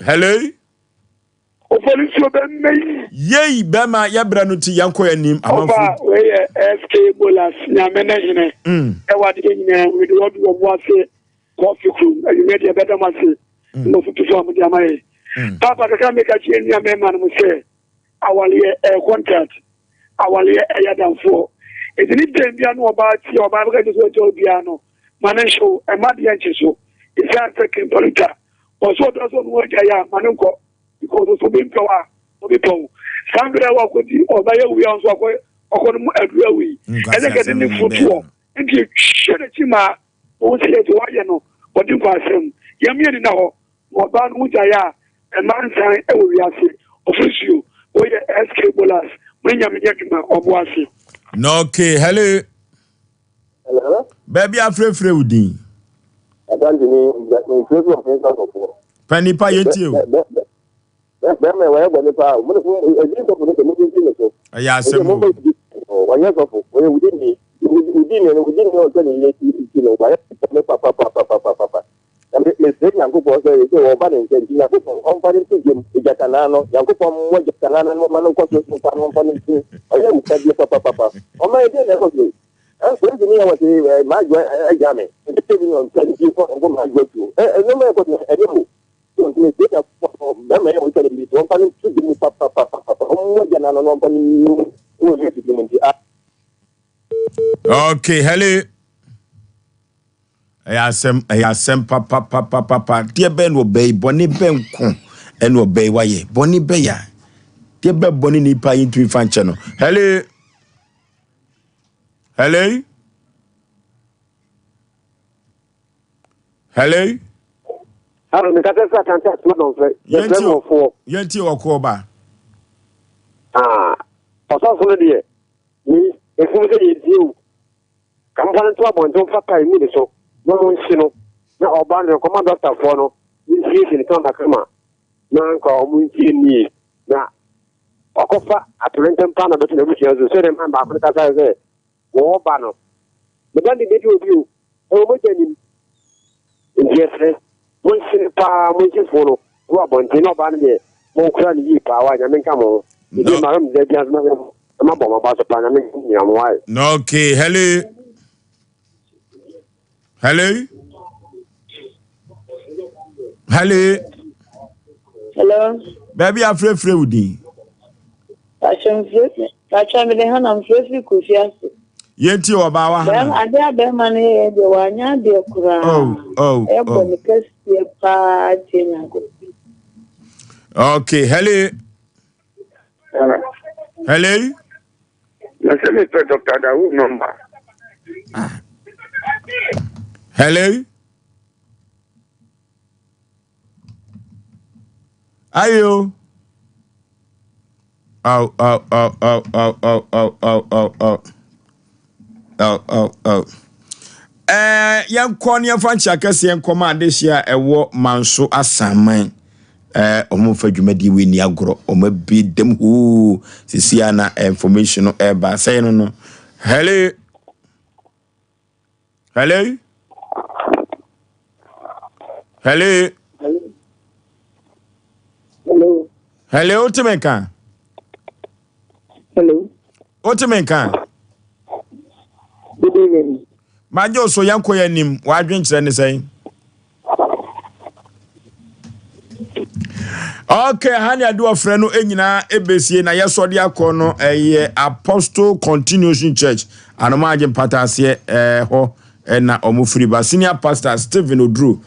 Hello. Opolisuo bɛmma yi. Yei bɛma yɛbrɛ no ti yɛnkɔ anim amanfo. Ɔba wei yɛ SK Bolas nyame ne hene. Mm. Ɛwɔ adeɛ nyinaa mu de wɔde wɔn ase kɔfe kurom anwummerɛ deɛ bɛda mo ase. Mm. Na ɔfotu so a mode ama yɛ. Mm. Papa kakra meka kyerɛ nua mmarima no mo sɛ awaleɛ ɛyɛ contract awaleɛ ɛyɛ adamfoɔ. Ɛti ne dɛn bia no ɔbaa tie ɔbaa bɛka kyerɛ sɛ ɔgya obiara no ma no nhyew ɛma deɛ nkye so ɛsiane sɛ kempɔlita ɔsɛ ɔdɔ sɛ ɔno agya yɛ a ma no nkɔ because ɔsɛ obi mpɛ wo a obi pɛ wo saa mmerɛ a wakɔdi ɔbɛyɛ wei a nso akɔ ɔkɔ no mu aduru awi ɛsɛ kɛde ne fotoɔ nti ɛtwa n'akyi ma wɔn sɛ yɛde wayɛ no ɔde nkɔ asɛm yɛmmiɛ ni na hɔ na ɔbaa no ho gyaeɛ a ɛma nsan ɛwɔ wiase ɔfisuo wɔyɛ SK Bolas mo nyame nyɛ adwuma ɔbo ase. Okay, hello. Hello? Baabi afrɛfrɛ wo din. Asante ni mfrɛfrɛ ɔfɛn sɛ ɔsɔfoɔ. Pɛ nipa yɛ tie o. Bɛrima wɔyɛ bɔne paa o. Mo ne ɛdi sɔfo no sɛ mo nti ne so. Ɛyɛ asɛm o. Wɔnyɛ sɔfo wɔyɛ wudi ni wudi ni no wudi ni ɔsɛ ne yɛ ti no wɔyɛ bɔne papapapapapa. Na me mesrɛ Nyankopɔn sɛ sɛ wɔba ne nkyɛn nti Nyankopɔn ɔmfa no nto gyam gyatanaa no Nyankopɔn mmɔ gyatanaa no ma no nkɔ so so mfa no ɔmfa no nto ɔyɛ awusadeɛ papapapa ɔma ɛdeɛ na ɛkɔ so yi polisi ni yɛ wɔ se maajoa agya me nti bi no ntwa ne kɔ nkɔ maajoa tuo nneɛma ɛkɔ so ɛnyɛ o so nti mesrɛ Nyankopɔn bɛrima yɛ wɔtwa ne bi so ɔmfa no nto gyam papapapapa ɔmmɔ gyanaa no na ɔmfa no nnu wɔ Yesu din mu nti a Okay, hello. Ɛyɛ asɛm, ɛyɛ asɛm papapapapa. Deɛ bɛn na ɔbɛ yi, bɔne bɛn ko ɛne ɔbɛ yi wayɛ bɔne bɛyɛ a deɛ bɛ bɔne nipa yi ntumi fa nkyɛ no. Hello. Hello. Hello. Hello, mi kasa sɛ Asante Atuma Dɔnfɛ. Yɛfrɛ mi ɔfoɔ. Yɛntie ɔkoɔ ba. Ah, ɔsɔfo no deɛ, mi efum sɛ yɛdie o. Ka mo fa no nto abɔnten mfa kae ngu ne so na mo nhye no na ɔba no nkɔma dɔktafoɔ no nsiesie ne kama kama na nka ɔmo ntie nie na ɔkɔfa atoyerɛnkyɛm paa na bɛto n'abusua so sɛdeɛ man baako no kasaeɛ sɛ wɔwɔ ba no ne ba no de bɛdi obi o ɛwɔ mogya nim nti yɛsrɛ monhye no paa monhye fo no wɔ abɔnten na ɔbaa no deɛ monkora no yie paa wa nyame nka mo ho ɛdi ma hwɛ da bia nso mɛhwɛ mo na mabɔ mo aba so paa nyame nyina mo wae. Okay, hello. Hello. Hello. Hello. Baabi afrɛfrɛ wo din. Pakyɛ mede Hannah mfrɛfiri Kofi ase. Yɛntie ɔbaa wa Hannah. Adeɛ a bɛrima no yɛyɛ deɛ wanyɛ adeɛ koraa. Oh, oh, Ɛyɛ oh. bɔne kɛseɛ paa tie Nyankopɔn. Okay, hello. Hello. Na sɛ mepɛ Dr. Dawood number. Ah. Hello. Ayo. Aw, aw, aw, aw, aw, aw, aw, aw, aw, aw. Aw, aw, aw. Eh, yɛnkɔ ne yɛmfa nkyea kɛseɛ nkɔma adehyeɛ a ɛwɔ Manso Asanman. Eh, wɔn mfa dwumadie wei ni agorɔ. Wɔn abie dɛm hoo. Sisi a na information no ɛreba. Sɛn no no. Hello. Hello? Hello? Hello? Hello, wote me nka? Hello? Wote me nka? Good evening. Magye wo so yɛnkɔ yɛn anim. W'adwenkyerɛ ne sɛn? Okay, ha ne ade ɔfrɛ no nyinaa ebesie na yɛsɔ de akɔ no ɛyɛ Apostle Continuation Church anoma agye mpata aseɛ ɛɛ hɔ ɛna wɔn firi ba senior pastor Stephen Oduro